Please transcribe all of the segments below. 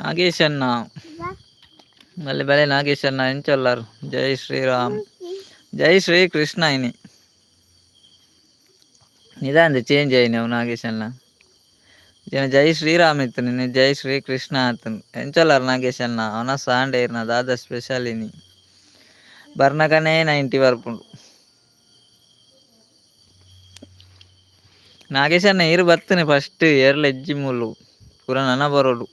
ನಾಗೇಶಣ್ಣ, ಬಲೆ ಬಲೆ ನಾಗೇಶಣ್ಣ, ಎಂಚೊಲ್ಲಾರು? ಜೈ ಶ್ರೀರಾಮ್, ಜೈ ಶ್ರೀ ಕೃಷ್ಣ. ಇನಿ ನಿದಾಂದೆ ಚೇಂಜ್ ಆಯಿನವು ನಾಗೇಶಣ್ಣ. ಜನ ಜೈ ಶ್ರೀರಾಮ್ ಇತ್ತು, ನಿನ್ನೆ ಜೈ ಶ್ರೀ ಕೃಷ್ಣ ಆತನು. ಎಂಚೊಲ್ಲಾರು ನಾಗೇಶಣ್ಣ? ಅವನ ಸಾಂಡೆ ಇರ್ನ ದಾದ ಸ್ಪೆಷಲ್ ಇನಿ? ಬರ್ನಗನೇ 90 ಬರ್ಪುಂಡು. ನಾಗೇಶಣ್ಣ, ಇರು ಬತ್ತನೆ ಫಸ್ಟ್ ಏರ್ಲ ಎಜ್ಜಿ ಮೂಲು ಪೂರ ನನ ಬರೋಡು.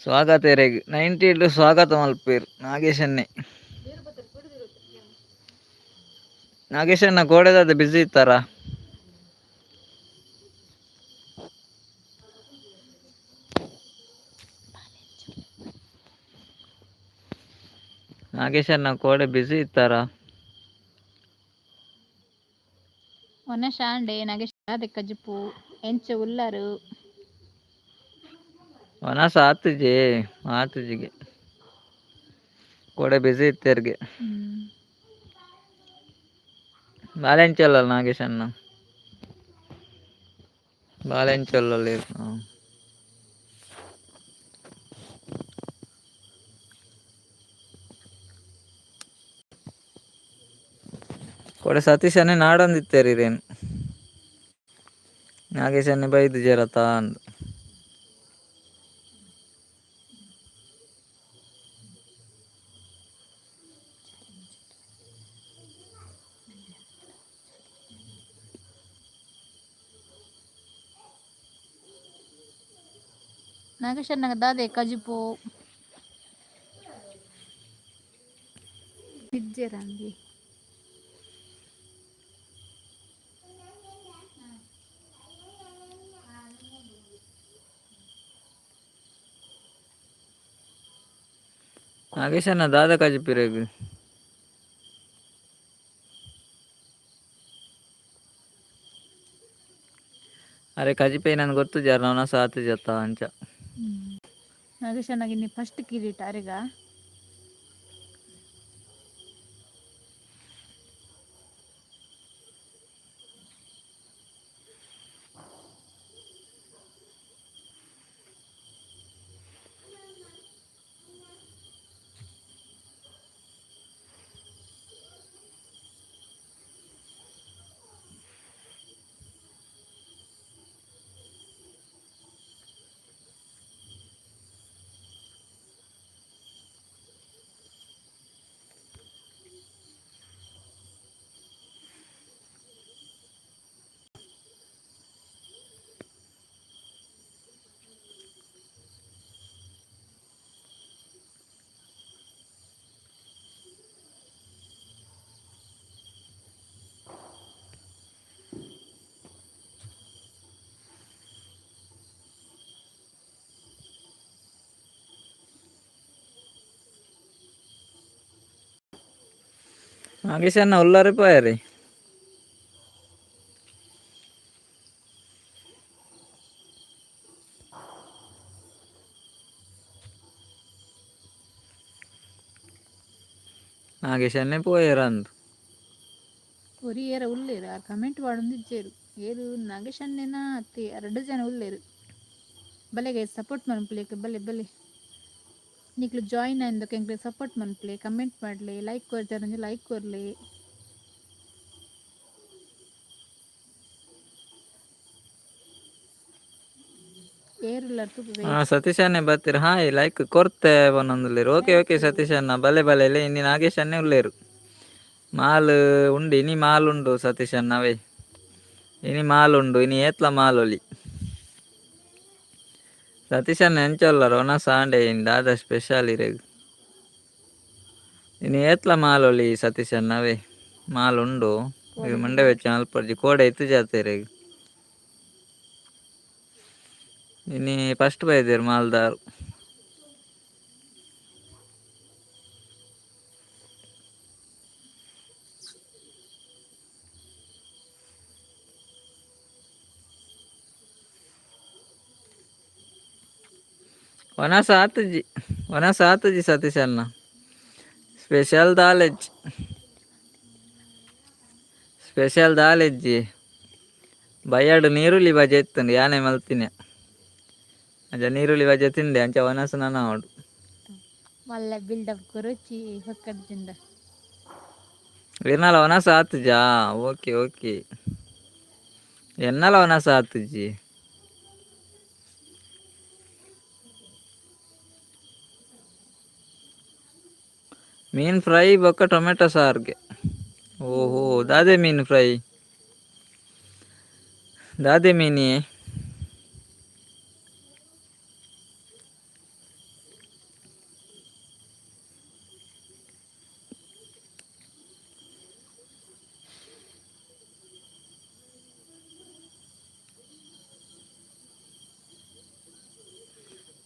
ಸ್ವಾಗತ ಎರೆಗ್, 90 ಸ್ವಾಗತ ಮಲ್ಪೇರು ನಾಗೇಶನ್ನೇ. ನಾಗೇಶಣ್ಣ ಕೋಡೆದಾದ ಬಿಸಿ ಇತ್ತಾರ? ನಾಗೇಶಣ್ಣ ಕೋಡೆ ಬಿಸಿ ಇತ್ತಾರ? ಒನ ಶಾಂಡೆ ನಾಗೇಶ್ ಕಜಿಪು, ಎಂಚ ಉಲ್ಲರು? ವನಸ ಆತುಜಿ, ಆತುಜಿಗೆ ಕೋಡೆ ಬಿಸಿ ಇತ್ತೆರ್ಗೆ. ಬಾಲೆಂಚಲ್ಲ ನಾಗೇಶಣ್ಣ, ಬಾಲೆಂಚಲ್ಲ. ಕೋಡೆ ಸತೀಶನ್ನೇ ನಾಡೊಂದಿತ್ತೇರಿ ರೇನು. ನಾಗೇಶನ್ನೇ ಬೈದು ಜರತ ಅಂದು. ನಾಗೇಶಣ್ಣಗ ದಾದೆ ಕಜಿಪು ಇಜ್ಜೆರಂದಿ. ನಾಗೇಶಣ್ಣ ದಾದ ಕಜಿಪಿರೆಗ್? ಅರೆ ಕಜಿಪೆ ನನ್ಗೆ ಗೊತ್ತು ಜಾರ ನವನ ಸಾತು ಜತ್ತ ಅಂಚ. ನಾಗೇಶಣ್ಣಗೆ ಇನ್ನಿ ಫಸ್ಟ್ ಕಿರೀಟ ಅರೆಗ. ನಾಗೇಶಣ್ಣ ಉಲ್ಲರೆ ಪೋಯರಿ? ನಾಗೇಶನ್ನೇ ಪೋಯರಂದು. ಒರಿ ಏರ ಉಲ್ಲೇರು, ಆರ್ ಕಮೆಂಟ್ ಪಾಡೊಂದಿಜ್ಜೆರ್. ಏರು ನಾಗೇಶಣ್ಣೆನ ಅತ್ತೆ, ರಡ್ಡ್ ಜನ ಉಲ್ಲೇರು. ಬಲೆ ಗೈಸ್, ಸಪೋರ್ಟ್ ಮನ್ಪುಲೆ. ಬಲೆ ಬಲೆ, ನಿಕ್ಲು ಜಾಯಿನ್ ಆಯಿಂದಕ್ಕೆ ಎಂಕ್ಲೆ ಸಪೋರ್ಟ್ ಮನ್ಪುಲೆ, ಕಮೆಂಟ್ ಮಾಡ್ಲೆ, ಲೈಕ್ ಕೊರ್ಜಾರಂಜಿ ಲೈಕ್ ಕೊರ್ಲೆ. ಏರುಲ್ಲರ್ ತೂಪುವೆ. ಹಾ, ಸತೀಶನ್ನೇ ಬತ್ತೀರ, ಹಾಯ್ ಲೈಕ್ ಕೊರ್ತೆ ಪನೊಂದುಲ್ಲೆರ್. ಓಕೆ ಓಕೆ ಸತೀಶಣ್ಣ, ಬಲೆ ಬಲೆ. ಇನಿ ನಾಗೇಶನ್ನೇ ಉಲ್ಲೇರು. ಮಾಲ್ ಉಂಡು, ಇನಿ ಮಾಲ್ ಉಂಡು ಸತೀಶಣ್ಣ ಅವೇ. ಇನಿ ಮಾಲ್ ಉಂಡು, ಇನಿ ಏತ್ಲ ಮಾಲೊಲಿ. ಸತೀಶಣ್ಣ ಎಂಚ ಉಲ್ಲರ್? ಒನ ಸಾಂಡೆ ಇನಿ ದಾದ ಸ್ಪೆಷಲ್ ಇರೆಗ್? ಇನಿ ಏತ್ಲ ಮಾಲೊಲಿ ಸತೀಶಣ್ಣ ಅವೇ. ಮಾಲ್ ಉಂಡು, ಮಂಡೆ ವೆಚ್ಚ ಮಲ್ಪೊಡ್ಚಿ. ಕೋಡೆ ಇತ್ತು ಜಾತೆರೆಗ್. ಇನಿ ಫಸ್ಟ್ ಬೈದೆರ್ ಮಾಲ್ದಾರ್. ವನಸ ಆತುಜಿ, ವನಸ ಆತುಜಿ ಸತೀಶಣ್ಣ. Special ದಾಲೆಜ್, special ದಾಲೆಜ್ಜಿ. ಬಯ್ಯಾಡು ನೀರುಳ್ಳಿ ಬಜೆ ಇತ್ತುಂಡು, ಯಾನೆ ಮಲ್ತಿನಿ. ಅಂಚ ನೀರುಳ್ಳಿ ಬಜೆ ತಿಂದೆ, ಅಂಚ ವನಸ ನನ ಅವಡು. ಮಲ್ಲ ಬಿಲ್ಡಪ್ ಕೊರೊಚ್ಚಿ ಹೊಕ್ಕಡ್ಜಿಂದ. ಇರ್ನಾಲ ವನಸ ಆತುಜಾ? ಓಕೆ ಓಕೆ, ಎನ್ನಲ ವನಸ ಆತುಜಿ. ಮೀನ್ ಫ್ರೈ ಬೊಕ್ಕ ಟೊಮೆಟೊ ಸಾರ್ಗೆ. ಓಹೋ, ದಾದೆ ಮೀನ್ ಫ್ರೈ? ದಾದೆ ಮೀನಿ?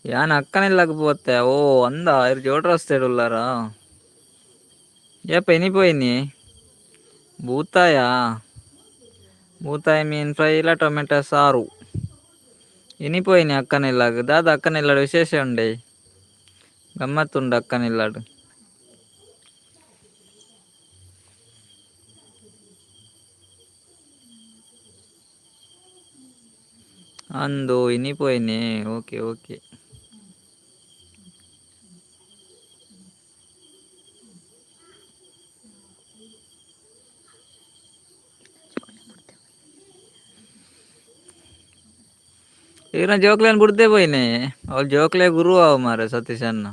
ಯಾನ್ ಅಕ್ಕನಿಲ್ಲಗ್ ಪೋತೆ. ಓ ಅಂದ ಇರ್ ಜೋಡ್ ರಸ್ತೆಡ್ ಉಲ್ಲಾರ? ಏಪ ಇನಿ ಪೋಯಿನಿ? ಬೂತಾಯ? ಬೂತಾಯಿ ಮೀನ್ ಫ್ರೈ ಇಲ್ಲ ಟೊಮೆಟೊ ಸಾರು. ಇನಿ ಪೋಯಿನಿ ಅಕ್ಕನಿಲ್ಲಾಗ. ದಾದ ಅಕ್ಕನಿಲ್ಲಾಡು ವಿಶೇಷ ಉಂಡೆ? ಗಮ್ಮತ್ತುಂಡು ಅಕ್ಕನಿಲ್ಲಾಡು. ಅಂದು ಇನಿ ಪೋಯಿನಿ. Okay okay. ಈರ್ನ ಜೋಕ್ಲೇನ್ ಬುಡ್ದೆ ಪೋಯಿನಿ. ಅವ್ಲು ಜೋಕ್ಲೆ ಗುರು ಅವು ಮಾರೆ ಸತೀಶ್ ಅಣ್ಣ.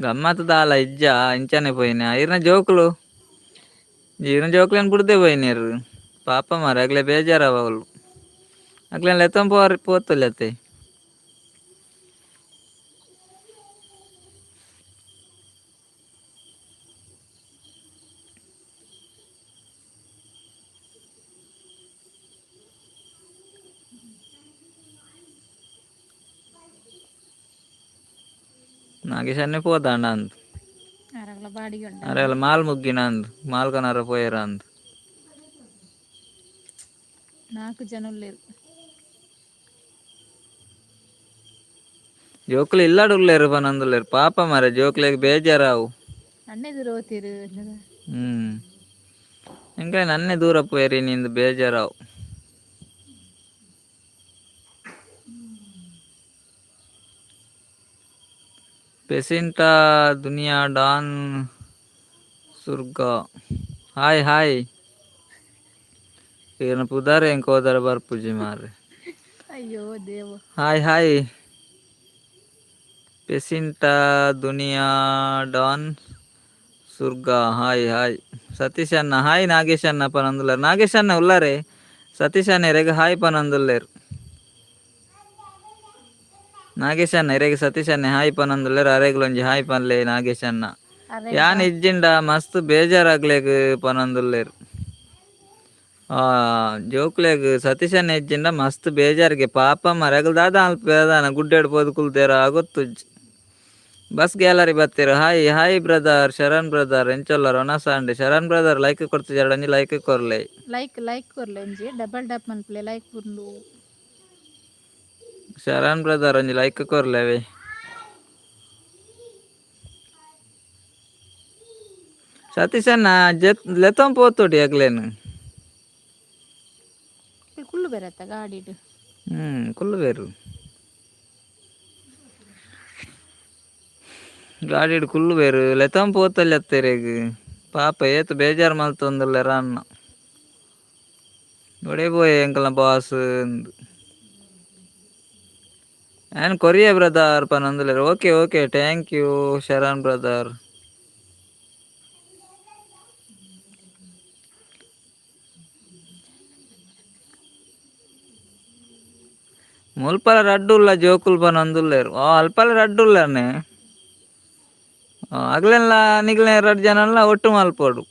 ಗಮ್ಮತ್ ದಾಲ ಇಜ್ಜ ಇಂಚನೆ ಪೋಯಿನಿ. ಈರ್ನ ಜೋಕ್ಲು, ಈರ್ನ ಜೋಕ್ಲೇನ್ ಬುಡ್ದೆ ಪೋಯಿನಿರ್. ಪಾಪ ಮಾರೆ, ಅಗ್ಲೆ ಬೇಜಾರವ ಅವ್ಲು. ಅಗ್ಲೇನ್ ಲೆತ್ತೊಂದು ಪೋರ್ ಪೋತುಲ್ಲತೆ. ನಾಗೇಶ್ ಅನ್ನೆ ಪೋದಾಂಡ ಅಂದ್. ಅರಗಳ ಬಾಡಿಗೆ ಉಂಡ. ಅರೆಲ್ಲ ಮಾಲ್ ಮುಗ್ಗಿನ ಅಂದ್, ಮಾಲ್ ಕನರ ಪೋಯೆರ ಅಂದ್. ನಾಲ್ಕು ಜನ ಉಲ್ಲೇರು. ಜೋಕ್ಲು ಇಲ್ಲಾಡ್ ಉಲ್ಲೇರು ಪನೊಂದುಲ್ಲೇರು. ಪಾಪ ಮಾರೆ, ಜೋಕ್ಲೆಗ್ ಬೇಜಾರಾವು. ಅಣ್ಣೆದುರು ಓತಿರು. ಹ್ಮ್ ಎಂಕ ನನ್ನೆ ದೂರ ಪೋಯೆರಿ ನಿಂದು ಬೇಜಾರಾವು. ಪೆಸಿಂಟಾ ದುನಿಯಾ ಡಾನ್ ಸುರ್ಗ ಹಾಯ್ ಹಾಯ್. ಈರ್ನ ಪುದಾರ್ ಎಂಕ್ ಓದರ ಬರ್ಪುಜಿ ಮಾರೆ. ಅಯ್ಯೋ ದೇವ. ಹಾಯ್ ಹಾಯ್ ಪೆಸಿಂಟಾ ದುನಿಯಾ ಡಾನ್ ಸುರ್ಗ ಹಾಯ್ ಹಾಯ್. ಸತೀಶ್ ಅಣ್ಣ ಹಾಯ್. ನಾಗೇಶ್ ಅಣ್ಣ ಪನೊಂದುಲ್ಲೆರ್. ನಾಗೇಶ್ ಅಣ್ಣ ಉಲ್ಲಾರೆ? ಸತೀಶ್ ಅಣ್ಣ ಇರೆಗ್ ಹಾಯ್ ಪನೊಂದುಲ್ಲೆರ್. ನಾಗೇಶ್ ಅಣ್ಣ ಇರೆಗ್ ಸತೀಶ್ ಅಣ್ಣ ಹಾಯ್ ಪನೊಂದುಲ್ಲೆರ್. ಅರೆಗ್ಲ ಒಂಜಿ ಹಾಯ್ ಪನ್ಲೆ ನಾಗೇಶ್ ಅಣ್ಣ. ಅರೆ ಯಾನ್ ಇಜ್ಜಿಂಡ ಮಸ್ತ್ ಬೇಜಾರಾಗ್ಲೆಗ್ ಪನೊಂದುಲ್ಲೆರ್. ಆ ಜೋಕ್ಲೆಗ್ ಸತೀಶ್ ಅಣ್ಣ ಇಜ್ಜಿಂಡ ಮಸ್ತ್ ಬೇಜಾರ್ಗೆ ಪಾಪ ಮಾರೆ. ಅಗಲ್ ದಾದ ಅಲ್ಪ ಗುಡ್ಡೆಡ್ ಪೋದು ಕುಲ್ದೇರ ಗೊತ್ತುಜ್ಜಿ. ಬಸ್ ಗ್ಯಾಲರಿ ಬತ್ತೆರ್. Hi hi brother. Sharan brother ಎಂಚೊಲ್ಲರ್? ಒನಸ ಅಂಡ್. ಶರಣ್ ಬ್ರದರ್ ಲೈಕ್ ಕೊಡ್ತಿಜಾರ, ಒಂಜಿ ಲೈಕ್ ಕೊರ್ಲೆ. ಲೈಕ್ ಲೈಕ್ ಕೊರ್ಲೆ, ಒಂಜಿ ಡಬಲ್ ಟ್ಯಾಪ್ ಮನ್ಪುಲೆ, ಲೈಕ್ ಪುಂಡು. ಶರಣ್ ಬ್ರದರ್ ಒಂಜಿ ಲೈಕ್ ಕೊರ್ಲೆವೆ. ಸತೀಶ್ ಅಣ್ಣ ಜೆತ್ ಲೆತ್ತೊಂದು ಪೋತೊಡಿ ಅಗ್ಲೇನ್. ಕುಲ್ಲು ಬೇರತ್ತ ಗಾಡಿಡ್? ಹ್ಮ್ ಕುಲ್ಲು ಗಾಡಿಡ್ ಕುಲ್ಲು ಬೇರು. ಲೆತ್ತೊಂದು ಪೋತೊಲಿ ಅತ್ತೆರೆಗ್. ಪಾಪ ಏತ್ ಬೇಜಾರ್ ಮಲ್ತೊಂದುಲ್ಲೆರ ಅಣ್ಣ. ಒಡೆ ಪೋಯೆ ಎಂಕಲ್ನ ಬಾಸ್ ಅಂದ್. ಯಾನ್ ಕೊರಿಯೆ ಬ್ರದರ್ ಪನೊಂದುಲ್ಲೆರ್. Okay okay, thank you Sharan brother. ಮುಲ್ಪಲ ರಡ್ಡ್ ಉಲ್ಲ ಜೋಕುಲು ಪನೊಂದುಲ್ಲೆರ್. ಓ ಅಲ್ಪಲ ರಡ್ಡ್ ಉಲ್ಲನೆ. ಅಗ್ಲೆನ್ಲ ನಿಗ್ಲ್ನ ರಡ್ಡ್ ಜನನ್ಲ ಒಟ್ಟು ಮಲ್ಪೊಡು.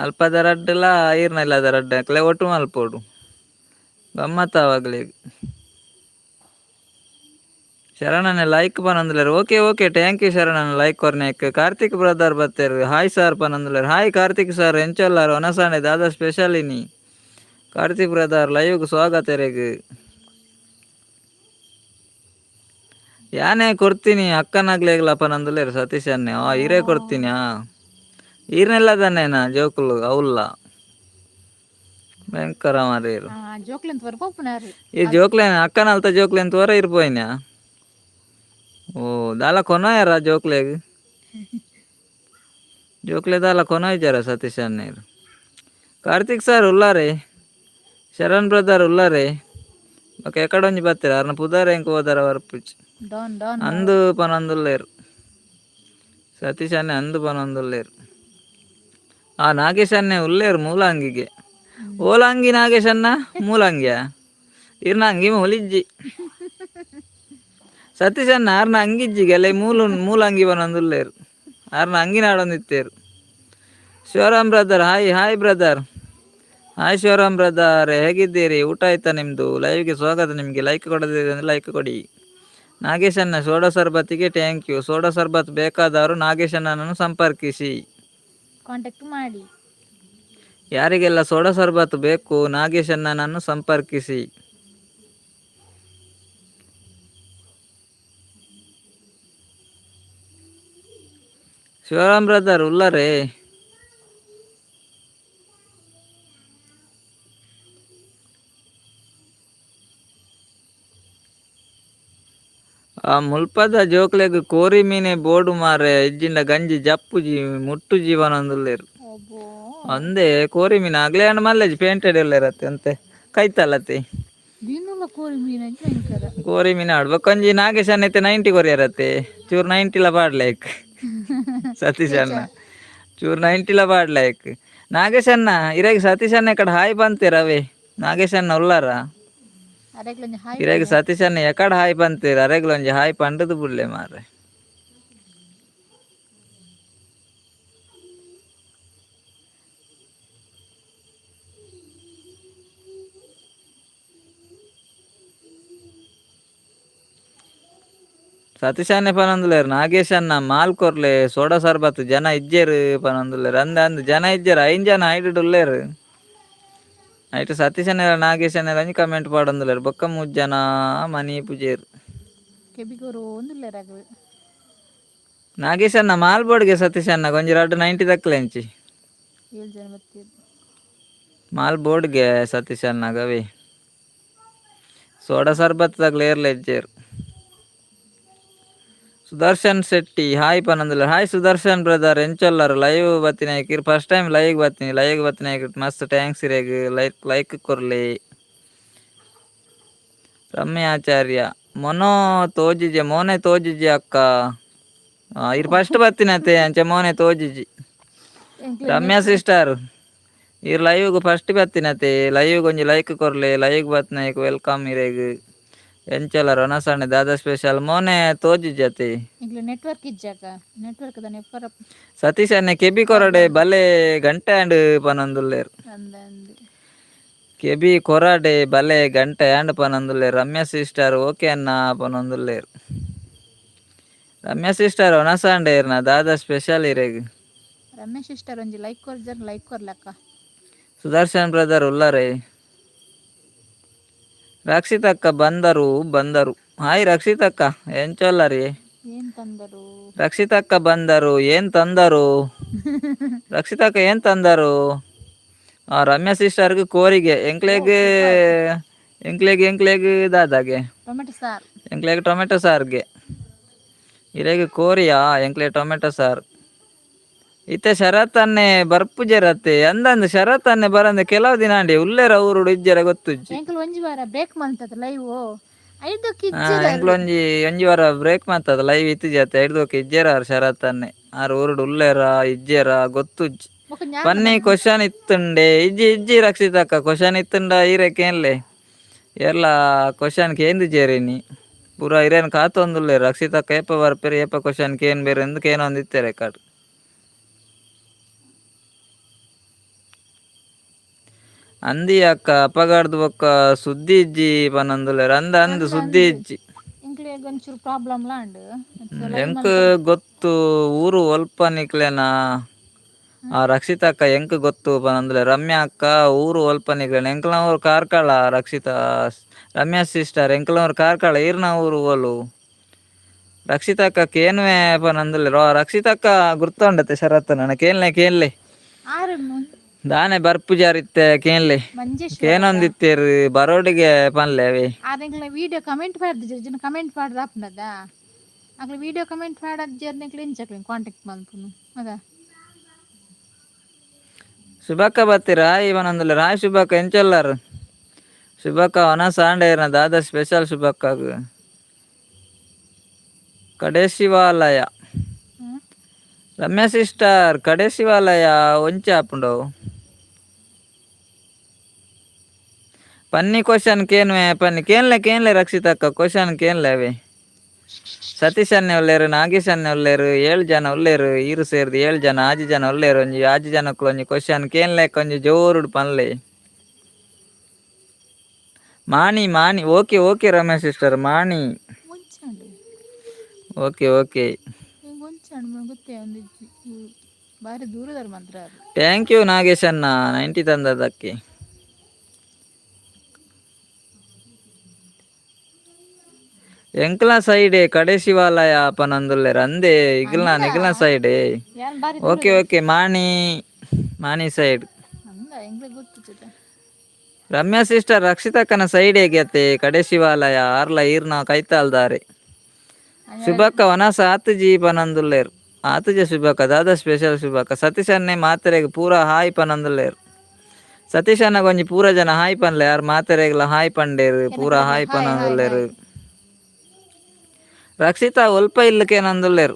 ಅಲ್ಪದ ರಡ್ಡ್ಲ ಈರ್ನ ಇಲ್ಲದ ರಡ್ಡ್ ಅಕ್ಲೆ ಒಟ್ಟು ಮಲ್ಪೊಡು. ಗಮ್ಮತ್ ಆವು ಅಗ್ಲೆಗ್. ಶರಣಣ್ಣ ಲೈಕ್ ಪನೊಂದುಲ್ಲೆರ್. Okay okay, thank you ಶರಣಣ್ಣ like ಕೊರ್ನೆಕ್. ಕಾರ್ತಿಕ್ brother ಬತ್ತೆರ್. ಹಾಯ್ ಸರ್ ಪನೊಂದುಲ್ಲೆರ್. ಹಾಯ್ ಕಾರ್ತಿಕ್ ಸರ್, ಎಂಚೊಲ್ಲರ್? ಒನಸಾಂಡೆ ದಾದ ಸ್ಪೆಷಲ್ ಇನಿ? ಕಾರ್ತಿಕ್ ಬ್ರದರ್ ಲೈವ್ಗ್ ಸ್ವಾಗತ ಇರೆಗ್. ಯಾನೇ ಕೊರ್ತೀನಿ ಅಕ್ಕನಾಗ್ಲೇಗ್ಲ ಪನೊಂದುಲ್ಲೆರ್ ಸತೀಶ್ ಅಣ್ಣೆ. ಆ ಇರೇ ಕೊರ್ತೀನಿ. ಈರ್ನೆಲ್ಲ ತಾನೇನಾ ಜೋಕುಲು ಅವುಲ್ಲ. ಭಯಂಕರ ಮಾರೇರು. ಆ ಜೋಕ್ಲೆನ್ ತೋರ ಪೋಪುನಾರು. ಈ ಜೋಕ್ಲೇನ್ ಅಕ್ಕನ ಅಲ್ತ ಜೋಕ್ಲೇನ್ ತೋರ ಇರ್ಪೋಯಿನ. ಓ ದಾಲ ಕೊನೋಯರ ಜೋಕ್ಲೆಗ್? ಜೋಕ್ಲೆ ದಾಲ ಕೊನೋಯ್ಜಾರ ಸತೀಶ್ ಅಣ್ಣೇರು? ಕಾರ್ತಿಕ್ ಸರ್ ಉಲ್ಲಾರೆ, ಶರಣ್ ಬ್ರದರ್ ಉಲ್ಲಾರೆ. ಬೊಕ ಎಕಡೊಂಜಿ ಬತ್ತೆರ್ ಅರ್ನ ಪುದರ್ ಎಂಕ್ ಓದರ ಬರ್ಪುಜಿ. Don Don. ಅಂದು ಪನೊಂದುಲ್ಲೆರ್ ಸತೀಶ್ ಅಣ್ಣೆ, ಅಂದು ಪನೊಂದುಲ್ಲೆರ್. ಆ ನಾಗೇಶ್ ಅಣ್ಣೆ ಉಲ್ಲೇರ್ ಮೂಲಂಗಿಗೆ. ಓಲಂಗಿ ನಾಗೇಶ್ ಅಣ್ಣ? ಮೂಲಂಗಿಯ? ಇರ್ನ ಅಂಗಿ ಮೂಲಿಜ್ಜಿ ಸತೀಶ್ ಅಣ್ಣ, ಆರ್ನ ಅಂಗಿಜ್ಜಿಗೆ ಅಲ್ಲೇ ಮೂಲು ಮೂಲಂಗಿ ಪನೊಂದುಲ್ಲೆರ್. ಆರ್ನ ಅಂಗಿ ನಾಡೊಂದಿತ್ತೇರು. Shivaram brother, hi hi brother. Hi Shivaram brother, ಹೇಗಿದ್ದೀರಿ? ಊಟ ಆಯ್ತಾ ನಿಮ್ಮದು? ಲೈವ್ಗೆ ಸ್ವಾಗತ ನಿಮಗೆ. ಲೈಕ್ ಕೊಡದಿದೆ ಅಂದರೆ ಲೈಕ್ ಕೊಡಿ. ನಾಗೇಶಣ್ಣ ಸೋಡಾ ಸರ್ಬತ್ತಿಗೆ thank you. Soda ಸರ್ಬತ್ ಬೇಕಾದವರು ನಾಗೇಶಣ್ಣನನ್ನು ಸಂಪರ್ಕಿಸಿ. ಕಾಂಟ್ಯಾಕ್ಟ್ ಮಾಡಿ. ಯಾರಿಗೆಲ್ಲ ಸೋಡಾ ಸರ್ಬತ್ ಬೇಕು, ನಾಗೇಶಣ್ಣನನ್ನು ಸಂಪರ್ಕಿಸಿ. ಶಿವರಾಮ್ ಬ್ರದರ್ ಉಲ್ಲರೇ? ಆ ಮುಲ್ಪದ ಜೋಕ್ಲೆಗ್ ಕೋರಿ ಮೀನೆ ಬೋಡು ಮಾರೆ, ಇಜ್ಜಿಂಡ ಗಂಜಿ ಜಪ್ಪುಜಿ ಮುಟ್ಟುಜಿ ಪನೊಂದುಲ್ಲೆರ್. ಒಬ್ಬೋ. ಅಂದೇ, ಕೋರಿ ಮೀನು ಆಗ್ಲೇ ಹಣ್ಣು ಮಲ್ಲೆಜಿ ಪೇಂಟೆಡ್ ಉಲ್ಲೆರತ್ತೆ ಅಂತೆ ಕೈತಲ್ಲತ್ತೆ. ದಿನಲ ಕೋರಿ ಮೀನು ಭಯಂಕರ. ಕೋರಿ ಮೀನು ಆಡ್ ಬೊಕ್ಕೊಂಜಿ ನಾಗೇಶ್ ಅಣ್ಣ 90 ಕೊರಿಯರತ್ತೆ. ಚೂರು 90ಲ ಪಾಡ್ಲೈಕ್ ಸತೀಶ್ ಅಣ್ಣ, ಚೂರು 90ಲ ಪಾಡ್ಲೈಕ್ ನಾಗೇಶ್ ಅಣ್ಣ. ಇರಾಗ ಸತೀಶ್ ಅಣ್ಣ ಕಡೆ ಹಾಯ್ ಬಂತೀರ ಅವೇ. ನಾಗೇಶ್ ಅಣ್ಣ ಉಲ್ಲಾರ? ಅರೆಗ್ಲೊಂಜಿ ಹಾಯ್. ಇರಾಗ ಸತೀಶ್ ಅಣ್ಣ ಎಕಡೆ ಹಾಯ್ ಬಂತೀರ? ಅರೆಗ್ಲೊಂಜಿ ಹಾಯ್ ಪಂಡದು ಬುಡ್ಲೆ ಮಾರ್ರೆ. ಸತೀಶ್ ಅಣ್ಣೆ ಪನೊಂದುಲ್ಲೆರ್ ನಾಗೇಶ್ ಅಣ್ಣ ಮಾಲ್ ಕೊರ್ಲೆ ಸೋಡಾ ಸರ್ಬತ್, ಜನ ಇಜ್ಜೆರ್ ಪನೊಂದುಲ್ಲೆರ್. ಅಂದ್ ಅಂದ್, ಜನ ಇಜ್ಜೆರ್, ಐನ್ ಜನ ಐಡುಡ್ ಉಲ್ಲೆರ್. ಐಟ್ ಸತೀಶ್ ಅಣ್ಣೆ ನಾಗೇಶ್ ಅಣ್ಣೆ ಒಂಜಿ ಕಮೆಂಟ್ ಪಾಡೊಂದುಲ್ಲೆರ್. ಬೊಕ್ಕ ಮೂಜಿ ಜನ ಮನಿ ಪೂಜೆರ್. ಕೆಬಿಗೋರು ಒಂದುಲ್ಲೆರ್ ಅಗಲು. ನಾಗೇಶ್ ಅಣ್ಣ ಮಾಲ್ ಬೋರ್ಡ್ಗೆ ಸತೀಶ್ ಅಣ್ಣ ಒಂಜಿ ರಡ್ಡ್ 90 ದಕ್ಕಲೆಂಚಿ. ಏಳು ಜನ ಬತ್ತೀರ್. ಮಾಲ್ ಬೋರ್ಡ್ಗೆ ಸತೀಶ್ ಅಣ್ಣ ಗವಿ ಸೋಡಾ ಸರ್ಬತ್ ತಗ್ಲ ಏರ್ಲೆ ಇಜ್ಜೆರ್. ಸುದರ್ಶನ್ ಶೆಟ್ಟಿ ಹಾಯ್ ಪನೊಂದುಲ್ಲೆರ್. ಹಾಯ್ ಸುದರ್ಶನ್ ಬ್ರದರ್, ಎಂಚೊಲ್ಲರ್? ಲೈವ್ ಬತ್ತಿನ ಇರ್ first time live ಬತ್ತೀನಿ. ಲೈವ್ ಬತ್ತಿನ ಮಸ್ತ್ thanks ಇರೆಗ್. ಲೈಕ್ ಲೈಕ್ ಕೊರ್ಲಿ. ರಮ್ಯ ಆಚಾರ್ಯ ಮೊನೋ ತೋಜಿಜೆ, ಮೋನೆ ತೋಜಿಜೆ ಅಕ್ಕ. ಇರ್ ಫಸ್ಟ್ ಬತ್ತಿನತೆ, ಅಂಚೆ ಮೋನೆ ತೋಜಿಜಿ. ರಮ್ಯಾ ಸಿಸ್ಟರ್, ಇರ್ ಲೈವ್ ಫಸ್ಟ್ ಬತ್ತಿನತೆ, ಲೈವ್ ಒಂಜಿ ಲೈಕ್ ಕೊರ್ಲೆ. ಲೈವ್ ಬತ್ತಿನ welcome ಇರೆಗ್. ಎಂಚಲ ರೊನಸಣ್ಣೆ? ದಾದಾ ಸ್ಪೆಷಲ್? ಮೋನೆ ತೋಜಿಜತೆ. ಎಂಕ್ಲೆ ನೆಟ್ವರ್ಕ್ ಇಜ್ಜಾಕ, ನೆಟ್ವರ್ಕ್ ದ ನೆಪ್ಪರ. ಸತೀಶ್ ಅಣ್ಣೆ ಕೆಬಿ ಕೊರಡೆ ಬಲೆ ಗಂಟೆ ಆಂಡ್ ಪನೊಂದುಲ್ಲೆರ್. ಅಂದ ಅಂದ್. ಕೆಬಿ ಕೊರಡೆ ಬಲೆ ಗಂಟೆ ಆಂಡ್ ಪನೊಂದುಲ್ಲೆರ್. ರಮ್ಯಾ ಸಿಸ್ಟರ್ ಓಕೆ ಅಣ್ಣ ಪನೊಂದುಲ್ಲೆರ್. ರಮ್ಯಾ ಸಿಸ್ಟರ್, ಒನಸಾಂಡೇರ್ನ ದಾದಾ ಸ್ಪೆಷಲ್ ಇರೆಗ್? ರಮೇಶ್ ಸಿಸ್ಟರ್ ಒಂಜಿ ಲೈಕ್ ಕೊರ್ಜರ್, ಲೈಕ್ ಕೊರ್ಲಕ್ಕ. ಸುದರ್ಶನ್ ಬ್ರದರ್ ಉಲ್ಲರೆ? ರಕ್ಷಿತಕ್ಕ ಬಂದರು ಬಂದರು. ಹಾಯ್ ರಕ್ಷಿತಕ್ಕ, ಎಂಚೊಲ್ಲರಿ? ಏನ್ ತಂದರು? ರಕ್ಷಿತಕ್ಕ ಬಂದರು, ಏನ್ ತಂದರು? ರಕ್ಷಿತಕ್ಕ ಏನ್ ತಂದರು? ಆ ರಮ್ಯಾ ಸಿಸ್ಟರ್ಗೆ ಕೋರಿಗೆ, ಎಂಕ್ಲೆಗ್ ಎಂಕ್ಲೆಗ್ ಎಂಕ್ಲೆಗ್ ದಾದಾಗೆ? ಟೊಮೆಟೊ ಸಾರ್. ಎಂಕ್ಲೆಗ್ ಟೊಮೆಟೊ ಸಾರ್ಗೆ. ಇರೆಗ್ ಕೋರಿಯಾ? ಎಂಕ್ಲೆ ಟೊಮೆಟೊ ಸಾರ್. ಇತ್ತೆ ಶರತ್ ಅನ್ನೆ ಬರ್ಪುಜೆರತ್ತೆ. ಅಂದಂದು ಶರತ್ ಅನ್ನೆ ಬರಂದೆ ಕೆಲವು ದಿನ ಅಂಡಿ. ಉಲ್ಲೇರ ಊರುಡು ಇಜ್ಜೆರ ಗೊತ್ತುಜ್ಜಿ. ಎಂಕಲ್ ಒಂಜಿ ವಾರ ಬ್ರೇಕ್ ಮಂತದ ಲೈವ್ ಐದಕ್ಕೆ. ಎಂಕ್ಲ ಒಂಜಿ ಒಂಜಿ ವಾರ ಬ್ರೇಕ್ ಮಾತದ ಲೈವ್ ಇತ್ತಿಜತ್ತೆ. ಐಡ್ದೋಕೆ ಇಜ್ಜೆರ ಆರ್. ಶರತ್ ಅನ್ನೆ ಆರ್ ಊರುಡು ಉಲ್ಲೇರ ಇಜ್ಜೆರ ಗೊತ್ತುಜ್ಜಿ. ಪನ್ನಿ, ಕ್ವಶನ್ ಇತ್ತುಂಡೆ? ಇಜ್ಜಿ ಇಜ್ಜಿ ರಕ್ಷಿತಕ್ಕ, ಕ್ವಶನ್ ಇತ್ತುಂಡ ಈರೆ ಕೇನ್ಲೆ. ಏರ್ಲ ಕ್ವಶನ್ ಕೇಂದು ಜೇರಿನಿ ಪೂರ ಇರೇನ್ ಕಾತೊಂದುಲ್ಲೆರ್. ರಕ್ಷಿತಕ್ಕ ಏಪ ಬರ್ಪೆರ್, ಏಪ ಕ್ವಶನ್ ಕೇನ್ ಬೇರೆ ಎಂದು ಕೇನೊಂದಿತ್ತೆರೆ ಕಾಡ್. ಅಂದಿ ಅಕ್ಕ, ಅಪಗಾಡ್ದು ಬೊಕ್ಕ ಸುದ್ದಿ ಇಜ್ಜಿ ಪನೊಂದುಲ್ಲೆರ್. ಅಂದ ಅಂದ್, ಸುದ್ದಿ ಇಜ್ಜಿ. ಎಂಕ್ಲೆಗ್ ಒಂಚೂರು ಪ್ರಾಬ್ಲಮ್ ಲಾ ಉಂಡು. ಎಂಕ್ ಗೊತ್ತು ಊರು ಒಲ್ಪ ನಿಕ್ಲೆನ. ಆ ರಕ್ಷಿತಾ ಅಕ್ಕ ಎಂಕ್ ಗೊತ್ತು ಪನೊಂದುಲ್ಲೆರ್. ರಮ್ಯಾ ಅಕ್ಕ, ಊರು ಒಲ್ಪ ನಿಕ್ಲೆನ? ಎಂಕ್ಲ ಊರು ಕಾರ್ಕಳ. ರಕ್ಷಿತಾ, ರಮ್ಯಾ ಸಿಸ್ಟರ್, ಎಂಕ್ಲ ಊರು ಕಾರ್ಕಳ. ಈರ್ನ ಊರು ಓಲು? ರಕ್ಷಿತಕ್ಕ ಕೇನ್ವೆ ಪನೊಂದುಲ್ಲೆರ್. ರಕ್ಷಿತಕ್ಕ ಗುರ್ತುಂಡತೆ ಶರತ್ ನನ್ನ? ಕೇನ್ಲೆ ಕೇನ್ಲೆ. ಆರು. ದಾನೆ ಬರ್ಪು ಜಾರಿತ್ತೆ ಕೇನ್ಲೆ. ಮಂಜೇಶ್ವರ. ಕೇನೊಂದಿತ್ತೇರು ಬರೋಡಿಗೆ ಪನ್ಲೆ ಅವೆ. ಆರೆಂಗ್ಲ ವಿಡಿಯೋ ಕಮೆಂಟ್ ಪಾಡ್ದಿಜೆರ್, ಜನ ಕಮೆಂಟ್ ಪಾಡ್ದ್ ಆಪುಂಡದ? ಅಕ್ಲ ವಿಡಿಯೋ ಕಮೆಂಟ್ ಪಾಡಜ್ಜೆರ್, ನಿಕ್ಲೆ ಎಂಚ ಕಾಂಟ್ಯಾಕ್ಟ್ ಮಲ್ಪುನು ಅದ? ಶುಭಕ್ಕ ಬತ್ತೀರ, ಹಾಯ್ ಪನೊಂದುಲ್ಲೆರ್. ಹಾಯ್ ಶುಭಕ್ಕ, ಎಂಚೊಲ್ಲಾರ್ ಶುಭಕ್ಕ? ವನಸ್ ಆಂಡೇರ್ನ ದಾದ ಸ್ಪೆಷಲ್ ಶುಭಕ್ಕಾಗ? ಕಡೇಶಿವಾಲಯ. ರಮ್ಯಾ ಸಿಸ್ಟರ್, ಕಡೇಶಿವಾಲಯ ಒಂಚೆ ಆಪುಂಡು? ಪನ್ನಿ, ಕ್ವಶನ್ ಕೇನ್ವೆ ಪನ್ನಿ. ಕೇನ್ಲೆ ಕೇನ್ಲೆ ರಕ್ಷಿತಕ್ಕ, ಕ್ವಶನ್ ಕೇನ್ಲೆ ಅವೇ. ಸತೀಶ್ ಅಣ್ಣೆ ಉಲ್ಲೇರು, ನಾಗೇಶ್ ಅಣ್ಣೆ ಉಲ್ಲೇರು, ಏಳು ಜನ ಉಲ್ಲೇರು. ಈರು ಸೇರ್ದು ಏಳು ಜನ, ಆಜಿ ಜನ ಉಲ್ಲೇರು. ಒಂಜಿ ಆಜಿ ಜನಕ್ಕೂ ಒಂಜಿ ಕ್ವಶನ್ ಕೇನ್ಲೆ, ಒಂಜಿ ಜೋರುಡು ಪನ್ಲೆ. ಮಾಣಿ ಮಾಣಿ, okay okay Ramesh sister, ಮಾಣಿ. ಒಂಚಾಂಡು. Okay okay. ಎಂಕ್ ಒಂಚಾಂಡು ಗೊತ್ತೇ ಒಂದಿಜ್ಜಿ. ಬಾರಿ ದೂರದಾರ್ ಮಾತ್ರ ಅದು. Thank you Nagesh ಅಣ್ಣ, 90 ತಂದದಕ್ಕೆ. ಎಂಕ್ಲ ಸೈಡೆ ಕಡೆ ಶಿವಾಲಯ ಪನೊಂದುಲ್ಲೆರ್ ಅಂದೆ ಇಗಲ್ನ ನಿಗಲ್ನ ಸೈಡೆ. ಯಾನ್ ಬಾರಿ ಓಕೆ ಓಕೆ, ಮಾಣಿ ಮಾಣಿ ಸೈಡ್. ಅಂದ, ಎಂಕ್ಲೆ ಗೊತ್ತಿಜ್ಜದ. ರಮ್ಯಾ ಸಿಸ್ಟರ್, ರಕ್ಷಿತಕ್ಕನ ಸೈಡ್ ಹೇಗೆ ಕಡೆ ಶಿವಾಲಯ? ಆರ್ಲ ಈರ್ನ ಕೈತಾಲ್ದಾರೆ. ಶುಭಕ್ಕ ವನಸ ಆತುಜಿ ಪನೊಂದುಲ್ಲೆರ್. ಆತುಜ ಶುಭಕ್ಕ? ದಾದ ಸ್ಪೆಷಲ್ ಶುಭಕ್ಕ? ಸತೀಶ್ ಅಣ್ಣೆ ಮಾತೆರೆಗ್ ಪೂರ ಹಾಯ್ ಪನೊಂದುಲ್ಲೆರ್. ಸತೀಶ್ ಅಣ್ಣಗ್ ಒಂಜಿ ಪೂರ ಜನ ಹಾಯ್ ಪನ್ಲೆ. ಯಾರ್ ಮಾತೆರೆಗ್ಲ ಹಾಯ್ ಪಂಡೇರು, ಪೂರ ಹಾಯ್ ಪನೊಂದುಲ್ಲೆರ್. ರಕ್ಷಿತಾ ಒಲ್ಪ ಇಲ್ಲ್ ಕೇನೊಂದುಲ್ಲೆರ್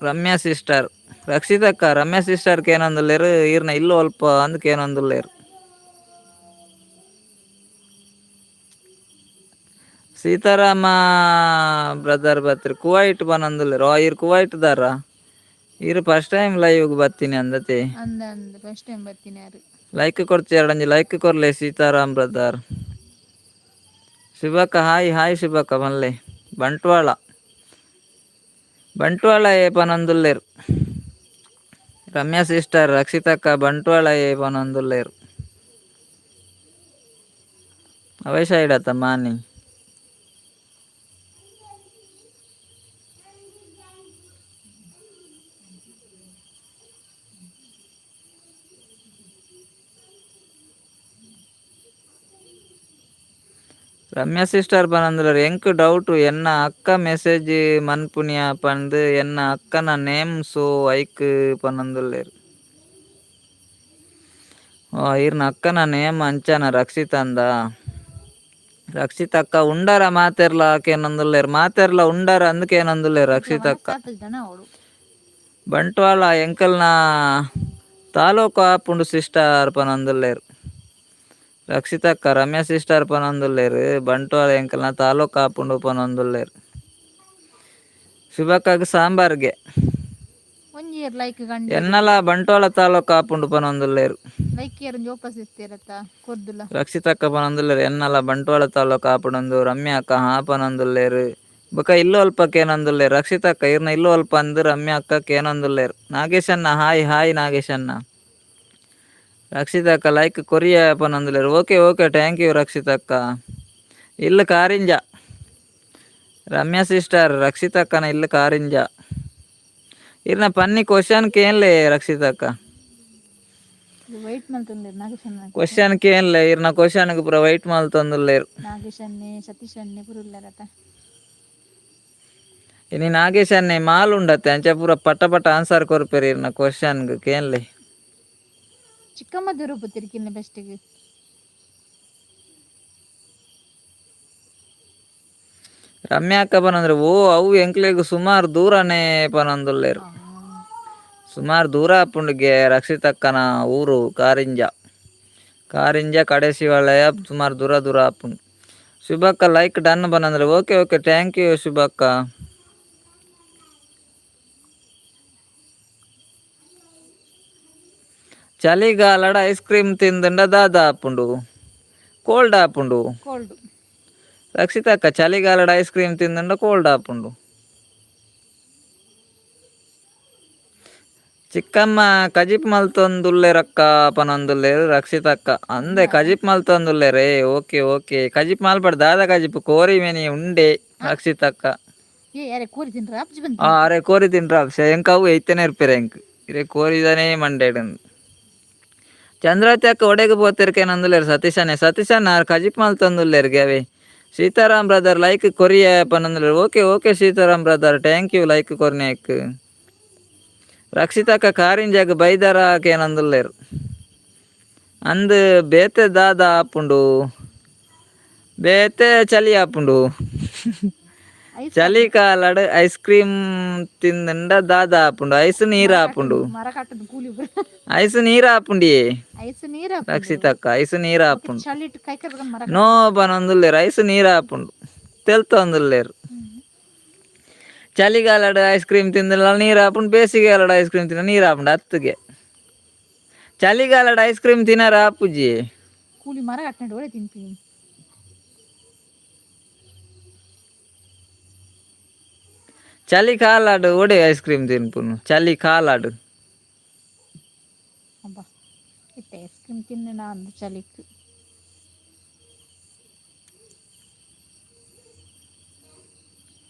ರಮ್ಯಾ ಸಿಸ್ಟರ್. ರಕ್ಷಿತಕ್ಕ, ರಮ್ಯಾ ಸಿಸ್ಟರ್ ಕೇನೊಂದುಲ್ಲೆರ್, ಈರ್ನ ಇಲ್ಲು ಒಲ್ಪ ಅಂದ್ ಕೇನೊಂದುಲ್ಲೆರ್. ಸೀತಾರಾಮ ಬ್ರದರ್ ಬತ್ರಿ, ಕುವೈಟ್ ಪನೊಂದುಲ್ಲೆರ್. ಓ, ಈರ್ ಕುವೈಟ್ ದಾರ? ಈರ್ first time live ಬತ್ತೀನಿ ಅಂದತೆ? ಅಂದ ಅಂದ, ಫಸ್ಟ್ ಟೈಮ್ ಬರ್ತೀನಿ ಯಾರು. ಲೈಕ್ ಕೊಡ್ತೀರ? ಒಂಜಿ ಲೈಕ್ ಕೊರ್ಲೆ ಸೀತಾರಾಮ್ ಬ್ರದರ್. ಶುಭಕ್ಕ ಹಾಯ್, ಹಾಯ್ ಶುಭಕ್ಕ ಪನ್ಲೆ. ಬಂಟ್ವಾಳ, ಬಂಟ್ವಾಳ ಏ ಪನೊಂದುಲ್ಲೆರ್ ರಮ್ಯಾ ಸಿಸ್ಟರ್. ರಕ್ಷಿತಕ್ಕ, ಬಂಟ್ವಾಳ ಏ ಪನೊಂದುಲ್ಲೆರ್. ಅವೇ ಸೈಡ್ ಅತ್ತ ಮಾನಿ? ರಮ್ಯಾ ಸಿಸ್ಟರ್ ಪನೊಂದುಲ್ಲೆರ್, ಎಂಕ್ ಡೌಟ್, ಎನ್ನ ಅಕ್ಕ ಮೆಸೇಜ್ ಮನ್ಪುನಿಯ ಪಂದ್. ಎನ್ನ ಅಕ್ಕನ ನೇಮ್ ಸೋ ಐಕ್ ಪನೊಂದುಲ್ಲೆರ್. ಓ, ಈರ್ನ ಅಕ್ಕನ ನೇಮ್ ಅಂಚನ? ರಕ್ಷಿತ್ ಅಂದ. ರಕ್ಷಿತ್ ಅಕ್ಕ ಉಂಡರ ಮಾತೆರ್ಲ ಕೇನೊಂದುಲ್ಲೆರ್. ಮಾತೆರ್ಲ ಉಂಡರ ಅಂದ್ ಕೇನೊಂದುಲ್ಲೆರ್ ರಕ್ಷಿತ್ ಅಕ್ಕ. ಜನ ಅವಳು. ಬಂಟ್ವಾಳ ಎಂಕಲ್ನ ತಾಲೂಕು ಆಪುಂಡು ಸಿಸ್ಟರ್ ಪನೊಂದುಲ್ಲೆರ್ ರಕ್ಷಿತಕ್ಕ. ರಮ್ಯಾ ಸಿಸ್ಟರ್ ಪನೊಂದುಲ್ಲೆರ್, ಬಂಟ್ವಾಳ ಎಂಕಲ್ನ ತಾಲೂಕು ಆಪುಂಡು ಪನೊಂದುಲ್ಲೆರ್. ಶುಭಕ್ಕಾಗ ಸಾಂಬಾರ್ಗೆ. ಒಂಜಿ ಲೈಕ್ ಗಂಡ. ಎನ್ನಲ ಬಂಟ್ವಾಳ ತಾಲೂಕು ಆಪುಂಡು ಪನೊಂದುಲ್ಲೆರ್. ಲೈಕ್ ಏರ್ ಒಂಜಿ ವಾಪಸ್ ಇತ್ತೀರತ್ತ ಕೊರ್ದುಲ. ರಕ್ಷಿತಕ್ಕ ಪನೊಂದುಲ್ಲೆರ್, ಎನ್ನಲ ಬಂಟ್ವಾಳ ತಾಲೂಕು ಆಪುಂಡು. ರಮ್ಯಾ ಅಕ್ಕ ಹಾ ಪನೊಂದುಲ್ಲೆರ್. ಬೊಕ ಇಲ್ಲು ಅಲ್ಪ ಕೇನೊಂದುಲ್ಲೆರ್ ರಕ್ಷಿತಕ್ಕ. ಇರ್ನ ಇಲ್ಲು ಅಲ್ಪ ಅಂದ್ ರಮ್ಯಾ ಅಕ್ಕ ಕೇನೊಂದುಲ್ಲೆರ್. ನಾಗೇಶಣ್ಣ ಹಾಯ್, ಹಾಯ್ ನಾಗೇಶಣ್ಣ. ರಕ್ಷಿತಕ್ಕ ಲೈಕ್ ಕೊರಿಯ ಪನೊಂದುಲ್ಲೆರ್. Okay okay, thank you ರಕ್ಷಿತಕ್ಕ. ಇಲ್ಲು ಕಾರಿಂಜ ರಮ್ಯಾ ಸಿಸ್ಟರ್. ರಕ್ಷಿತಕ್ಕನ ಇಲ್ಲು ಕಾರಿಂಜ. ಇರ್ನ ಪನ್ನಿ ಕ್ವಶನ್ ಕೇನ್ಲೆ ರಕ್ಷಿತಕ್ಕ. ವೈಟ್ ಮಲ್ತೊಂದುಲ್ಲೆರ್ ನಾಗೇಶ್. ಕ್ವಶನ್ ಕೇನ್ಲೆ. ಇರ್ನ ಕ್ವಶನ್ ಪೂರ ವೈಟ್ ಮಲ್ತೊಂದುಲ್ಲೆರ್. ನಾಗೇಶ್ ಅಣ್ಣೆ, ಸತೀಶ್ ಅಣ್ಣೆ ಪೂರ ಉಲ್ಲೆರತ. ಇನಿ ನಾಗೇಶ್ ಅಣ್ಣೆ ಮಾಲ್ ಉಂಡತ್ತೆ, ಅಂಚ ಪೂರ ಪಟ ಪಟ ಆನ್ಸರ್ ಕೊರ್ಪೆರ್ ಇರ್ನ ಕ್ವಶನ್ಗ್. ಕೇನ್ಲೆ. ಚಿಕ್ಕಮ್ಮ ದೂರ ತಿರ್ಕಿಲ್ಲ ಬೆಸ್ಟಿಗೆ. ರಮ್ಯಾ ಅಕ್ಕ ಪನಂದ್ರೆ, ಓ ಅವು ಎಂಕ್ಲೆಗ್ ಸುಮಾರು ದೂರನೇ ಪನೊಂದುಲ್ಲೆರ್. ಸುಮಾರು ದೂರ ಆಪುಂಡುಗೆ ರಕ್ಷಿತಕ್ಕನ ಊರು ಕಾರಿಂಜ. ಕಾರಿಂಜ ಕಡೇಶಿವಾಲಯ ಸುಮಾರು ದೂರ ದೂರ ಆಪುಂಡು. ಶುಭಕ್ಕ ಲೈಕ್ ಡನ್ ಪನಂದ್ರೆ. Okay okay, thank you ಶುಭಕ್ಕ. ಚಳಿಗಾಲಡ್ ice cream ತಿಂದಂಡ ದಾದ ಆಪುಂಡು? ಕೋಲ್ಡ್ ಆಪುಂಡು. ಕೋಲ್ಡ್. ರಕ್ಷಿತಕ್ಕ, ಚಳಿಗಾಲಡ್ ಐಸ್ ಕ್ರೀಮ್ ತಿಂದಂಡ ಕೋಲ್ಡ್ ಆಪುಂಡು. ಚಿಕ್ಕಮ್ಮ ಕಜಿಪ್ ಮಲ್ತೊಂದುಲ್ಲೆರಕ್ಕ ಪನೊಂದುಲ್ಲೆರ್ ರಕ್ಷಿತಕ್ಕ. ಅಂದೆ, ಕಜಿಪ್ ಮಲ್ತೊಂದುಲ್ಲೆರೇ? ಓಕೆ ಓಕೆ, ಕಜಿಪ್ ಮಲ್ಪಡ್. ದಾದ ಕಜಿಪ್? ಕೋರಿ ಮೆನಿ ಉಂಡೆ ರಕ್ಷಿತಕ್ಕ. ಏ ಯಾರೇ ಕೋರಿ ತಿನ್ರ ಅಪ್ಜಿ. ಆ ಬಂತು. ಅರೆ ಕೋರಿ ತಿನ್ರ ಎಂಕ್ ಅವು ಐತನೇ ಇರ್ಪೆರೆ. ಎಂಕ್ ಇರೆ ಕೋರಿದನೇ ಮಂಡೇಡ್. Chandravati ಅಕ್ಕ ಒಡೆಗೆ ಪೋತಿರ್ಕೇನಂದುಲ್ಲೇರು ಸತೀಶನೇ. ಸತೀಶಣ್ಣ ಕಜಿಪ್ ಮಲ್ ತಂದುಲ್ಲೇರು ಅವೇ. ಸೀತಾರಾಮ್ ಬ್ರದರ್ ಲೈಕ್ ಕೊರಿಯ ಪನಂದುಲ್ಲೇರು. Okay okay Sitaram brother, thank you like ಕೊರ್ನೇಕ್. ರಕ್ಷಿತಕ್ಕ ಕಾರಿಂಜಾಗ ಬೈದರ ಕೇನಂದುಲ್ಲೇರು. ಅಂದ್ ಬೇತೆ ದಾದ ಆಪುಂಡು, ಬೇತೆ ಚಳಿ ಆಪುಂಡು. ಐಸ್ ಚಳಿಕಾಲಡ್ ಐಸ್ ಕ್ರೀಮ್ ತಿಂದಂಡ ದಾದ ಆಪುಂಡು? ಐಸ್ ನೀರು ಆಪುಂಡು. ಮರ ಕಟ್ಟದ ಕೂಲಿ. ಐಸ್ ನೀರು ಆಪುಂಡಿಯೇ. ಐಸ್ ನೀರು. ರಕ್ಷಿತಕ್ಕ, ಐಸ್ ನೀರು ಆಪುಂಡು. ಚಳಿ ಇಟ್ಟು ಕೈ ಕರ್ಕೊಂಡು ಮರ. ನೋ ಪನೊಂದುಲ್ಲೇರು, ಐಸ್ ನೀರು ಆಪುಂಡು ತೆಲ್ತೊಂದುಲ್ಲೇರು. ಚಳಿಗಾಲಡ್ ಐಸ್ ಕ್ರೀಮ್ ತಿಂದಿಲ್ಲ ನೀರು ಆಪುಂಡು, ಬೇಸಿಗೆಗಾಲಡ್ ಐಸ್ ಕ್ರೀಮ್ ತಿಂದ ನೀರು ಆಪುಂಡು. ಹತ್ತಿಗೆ ಚಳಿಗಾಲಡ್ ಐಸ್ ಕ್ರೀಮ್ ತಿನ್ನರ ಆಪುಜಿ. ಕೂಲಿ ಮರ ಕಟ್ಟಂಡು ಒಳ್ಳೆ ತಿನ್ತೀನಿ. ಚಳಿಕಾಲಡ್ ಒಡೆ ಐಸ್ ಕ್ರೀಮ್ ತಿನ್ಪುನು ಚಳಿಕಾಲಡ್? ಅಬ್ಬಾ, ಇತ್ತೆ ಐಸ್ ಕ್ರೀಮ್ ತಿನ್ನ ಅಂದು ಚಳಿಕ್.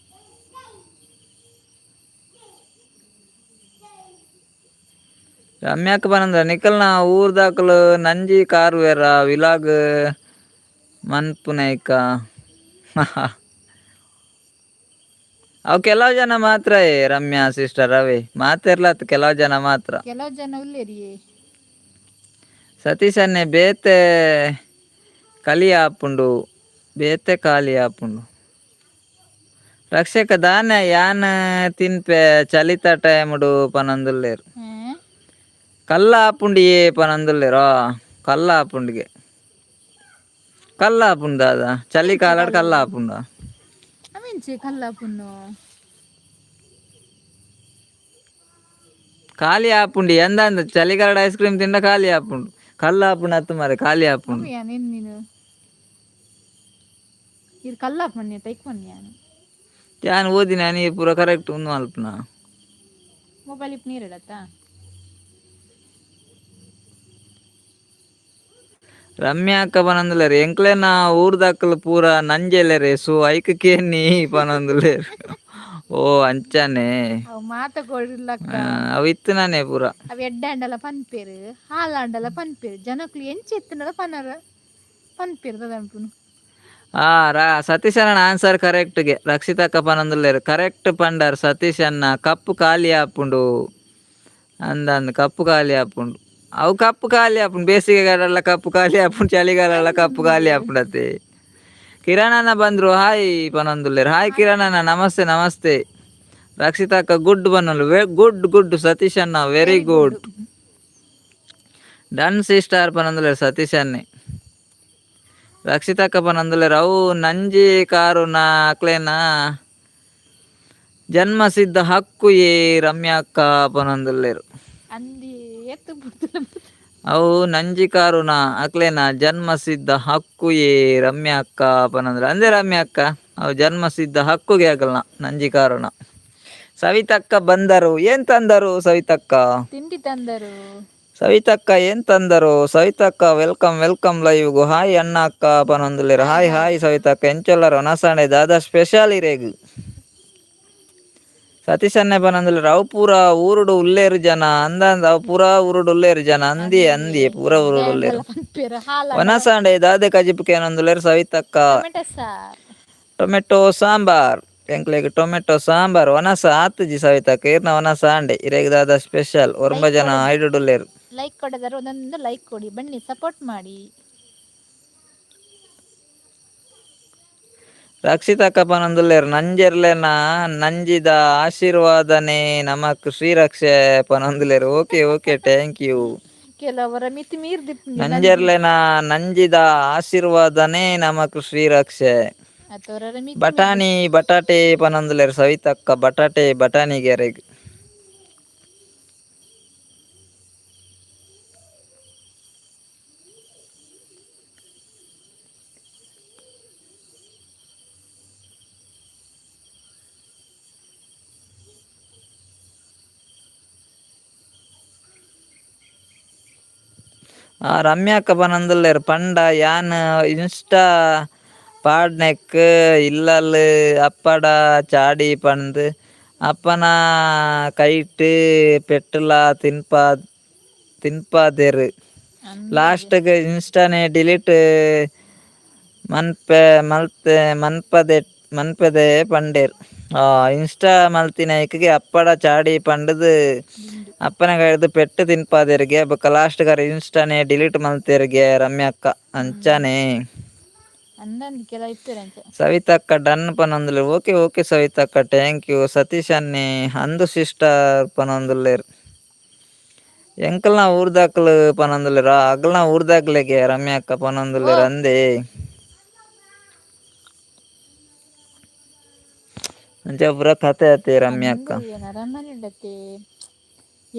ರಮ್ಯಾಕ್ ಬನಂದ್ರ ನಿಕಲ್ನ ಊರ್ದಾಕಲು ನಂಜಿ ಕಾರುವೆರ ವಿಲಾಗ್ ಮನ್ಪುನೈಕ? ಅವು ಕೆಲವು ಜನ ಮಾತ್ರ. ಏ ರಮ್ಯಾ ಸಿಸ್ಟರ್, ಅವೇ ಮಾತಿರ್ಲತ್, ಕೆಲವು ಜನ ಮಾತ್ರ. ಕೆಲವು ಜನ ಉಲ್ಲೇರಿಯೇ. ಸತೀಶನ್ನೇ ಬೇತೆ ಕಲಿ ಆಪುಂಡು, ಬೇತೆ ಖಾಲಿ ಆಪುಂಡು. ರಕ್ಷಕ ದಾನೆ ಯಾನ್ ತಿನ್ಪೆ ಚಲಿತ ಟೈముಡು ಪನಂದುಲ್ಲೇರು. ಕಲ್ಲ ಆಪುಂಡಿಯೇ ಪನಂದುಲ್ಲೇರೋ. ಕಲ್ಲ ಆಪುಂಡಿಗೆ, ಕಲ್ಲ ಆಪುಂಡು ದಾದ? ಚಳಿಕಾಲಡ್ ಕಲ್ಲ ಆಪುಂಡ? ಅವೆಂಚೆ ಕಲ್ಲಾಪುನ್ನು? ಖಾಲಿ ಆಪುಂಡಿ ಎಂದ? ಚಳಿಗಾಲಡ್ ಐಸ್ ಕ್ರೀಮ್ ತಿಂಡ ಖಾಲಿ ಆಪುಂಡು. ಕಲ್ಲ ಆಪುಂಡು ಅತ್ತು ಮಾರೆ, ಖಾಲಿ ಆಪುಂಡು. ಅವು ನೀನು ನೀನು ಇದು ಕಲ್ಲಾಪಣ್ಣೆ ತೈಕ್ ಯಾನು. ಯಾನ್ ಓದಿನ ನೀ ಪೂರ ಕರೆಕ್ಟ್ ಉಂದು ಮಲ್ಪುನ. ಮೊಬೈಲ್ ಇಪ್ ನೀರಿಡತ್ತಾ? ರಮ್ಯಾ ಅಕ್ಕ ಪನೊಂದುಲ್ಲೆರ್ ಎಂಕ್ಲೆನ ಊರ್ದಕುಲು ಪೂರ ನಂಜೆಲೆರೆ, ಸೊ ಐಕ್ ಕೇನಿ ಪನೊಂದುಲ್ಲೆರ್. ಓ ಅಂಚನೆ. ಅವು ಮಾತ ಕೊಡ್ಲಕ್ಕ. ಅವು ಇತ್ತುನನೆ ಪೂರ. ಅವು ಎಡ್ಡೆ ಆಂಡಲ ಪನ್ಪೇರು, ಹಾಲಾಂಡಲ ಪನ್ಪೇರು, ಜನಕ್ಲು ಎಂಚ ಇತ್ತುಂಡಲ ಪನರ ಪನ್ಪೇರು ದಾದ. ಆ ರಾ ಸತೀಶ್ ಅಣ್ಣ ಆನ್ಸರ್ ಕರೆಕ್ಟ್ಗೆ. ರಕ್ಷಿತಕ್ಕ ಪನೊಂದುಲ್ಲೆರ್ ಕರೆಕ್ಟ್ ಪಂಡರ್ ಸತೀಶ್ ಅಣ್ಣ. ಕಪ್ಪು ಖಾಲಿ ಆಪುಂಡು ಅಂದಂದು, ಕಪ್ಪು ಖಾಲಿ ಆಪುಂಡು. ಅವು ಕಪ್ಪು ಖಾಲಿ ಆಪುಂಡು. ಬೇಸಿಗೆಗಾಲಲ್ಲ ಕಪ್ಪು ಖಾಲಿ ಆಪುಂಡು, ಚಳಿಗಾಲಲ್ಲ ಕಪ್ಪು ಖಾಲಿ ಆಪುಂಡು ಅತ್ತೆ. ಕಿರಣಣ್ಣ ಬಂದ್ರು, ಹಾಯ್ ಪನೊಂದುಲ್ಲೆರ್. ಹಾಯ್ ಕಿರಣಣ್ಣ, ನಮಸ್ತೆ ನಮಸ್ತೆ. ರಕ್ಷಿತಕ್ಕ ಗುಡ್ ಬನ್ನಲು, ಗುಡ್ ಗುಡ್. ಸತೀಶ್ ಅಣ್ಣ very good. Done sister ಪನೊಂದುಲ್ಲೆರ್ Satish ಅಣ್ಣೆ. ರಕ್ಷಿತಕ್ಕ ಪನೊಂದುಲ್ಲೆರ್ ಅವು ನಂಜಿ ಕಾರುನ ಅಕ್ಲೆನ ಜನ್ಮಸಿದ್ಧ ಹಕ್ಕು ಏ ರಮ್ಯಾಕ್ಕ ಪನೊಂದುಲ್ಲೆರ್. ಅಂದಿ ಏತ್ ಬುಡ್ದು. ಅವು ನಂಜಿ ಕಾರುನ ಅಕ್ಲೆನ ಜನ್ಮಸಿದ್ಧ ಹಕ್ಕು ಏ ರಮ್ಯಾಕ್ಕ ಪನೊಂದುಲ್ಲೆರ್. ಅಂದೆ ರಮ್ಯಾಕ್ಕ, ಅವು ಜನ್ಮಸಿದ್ಧ ಹಕ್ಕುಗೆ ಆಗಲ್ನ ನಂಜಿ ಕಾರುನ. ಸವಿತಕ್ಕ ಬಂದರು, ಏನ್ ತಂದರು ಸವಿತಕ್ಕ? ತಿಂಡಿ ತಂದರು. ಸವಿತಕ್ಕ ಏನ್ ತಂದರು? ಸವಿತಕ್ಕ welcome welcome ಲೈವ್ಗು. Hi ಅಣ್ಣ ಅಕ್ಕ ಪನೊಂದುಲ್ಲೆರ್. Hi hi ಸವಿತಕ್ಕ, ಎಂಚೊಲ್ಲರ್? ಒನಸಾಂಡೆ ದಾದಾ ಸ್ಪೆಷಲ್ ಇರೇಗ್? ಸತೀಶ್ ಅಣ್ಣೆ ಪನೊಂದುಲ್ಲೆರ್ ಅವು ಪೂರ ಊರುಡು ಉಲ್ಲೇರು ಜನ. ಅಂದಂದ ಅವು ಪೂರಾ ಊರುಡು ಉಲ್ಲೇರು ಜನ. ಅಂದಿ ಅಂದಿ, ಪೂರ ಊರುಡು ಉಲ್ಲೇರು. ಪನ್ಪೇರು ಹಾಲ. ಒನಸಾಂಡೆ ದಾದೆ ಕಜಿಪು ಕೇನೊಂದುಲ್ಲೆರ್ ಸವಿತಕ್ಕ. ಟೊಮೆಟೊ ಸಾರ್. ಟೊಮೆಟೊ ಸಾಂಬಾರ್. ಎಂಕ್ಲೆಗ್ ಟೊಮೆಟೊ ಸಾಂಬಾರ್. ಒನಸ ಆತುಜಿ ಸವಿತಕ್ಕ, ಇರ್ನ ಒನಸ ಆಂಡೆ. ಇರೆಗ್ ದಾದ ಸ್ಪೆಷಲ್? ಒರ್ಂಬ ಜನ ಐಡುಡುಲ್ಲೇರು. ಲೈಕ್ ಕೊಡದಾರ ಒಂದೊಂದು ಲೈಕ್ ಕೊಡಿ, ಬನ್ನಿ ಸಪೋರ್ಟ್ ಮಾಡಿ. ರಕ್ಷಿತಕ್ಕ ಪನೊಂದುಲ್ಲೆರ್ ನಂಜೆರ್ಲೆನ ನಂಜಿದ ಆಶೀರ್ವಾದನೆ ನಮಕ್ ಶ್ರೀರಕ್ಷೆ ಪನೊಂದುಲ್ಲೆರ್. Okay okay, thank you. ಕೆಲವರ ಮಿತಿ ಮೀರ್ದಿಪ್ಪುಂಡು. ನಂಜೆರ್ಲೆನ ನಂಜಿದ ಆಶೀರ್ವಾದನೆ ನಮಕ್ ಶ್ರೀರಕ್ಷೆ. ಅತೋರರ ಮಿತಿ. ಬಟಾಣಿ ಬಟಾಟೆ ಪನೊಂದುಲ್ಲೆರ್ ಸವಿತಕ್ಕ. ಬಟಾಟೆ ಬಟಾಣಿ ಗೆರೆಗ್. ಆ ರಮ್ಯಾಕ್ಕ ಪನೊಂದುಲ್ಲೆರ್ ಪಂಡ ಯಾನ್ ಇನ್ಸ್ಟಾ ಪಾಡ್ನೆಕ್ ಇಲ್ಲಲ್ ಅಪ್ಪಡ ಚಾಡಿ ಪಂದ್ ಅಪ್ಪನ ಕೈಟ್ ಪೆಟ್ಟುಲ ತಿನ್ಪಾದೆರ್. ಲಾಸ್ಟ್ಗೆ ಇನ್ಸ್ಟಾನೇ ಡಿಲೀಟ್ ಮನ್ಪೆ ಮಲ್ತೆ ಮನ್ಪದೆ ಮನ್ಪದೆ ಪಂಡೇರ್. ಇನ್ಸ್ಟಾ ಮಲ್ತಿನೈಕ್ಗೆ ಅಪ್ಪಡ ಚಾಡಿ ಪಂಡದು ಅಪ್ಪನ ಕೈದು ಪೆಟ್ಟು ತಿನ್ಪಾದೆರ್ಗೆ ಬೊಕ್ಕ ಲಾಸ್ಟ್ ಗಾರ ಇನ್ಸ್ಟಾನೇ ಡಿಲೀಟ್ ಮಲ್ತೆರ್ಗೆ ರಮ್ಯಕ್ಕ ಅಂಚನೆ. ಅಂದಂದು ಕೆಲ ಇಪ್ಪೇರು ಅಂಚ. ಸವಿತಕ್ಕ ಡನ್ ಪನೊಂದುಲ್ಲೆರ್. ಓಕೆ ಓಕೆ ಸವಿತಕ್ಕ, thank you. Satish ಅನ್ನೆ ಅಂದು ಸಿಸ್ಟರ್ ಪನೊಂದುಲ್ಲೆರ್. ಎಂಕಲ್ನ ಊರ್ದಾಕ್ಲು ಪನೊಂದುಲ್ಲೆರ್. ಅಗಲ್ನ ಊರ್ದಾಕ್ಲೆಗೆ ರಮ್ಯಕ್ಕ ಪನೊಂದುಲ್ಲೆರ್ ಅಂದೇ. ಅಂಚ ಪೂರ ಕತೆ ಅತೆ ರಮ್ಯಕ್ಕ. ಅರಮನೆ ಉಂಡತೆ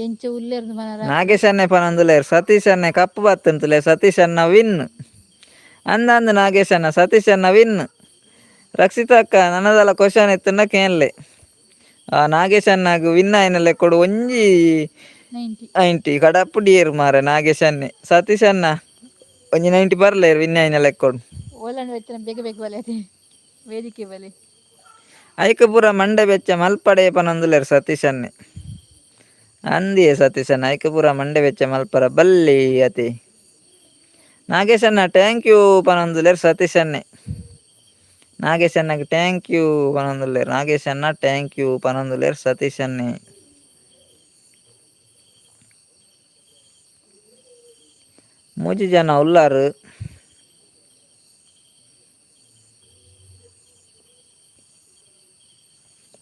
ಎಂಚ ಉಲ್ಲೇರ್ದು ಮನರ. ನಾಗೇಶ್ ಅಣ್ಣೆ ಪನೊಂದುಲ್ಲೆರ್. ಸತೀಶ್ ಅಣ್ಣೆ ಕಪ್ಪು ಬತ್ತಂತುಲೆ. ಸತೀಶ್ ಅಣ್ಣ ವಿನ್ ಅಂದ ಅಂದ್ ನಾಗೇಶ್ ಅಣ್ಣ. ಸತೀಶ್ ಅಣ್ಣ ವಿನ್. ರಕ್ಷಿತಾ ಅಕ್ಕ ನನದಲ ಕ್ವಶನ್ ಇತ್ತಂಡ ಕೇನ್ಲೆ. ಆ ನಾಗೇಶ್ ಅಣ್ಣಗ್ ವಿನ್ ಆಯಿನ ಲೆಕ್ಕೊಡು ಒಂಜಿ 90. 90 ಕಡಪು ಡಿಯೇರ್ ಮಾರೆ ನಾಗೇಶ್ ಅಣ್ಣೆ. ಸತೀಶ್ ಅಣ್ಣ ಒಂಜಿ 90 ಬರ್ಲೇರ್ ವಿನ್ ಆಯಿನ ಲೆಕ್ಕೊಡು. ಓಲಂಡ ಇತ್ತಿನ ಬೇಗ ಬೇಗ ಬಲೆ ಅದೇ ವೇದಿಕೆ ಬಲೆ. ಐಕ್ ಪೂರ ಮಂಡೆ ಬೆಚ್ಚ ಮಲ್ಪಡೆ ಪನೊಂದುಲ್ಲೆರ್ ಸತೀಶ್ ಅಣ್ಣೆ. ಅಂದಿಯೇ ಸತೀಶ್ ಅಣ್ಣ, ಐಕ್ ಪೂರ ಮಂಡೆ ಬೆಚ್ಚ ಮಲ್ಪರ ಬಲ್ಲಿ ಅತಿ. ನಾಗೇಶ್ ಅಣ್ಣ thank you ಪನೊಂದುಲ್ಲೆರ್ Satish ಅಣ್ಣೆ. Nagesh ಅಣ್ಣಗ್ thank you ಪನೊಂದುಲ್ಲೆರ್. Nagesh ಅಣ್ಣ thank you ಪನೊಂದುಲ್ಲೆರ್ ಸತೀಶ್ ಅಣ್ಣೆ. ಮೂಜಿ ಜನ ಉಲ್ಲಾರು.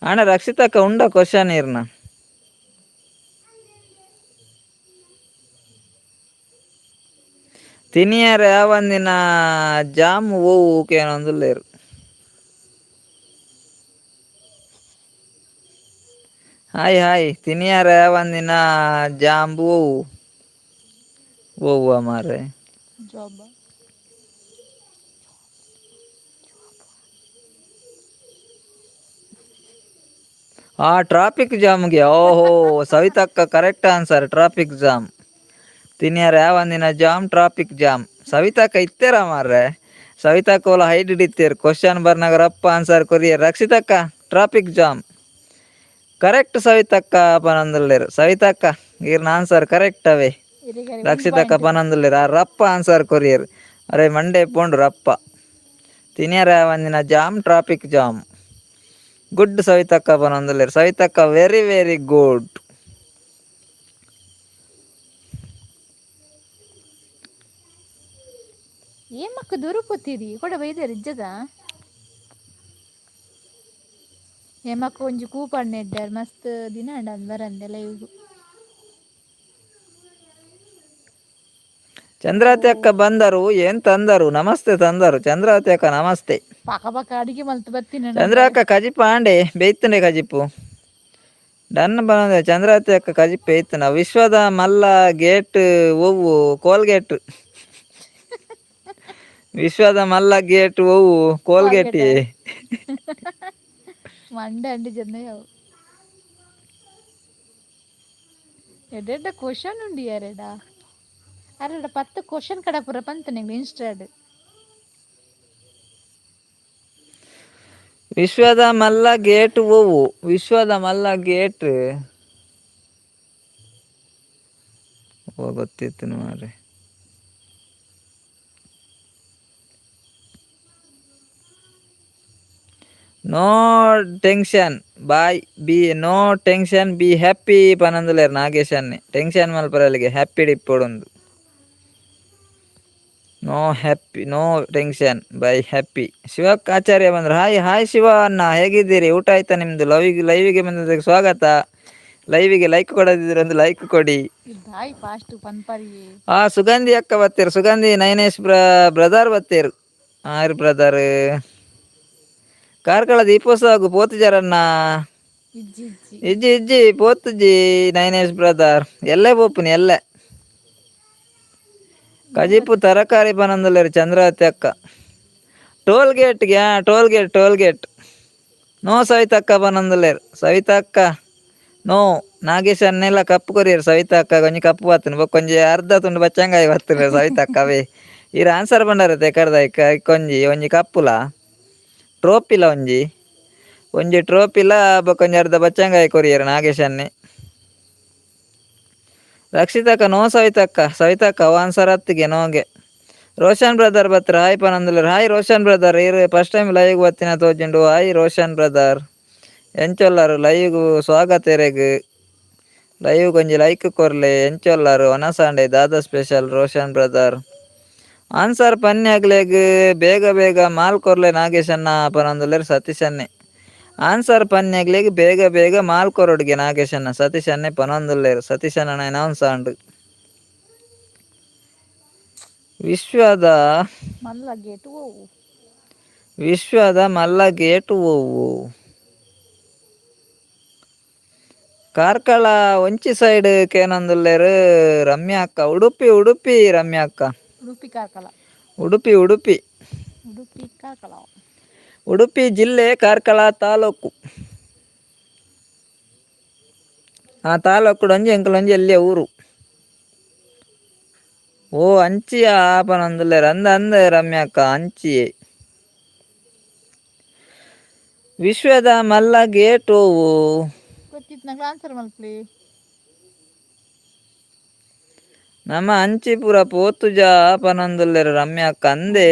ಅಣ್ಣ ರಕ್ಷಿತಕ್ಕ ಉಂಡ ಕ್ವಶನ್ ಇರ್ನ. ತಿನಿಯರ ಯಾವಂದಿನ ಜಾಮ್ ಓವು ಕೇನೊಂದುಲ್ಲೆರ್. ಹಾಯ್ ಹಾಯ್ ತಿನಿಯರ ಯಾವಂದಿನ ಜಾಂಬು ಓವು ಓವ್ವ ಮಾರೆ. ಜಾಬ್. ಆ ಟ್ರಾಫಿಕ್ ಜಾಮ್ಗೆ. ಓಹೋ ಸವಿತಕ್ಕ correct answer, traffic jam. ತಿನಿಯರ ಯಾವಂದಿನ jam traffic jam. ಸವಿತಕ್ಕ ಇತ್ತೇರ ಮಾರ್ರೆ. ಸವಿತಕ್ಕ ಓಲ ಹೈಡ್ ಇತ್ತೇರು ಕ್ವಶನ್ ಬರ್ನಾಗ ರಪ್ಪ ಆನ್ಸರ್ ಕೊರಿಯರ್. ರಕ್ಷಿತಕ್ಕ traffic jam correct ಸವಿತಕ್ಕ ಪನೊಂದುಲ್ಲೆರ್. ಸವಿತಕ್ಕ ಈರ್ನ ಆನ್ಸರ್ ಕರೆಕ್ಟ್ ಅವೇ. ರಕ್ಷಿತಕ್ಕ ಪನೊಂದುಲ್ಲೆರ್. ಆ ರಪ್ಪ ಆನ್ಸರ್ ಕೊರಿಯರ್ ಅರೆ ಮಂಡೆ ಪೋಂಡು ರಪ್ಪ. ತಿನಿಯರ ಯಾವಂದಿನ jam traffic jam. Good ಸವಿತಕ್ಕ ಪನೊಂದುಲ್ಲೆರ್. ಸವಿತಕ್ಕ very very good. ಏಮಕ್ಕ ದೂರ ಪೋತೀರಿ ಕೊಡ ಬೈದಾರ ಇಜ್ಜದ ಏಮಕ್ಕ ಒಂಜಿ ಕೂಪಣ್ಣ ಇಡ್ಡಾರ್ ಮಸ್ತ್ ದಿನ ಅಂಡ ಬರಂದೆಲ್ಲ ಇವು. ಚಂದ್ರಾವತಿ ಅಕ್ಕ ಬಂದರು ಏನ್ ತಂದರು? ನಮಸ್ತೆ ತಂದರು ಚಂದ್ರಾವತಿ ಅಕ್ಕ, ನಮಸ್ತೆ. ಪಕ ಪಕ ಅಡಿಗೆ ಮಲ್ತು ಬರ್ತೀನಿ. ಚಂದ್ರ ಅಕ್ಕ ಕಜಿಪು ಆಂಡೆ ಬೇಯ್ತಂಡೆ ಕಜಿಪು ಡನ್ ಬಂದ. ಚಂದ್ರಾವತಿ ಅಕ್ಕ ಕಜಿಪು ಬೇಯ್ತನ. ವಿಶ್ವದ ಮಲ್ಲ ಗೇಟ್ ಒವ್ವು? ಕೋಲ್ಗೇಟ್. ವಿಶ್ವದ ಮಲ್ಲ ಗೇಟ್ ಒವ್ವು? ಕೋಲ್ಗೇಟ್. ಮಂಡೆ ಅಂಡಿ ಜನ ಯಾವು ಎಡೆಡ್ಡ ಕ್ವಶನ್ ಉಂಡು ಯಾರೆಡ ಅರೆಡ 10 ಕ್ವಶನ್ ಕಡಪುರ ಪಂತ ನಿಂಗೆ ಇನ್ಸ್ಟಾಡ್. ವಿಶ್ವದ ಮಲ್ಲ ಗೇಟ್ ಒವ್ವು? ವಿಶ್ವದ ಮಲ್ಲ ಗೇಟ್ ಓ ಗೊತ್ತಿತ್ತು ಮಾರ್ರೆ. No tension bye be, no tension be happy ಪನೊಂದುಲ್ಲೆರ್ ನಾಗೇಶ್ ಅಣ್ಣೆ. ಟೆನ್ಷನ್ ಮಲ್ಪರಲ್ಲಿಗೆ ಹ್ಯಾಪಿ ಇಪ್ಪೊಡೊಂದು. No happy, no tension bye happy. ಶಿವಕ್ ಆಚಾರ್ಯ ಬಂದ್ರು. ಹಾಯ್ ಹಾಯ್ ಶಿವ ಅಣ್ಣ, ಹೇಗಿದ್ದೀರಿ? ಊಟ ಆಯ್ತಾ ನಿಮ್ದು? ಲೈವಿಗೆ ಲೈವಿಗೆ ಬಂದದಕ್ಕೆ ಸ್ವಾಗತ. ಲೈವಿಗೆ ಲೈಕ್ ಕೊಡದಿದ್ರೆ ಒಂದು ಲೈಕ್ ಕೊಡಿ. ಬಾಯ್ ಫಾಸ್ಟ್ ಪನ್ಪರಿ. ಆ ಸುಗಂಧಿ ಅಕ್ಕ ಬತ್ತೀರು. ಸುಗಂಧಿ ನಯನೇಶ್ ಬ್ರದರ್ ಬತ್ತೀರು. ಆರು ಬ್ರದರ್ ಕಾರ್ಕಳ ದೀಪೋತ್ಸವకు ಪೋತುಜರಣ್ಣ? ಇಜ್ಜಿ ಇಜ್ಜಿ. ಇಜ್ಜಿ ಇಜ್ಜಿ ಪೋತುಜಿ ನಯನೇಶ್ ಬ್ರದರ್. ಎಲ್ಲೇ ಪೋಪುನಿ ಎಲ್ಲೆ. ಕಜಿಪು ತರಕಾರಿ ಪನೊಂದುಲ್ಲೆರ್ ಚಂದ್ರಾವತಿ ಅಕ್ಕ. ಟೋಲ್ ಗೇಟ್ಗೆ toll gate toll gate. No ಸವಿತಕ್ಕ ಪನೊಂದುಲ್ಲೆರ್. ಸವಿತಕ್ಕ ನೋ. ನಾಗೇಶ್ ಅನ್ನೆಲ್ಲ ಕಪ್ಪು ಕೊರಿಯರ್. ಸವಿತಾ ಅಕ್ಕ ಒಂಜಿ ಕಪ್ಪು ಬತ್ತುಂಡು ಬೊಕ್ಕ ಒಂಜಿ ಅರ್ಧ ತುಂಡು ಬಚ್ಚಂಗಾಯಿ ಬತ್ತುಂಡು. ಸವಿತಕ್ಕ ಅವೇ ಈರ್ ಆನ್ಸರ್ ಪಂಡರತೆ ಕರ್ದ ಒಂಜಿ ಒಂಜಿ ಕಪ್ಪುಲ ಟ್ರೋಪಿಲ ಒಂಜಿ ಒಂಜಿ ಟ್ರೋಪಿಲ ಬೊಕ್ಕ ಒಂಜಿ ಅರ್ಧ ಬಚ್ಚಂಗಾಯಿ ಕೊರಿಯರ್ ನಾಗೇಶ್ ಅನ್ನೆ. ರಕ್ಷಿತಕ್ಕ ನೋ ಸವಿತಕ್ಕ, ಸವಿತಕ್ಕ ಆನ್ಸರ್ ಹತ್ತಿಗೆ ನೋಗೆ. ರೋಷನ್ ಬ್ರದರ್ ಬತ್ರ ಹಾಯ್ ಪನಂದುಲ್ಲೆರ್. ಹಾಯ್ ರೋಷನ್ ಬ್ರದರ್, ಇರು first time live ಬತ್ತಿನ ತೋಜುಂಡು. ಹಾಯ್ ರೋಷನ್ ಬ್ರದರ್, ಎಂಚೊಲ್ಲರು? ಲೈವ್ ಸ್ವಾಗತ ಇರೆಗ್. ಲೈವ್ ಒಂಜಿ ಲೈಕ್ ಕೊರ್ಲೆ. ಎಂಚೊಲ್ಲರು? ಒನಸಾಂಡೆ ದಾದ special Roshan brother? Answer ಪನ್ಯಾಗ್ಲೆಗ್ ಬೇಗ ಬೇಗ ಮಾಲ್ ಕೊರ್ಲೆ ನಾಗೇಶಣ್ಣ ಪನೊಂದುಲ್ಲೆರ್ ಸತೀಶನ್ನೇ. ಆನ್ಸರ್ ಪನ್ಯಾಗ್ಲೆಗ್ ಬೇಗ ಬೇಗ ಮಾಲ್ ಕೊರೊಡುಗೆ ನಾಗೇಶಣ್ಣ, ಸತೀಶನ್ನೇ ಪನೊಂದುಲ್ಲೆರ್. ಸತೀಶಣ್ಣ ಅನೌನ್ಸ್ ಆಂಡ್. ವಿಶ್ವದ ಮಲ್ಲ ಗೇಟ್ ಒವು? ವಿಶ್ವದ ಮಲ್ಲ ಗೇಟ್ ಒವು? ಕಾರ್ಕಳ ಒಂಚಿ ಸೈಡ್ ಕೇನೊಂದುಲ್ಲೆರ್ ರಮ್ಯಾ ಅಕ್ಕ. ಉಡುಪಿ ಉಡುಪಿ ರಮ್ಯಾ ಅಕ್ಕ. ಉಡುಪಿ ಕಾರ್ಕಳ. ಉಡುಪಿ ಉಡುಪಿ. ಉಡುಪಿ ಕಾರ್ಕಳ. ಉಡುಪಿ ಜಿಲ್ಲೆ, ಕಾರ್ಕಳ ತಾಲೂಕು. ಆ ತಾಲೂಕು ಒಂಜಿ ಎಂಕಲ್ ಒಂಜಿ ಎಲ್ಲಿಯ ಊರು. ಓ ಅಂಚಿಯ ಪನೊಂದುಲ್ಲೆರ್. ಅಂದ ಅಂದ ರಮ್ಯಕ್ಕ, ಅಂಚಿಯೇ. ವಿಶ್ವದ ಮಲ್ಲ ಗೇಟ್ ಒವು? ಗೊತ್ತಿತ್ತು ಆನ್ಸರ್ ಮಲ್ಪಲಿ. ನಮ್ಮ ಅಂಚಿಪುರ ಪೋತುಜ ಪನೊಂದುಲ್ಲೆರ್ ರಮ್ಯಕ್ಕ. ಅಂದೇ.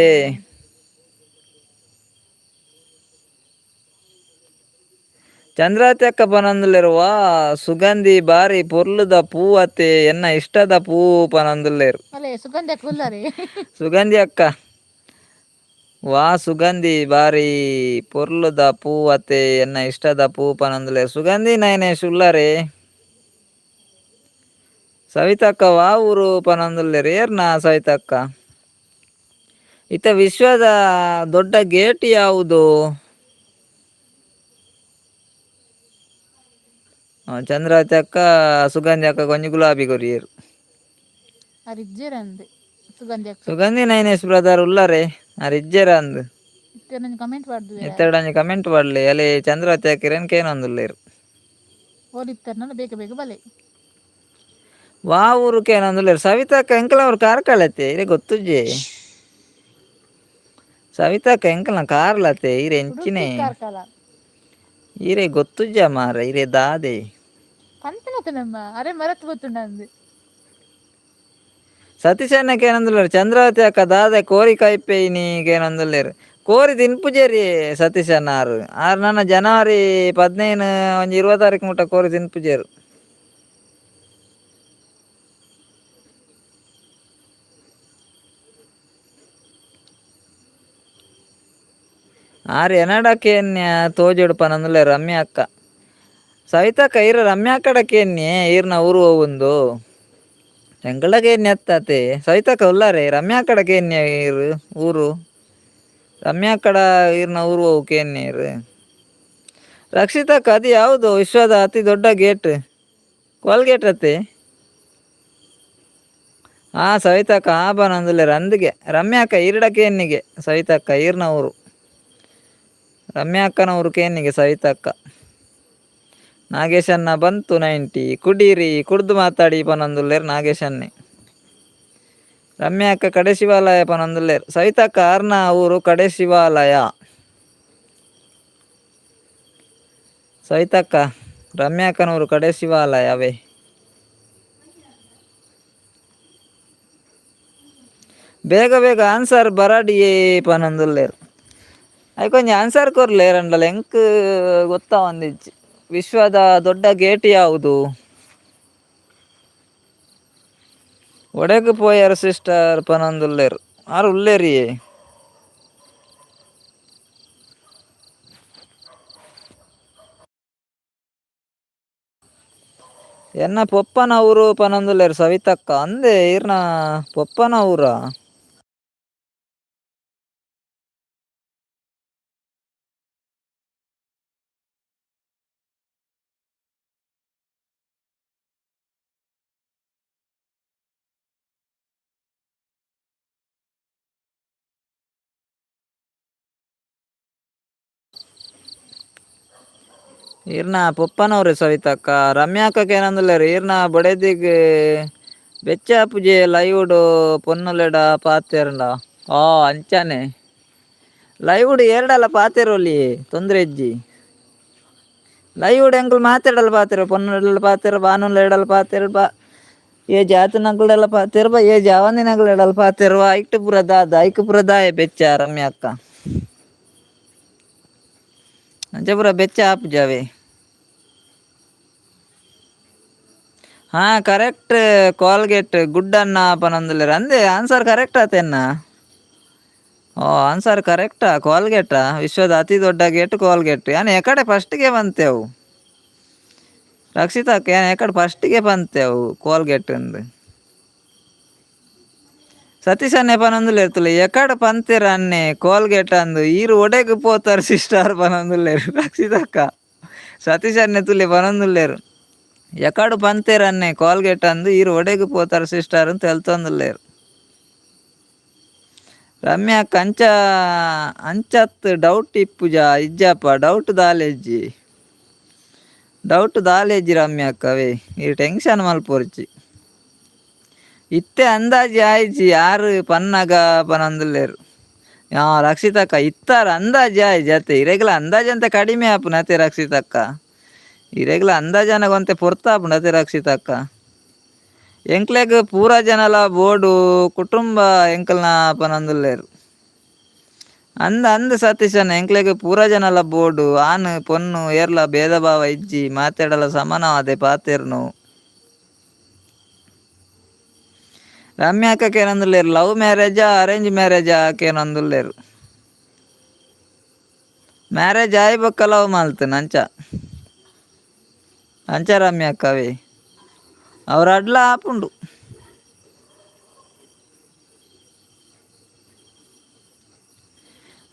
ಚಂದ್ರಾವತಿ ಅಕ್ಕ ಪನೊಂದುಲ್ಲೆರ್ ವಾ ಸುಗಂಧಿ ಬಾರಿ ಪೊರ್ಲುದ ಪೂ ಅತ್ತೆ, ಎನ್ನ ಇಷ್ಟದ ಪೂ ಪನೊಂದುಲ್ಲೆರ್. ಅಲ್ಲೇ ಸುಗಂಧಿ ಅಕ್ಕ ಉಲ್ಲಾರಿ. ಸುಗಂಧಿ ಅಕ್ಕ ವಾ ಸುಗಂಧಿ ಬಾರಿ ಪೊರ್ಲುದ ಪೂ ಅತ್ತೆ, ಎನ್ನ ಇಷ್ಟದ ಪೂ ಪನೊಂದುಲ್ಲೆರ್. ಸುಗಂಧಿ ನಯನೇಶ್ ಉಲ್ಲಾರೆ. ಸವಿತಕ್ಕ ವಾ ಊರು ಪನೊಂದುಲ್ಲೆರ್. ಏರ್ನ ಸವಿತಕ್ಕ? ಇತ್ತ ವಿಶ್ವದ ದೊಡ್ಡ ಗೇಟ್ ಯಾವುದು? ಚಂದ್ರಾವತಿ ಅಕ್ಕ ಸುಗಂಧಿ ಅಕ್ಕ ಕೊಂಚ ಗುಲಾಬಿ ಕೊರಿಯರು. ಅರಿಜ್ಜೇರ್ ಅಂದ್ ಸುಗಂಧಿ ಅಕ್ಕ. ಸುಗಂಧಿ ನೈನೇಶ್ ಬ್ರದರ್ ಉಲ್ಲಾರೆ, ಅರಿಜ್ಜೇರ್ ಅಂದ್. ಇತ್ತೆರೊಂಜಿ ಕಮೆಂಟ್ ಪಾಡ್ದುವೆರ್. ಇತ್ತೆರಡೊಂಜಿ ಕಮೆಂಟ್ ಪಾಡ್ಲೆ. ಅಲೆ ಚಂದ್ರಾವತಿ ಅಕ್ಕ ಕೇನೊಂದುಲ್ಲೆರ್. ಓದಿತ್ತರ್ನಲ್ಲ, ಬೇಗ ಬೇಗ ಬಲೆ. ವಾ ಊರು ಕೇನೊಂದುಲ್ಲೆರ್ ಸವಿತಕ್ಕ. ಎಂಕಲ ಊರು ಕಾರ್ಕಳತೆ, ಇರೆ ಗೊತ್ತುಜ್ಜೆ. ಸವಿತಕ್ಕ ಎಂಕಲ್ನ ಕಾರ್ಲತೆ, ಇರೆ ಎಂಚಿನೆ? ಉಡುಪಿ ಕಾರ್ಕಳ. ಇರೆ ಗೊತ್ತುಜ್ಜ ಮಾರ, ಇರೆ ದಾದೆ? ಪಂತನತನಮ್ಮ ಅರೆ ಮರತ್ ಗೊತ್ತುಂಡಂದು. ಸತೀಶಣ್ಣ ಕೇನೊಂದುಲ್ಲೆರ್ ಚಂದ್ರಾವತಿ ಅಕ್ಕ ದಾದೆ ಕೋರಿ ಕಾಯ್ಪೆಯಿನಿ ಕೇನೊಂದುಲ್ಲೆರ್. ಕೋರಿ ತಿನ್ಪುಜೆರಿ ಸತೀಶಣ್ಣ. ಆರ್ ಆರ್ ನನ್ನ ಜನವರಿ 15 ಒಂಜಿ 20 ತಾರೀಕು ಮುಟ್ಟ ಕೋರಿ ತಿನ್ಪುಜೆರ್. ಆರ್ ಎನಡ ಕೇನ್ಯ ತೋಜೊಡು ಪನೊಂದುಲ್ಲೆರ್ ರಮ್ಯಾ ಅಕ್ಕ. ಸವಿತಕ್ಕ ಇರ್ ರಮ್ಯಾ ಅಕ್ಕಡ ಕೇನ್ಯೆ ಈರ್ನ ಊರು ಒವುಂದು. ಎಂಕಲ್ಡ ಕೇನ್ಯ ಅತ್ತಾತೆ. ಸವಿತಕ್ಕ ಉಲ್ಲಾರೆ, ರಮ್ಯಾ ಅಕ್ಕಡ ಕೇನ್ಯ ಈರ್ ಊರು. ರಮ್ಯಾ ಅಕ್ಕಡ ಈರ್ನ ಊರು ಒವು ಕೇನ್ಯ ಇರ್. ರಕ್ಷಿತಕ್ಕ ಅದು ಯಾವುದು ವಿಶ್ವದ ಅತಿ ದೊಡ್ಡ ಗೇಟ್? ಕೋಲ್ಗೇಟ್ ಅತ್ತೆ? ಹಾ ಸವಿತಕ್ಕ ಆ ಪನೊಂದುಲ್ಲೆರ್. ಅಂದ್ಗೆ ರಮ್ಯಾ ಅಕ್ಕ ಈರ್ಡ ಕೇನ್ನಿಗೆ ಸವಿತಕ್ಕ ಈರ್ನ ಊರು. ರಮ್ಯಾ ಅಕ್ಕನ ಊರು ಕೇನ್ನಿಗೆ ಸವಿತಕ್ಕ. ನಾಗೇಶಣ್ಣ ಬಂತು 90 ಕುಡೀರಿ, ಕುಡ್ದು ಮಾತಾಡಿ ಪನೊಂದುಲ್ಲೆರ್ ನಾಗೇಶನ್ನೇ. ರಮ್ಯಾ ಅಕ್ಕ ಕಡೆ ಶಿವಾಲಯ ಪನೊಂದುಲ್ಲೆರ್. ಸವಿತಕ್ಕ ಆರ್ನ ಊರು ಕಡೆ ಶಿವಾಲಯ. ಸವಿತಕ್ಕ ರಮ್ಯಾ ಅಕ್ಕನ ಊರು ಕಡೆ ಶಿವಾಲಯ ಅವೇ. ಬೇಗ ಬೇಗ ಆನ್ಸರ್ ಬರಡಿಯೇ ಪನೊಂದುಲ್ಲೆರ್. ಐಕೊಂಜಿ ಕೊಂಚ ಆನ್ಸರ್ ಕೊರ್ಲೆ ರಂಡಲ, ಎಂಕ್ ಗೊತ್ತಾವಂದಿಜ್ಜಿ. ವಿಶ್ವದ ದೊಡ್ಡ ಗೇಟ್ ಯಾವುದು? ಒಡೆಗ್ ಪೋಯರ್ ಸಿಸ್ಟರ್ ಪನೊಂದುಲ್ಲೆರ್. ಆರ್ ಉಲ್ಲೆರಿಯೇ. ಎನ್ನ ಪೊಪ್ಪನ ಊರು ಪನೊಂದುಲ್ಲೆರ್ ಸವಿತಕ್ಕ. ಅಂದೆ ಈರ್ನ ಪೊಪ್ಪನ ಊರಾ? ಈರ್ನ ಪೊಪ್ಪನವ್ರೆ ಸವಿತಕ್ಕ. ರಮ್ಯಾಕ್ಕ ಏನಂದುಲ್ಲೆರ್ ಈರ್ನ ಬೊಡೆದಿಗ್ ಬೆಚ್ಚಾಪುಜೆ ಲೈವುಡು ಪೊನ್ನುಲೆಡ ಪಾತೆರ್ಂಡ? ಆ ಅಂಚನೆ ಲೈವುಡು ಏರ್ಡಲ ಪಾತೆರೊಲಿ, ತೊಂದ್ರೆ ಇಜ್ಜಿ. ಲೈವುಡು ಎಂಕುಲು ಮಾತೆರ್ಡಲ ಪಾತೆರ, ಪೊನ್ನುಲೆಡಲ ಪಾತೆರ, ಬಾನುಲೆಡಲ ಪಾತೆರ, ಬಾ ಏ ಜಾತನಕುಲೆಲ್ಲ ಪಾತೆರ್ಬ ಏ ಜಾವಂದಿನಕುಲೆಡಲ ಪಾತೆರ್ವ ಐಟ್ ಪೂರ ದಾದ ಐಕ್ ಪೂರ ದಾಯೆ ಬೆಚ್ಚ ರಮ್ಯ ಅಕ್ಕ ಅಂಚ ಪೂರ ಬೆಚ್ಚ ಆಪುಜಾವೆ. ಹಾ correct Colgate good ಅನ್ನ ಪನೊಂದುಲ್ಲೆರ್ ಅಂದೆ ಆನ್ಸರ್ ಕರೆಕ್ಟ್ ಆತೆನ್ನ. ಓ ಆನ್ಸರ್ ಕರೆಕ್ಟಾ ಕೋಲ್ಗೇಟಾ ವಿಶ್ವದ ಅತಿ ದೊಡ್ಡ ಗೇಟ್ ಕೋಲ್ಗೇಟ್ ಯಾನ್ ಎಕಡೆ ಫಸ್ಟ್ಗೆ ಬಂತೆ ಅವು ರಕ್ಷಿತಕ್ಕ ಯಾನ್ ಎಕಡೆ ಫಸ್ಟ್ಗೆ ಬಂತೆ ಅವು ಕೋಲ್ಗೇಟ್ ಅಂದ್. ಸತೀಶ್ ಅಣ್ಣೆ ಪನೊಂದುಲ್ಲೆರ್ ತೂಲೆ ಎಕಡೆ ಪಂತೆರ್ ಅಣ್ಣೆ ಕೋಲ್ಗೇಟ್ ಅಂದ್ ಈರ್ ಒಡೆಗ್ ಪೋತರ್ ಸಿಸ್ಟರ್ ಪನೊಂದುಲ್ಲೆರ್ ರಕ್ಷಿತಕ್ಕ. ಸತೀಶ್ ಅಣ್ಣೆ ತೂಲೆ ಪನೊಂದುಲ್ಲೆರ್ ಎಕಡೆ ಪಂತೆರ್ ಅಣ್ಣೆ ಕೋಲ್ಗೇಟ್ ಅಂದ್ ಈರ್ ಒಡೆಗ್ ಪೋತರ್ ಸಿಸ್ಟರ್ ಅಂದ್ ತೆಲ್ತೊಂದುಲ್ಲೆರ್. ರಮ್ಯಕ್ಕ ಅಂಚ ಅಂಚತ್ ಡೌಟ್ ಇಪ್ಪುಜ ಇಜ್ಜಪ್ಪ ಡೌಟ್ ದಾಲೆಜ್ಜಿ ಡೌಟ್ ದಾಲೆಜ್ಜಿ ರಮ್ಯಕ್ಕ ಅವೇ ಈ ಟೆನ್ಷನ್ ಮಲ್ಪೊರ್ಚಿ. ಇತ್ತೆ ಅಂದಾಜಿ ಆಯ್ಜಿ ಯಾರು ಪನ್ನಗ ಪನೊಂದುಲ್ಲೆರ್. ಹಾ ರಕ್ಷಿತಕ್ಕ ಇತ್ತಾರ ಅಂದಾಜಿ ಆಯ್ಜಿ ಅತ್ತೆ ಇರೆಗ್ಲ ಅಂದಾಜಿ ಅಂತ ಕಡಿಮೆ ಆಪುನ ಅತ್ತೆ ರಕ್ಷಿತಕ್ಕ ಇರೆಗ್ಲ ಅಂದಾಜನ ಒಂತೆ ಪೊರ್ತಾಪುಂಡು ಅತ್ತೆ ರಕ್ಷಿತಕ್ಕ. ಎಂಕ್ಲೆಗ್ ಪೂರ ಜನಲ ಬೋಡು ಕುಟುಂಬ ಎಂಕಲ್ನ ಪನೊಂದುಲ್ಲೆರ್. ಅಂದ್ ಅಂದ್ ಸತೀಶಣ್ಣ ಎಂಕ್ಲೆಗ್ ಪೂರ ಜನಲ ಬೋಡು ಆನ್ ಪೊನ್ನು ಏರ್ಲ ಭೇದ ಭಾವ ಇಜ್ಜಿ ಮಾತೆಡಲ ಸಮಾನವಾದೆ ಪಾತೆರ್ನು. ರಮ್ಯಕ್ಕ ಕೇನೊಂದುಲ್ಲೆರ್ ಲವ್ ಮ್ಯಾರೇಜಾ ಅರೇಂಜ್ ಮ್ಯಾರೇಜಾ ಕೇನೊಂದುಲ್ಲೆರ್. ಮ್ಯಾರೇಜ್ ಆಯಿ ಬೊಕ್ಕ ಲವ್ ಮಲ್ತುನ ಅಂಚ ಅಂಚ ರಮ್ಯಕ್ಕ ಅವೇ ಅವು ರಡ್ಲ ಆಪುಂಡು.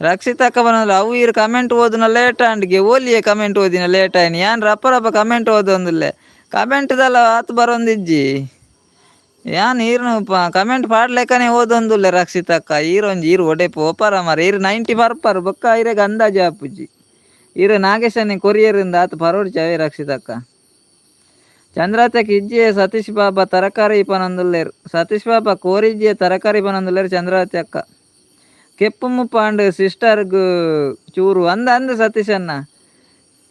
ರಕ್ಷಿತಕ್ಕ ಪನೊಂದುಲ್ಲೆರ್ ಅವು ಈರ್ ಕಮೆಂಟ್ ಓದುನ ಲೇಟ್ ಆಂಡ್ಗೆ ಓಲಿಯೇ ಕಮೆಂಟ್ ಓದಿನ ಲೇಟ್ ಆಯ್ನಿ ಯಾನ್ ರಪ್ಪ ರಪ್ಪ ಕಮೆಂಟ್ ಓದೊಂದುಲ್ಲೆ ಕಮೆಂಟ್ ದಾಲ ಆತ್ ಬರೊಂದಿಜ್ಜಿ. ಯಾನ್ ಈರ್ನ ಕಮೆಂಟ್ ಪಾಡ್ಲೆಕ್ಕನೆ ಓದೊಂದುಲ್ಲೆ ರಕ್ಷಿತಕ್ಕ ಈರೊಂಜಿ ಈರ್ ಒಡೆ ಪೋಪರ ಮಾರ್ರೆ ಈರ್ 90 ಪರ್ಪರ್ ಬೊಕ್ಕ ಇರೆಗ್ ಅಂದಾಜು ಆಪುಜಿ. ಈರ್ ನಾಗೇಶನೆ ಕೊರಿಯರ್ ಇಂದ್ ಆತ್ ಪರೋಡ್ಚಿ ಅವೇ ರಕ್ಷಿತಕ್ಕ. ಚಂದ್ರಾತಕ್ಕೆ ಇಜ್ಜಿಯೇ ಸತೀಶ್ ಬಾಬಾ ತರಕಾರಿ ಪನೊಂದುಲ್ಲೆರ್. ಸತೀಶ್ ಬಾಬಾ ಕೋರಿಜ್ಜಿಯೇ ತರಕಾರಿ ಪನೊಂದುಲ್ಲೆರ್ ಚಂದ್ರಾವತಿ ಅಕ್ಕ. ಕೆಪ್ಪು ಮುಪ್ಪಾಂಡ್ ಸಿಸ್ಟರ್ಗ್ ಚೂರು ಅಂದ್ ಅಂದ್ ಸತೀಶ್ ಅಣ್ಣ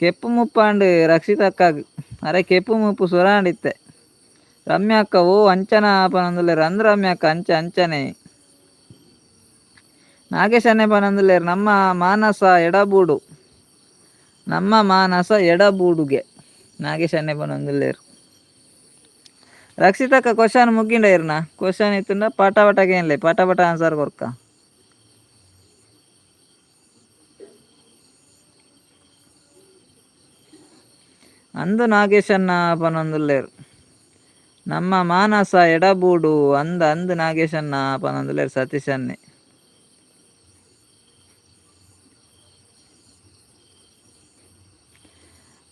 ಕೆಪ್ಪು ಮುಪ್ಪಾಂಡ್ ರಕ್ಷಿತಕ್ಕಗ್ ಅರೆ ಕೆಪ್ಪು ಮುಪ್ಪು ಸುರಾಂಡಿತ್ತೆ. ರಮ್ಯಕ್ಕ ಓ ಅಂಚನ ಪನೊಂದುಲ್ಲೆರ್ ಅಂದ್ ರಮ್ಯಕ್ಕ ಅಂಚ ಅಂಚನೆ. ನಾಗೇಶ್ ಅಣ್ಣೆ ಪನೊಂದುಲ್ಲೆರ್ ನಮ್ಮ ಮಾನಸ ಎಡಬೂಡು ನಮ್ಮ ಮಾನಸ ಎಡಬೂಡುಗೆ ನಾಗೇಶ್ ಅಣ್ಣೆ ಪನೊಂದುಲ್ಲೆರ್. ರಕ್ಷಿತಕ್ಕ ಕ್ವಶನ್ ಮುಗಿಂಡ ಇರ್ನ ಕ್ವಶನ್ ಇತ್ತುಂಡ ಪಟ ಪಟ ಕೇನ್ಲೆ ಪಟ ಪಟ ಆನ್ಸರ್ ಕೊರ್ಕ. ಅಂದು ನಾಗೇಶಣ್ಣ ಪನೊಂದುಲ್ಲೆರ್. ನಮ್ಮ ಮಾನಸ ಎಡಬೂಡು ಅಂದ್ ಅಂದ್ ನಾಗೇಶಣ್ಣ ಪನೊಂದುಲ್ಲೆರ್ ಸತೀಶ್ ಅಣ್ಣೆ.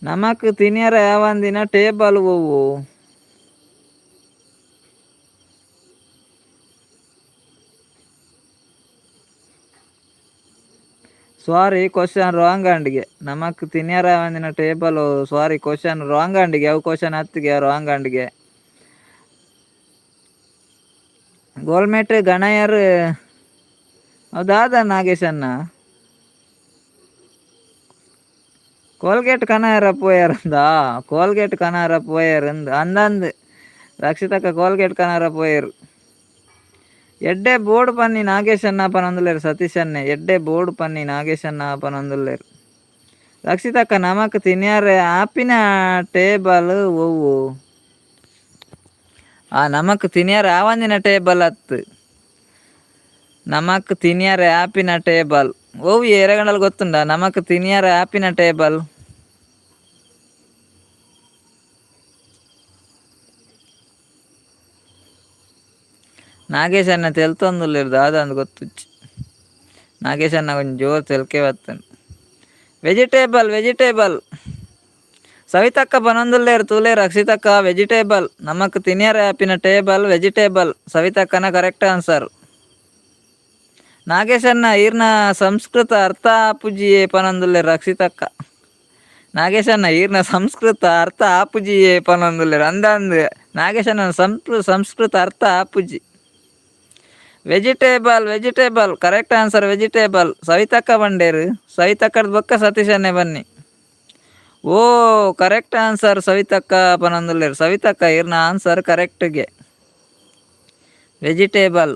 ನಮಕ್ ತಿನಿಯರ ಯಾವಂದಿನ ಟೇಬಲ್ ಒವ್ವು. ಸಾರಿ ಕ್ವಶನ್ ರಾಂಗ್ ಅಂಡ್ಗೆ ನಮಕ್ ತಿನಿಯರ ಯಾವಂದಿನ table sorry question wrong ಅಂಡ್ಗೆ ಅವು ಕ್ವಶನ್ ಹತ್ತಿಗೆ ರಾಂಗ್ ಅಂಡ್ಗೆ. ಗೋಲ್ಮೆಟ್ ಗಣಯರ್ ಹೌದಾದ ನಾಗೇಶಣ್ಣ ಕೋಲ್ಗೇಟ್ ಕನಾರ ಪೋಯರಂದ ಕೋಲ್ಗೇಟ್ ಕನಾರ ಪೋಯರ್ ಅಂದ್ ಅಂದಂದ್ ರಕ್ಷಿತಕ್ಕ ಕೋಲ್ಗೇಟ್ ಕನಾರ ಪೋಯರ್. ಎಡ್ಡೆ ಬೋರ್ಡ್ ಪನ್ನಿ ನಾಗೇಶಣ್ಣ ಪನೊಂದುಲ್ಲೆರ್ ಸತೀಶ್ ಅಣ್ಣೆ ಎಡ್ಡೆ ಬೋರ್ಡ್ ಪನ್ನಿ ನಾಗೇಶಣ್ಣ ಪನೊಂದುಲ್ಲೆರ್. ರಕ್ಷಿತಕ್ಕ ನಮಕ್ ತಿನಿಯರೆ ಆಪಿನ ಟೇಬಲ್ ಒವ್ವು. ಆ ನಮಕ್ ತಿನಿಯರೆ ಆವಂದಿನ ಟೇಬಲ್ ಅತ್ ನಮಕ್ ತಿನಿಯರೆ ಆಪಿನ ಟೇಬಲ್ ಒವ್ವು ಏರೆಗಂಡಲ ಗೊತ್ತುಂಡ ನಮಕ್ ತಿನಿಯರೆ ಆಪಿನ ಟೇಬಲ್. ನಾಗೇಶ್ ಅಣ್ಣ ತೆಲ್ತೊಂದುಲ್ಲೆರ್ ದಾದ ಅಂದ್ ಗೊತ್ತುಜ್ಜಿ. ನಾಗೇಶ್ ಅಣ್ಣ ಒಂಜಿ ಜೋರು ತೆಲ್ಕೆ ಬತ್ತುಂಡು. ವೆಜಿಟೇಬಲ್ ವೆಜಿಟೇಬಲ್ ಸವಿತಕ್ಕ ಪನೊಂದುಲ್ಲೆರ್ ತೂಲೆ ರಕ್ಷಿತಕ್ಕ ವೆಜಿಟೇಬಲ್ ನಮಕ್ ತಿನಿಯರೆ ಆಪಿನ ಟೇಬಲ್ ವೆಜಿಟೇಬಲ್ ಸವಿತಕ್ಕನ ಕರೆಕ್ಟ್ ಆನ್ಸರ್. ನಾಗೇಶಣ್ಣ ಈರ್ನ ಸಂಸ್ಕೃತ ಅರ್ಥ ಆಪುಜಿಯೇ ಪನೊಂದುಲ್ಲೆರ್ ರಕ್ಷಿತಕ್ಕ. ನಾಗೇಶಣ್ಣ ಈರ್ನ ಸಂಸ್ಕೃತ ಅರ್ಥ ಆಪುಜಿಯೇ ಪನೊಂದುಲ್ಲೆರ್ ಅಂದಂದ್ ನಾಗೇಶಣ್ಣ ಸಂಸ್ಕೃತ ಅರ್ಥ ಆಪುಜಿ. Vegetable vegetable correct answer vegetable ಸವಿತಕ್ಕ ಬಂಡೇರು ಸವಿತಕ್ಕದ ಬೊಕ್ಕ ಸತೀಶನ್ನೇ ಬನ್ನಿ. ಓ ಕರೆಕ್ಟ್ ಆನ್ಸರ್ ಸವಿತಕ್ಕ ಪನೊಂದುಲ್ಲೆರ್ ಸವಿತಕ್ಕ ಈರ್ನ ಆನ್ಸರ್ ಕರೆಕ್ಟ್ಗೆ. Vegetable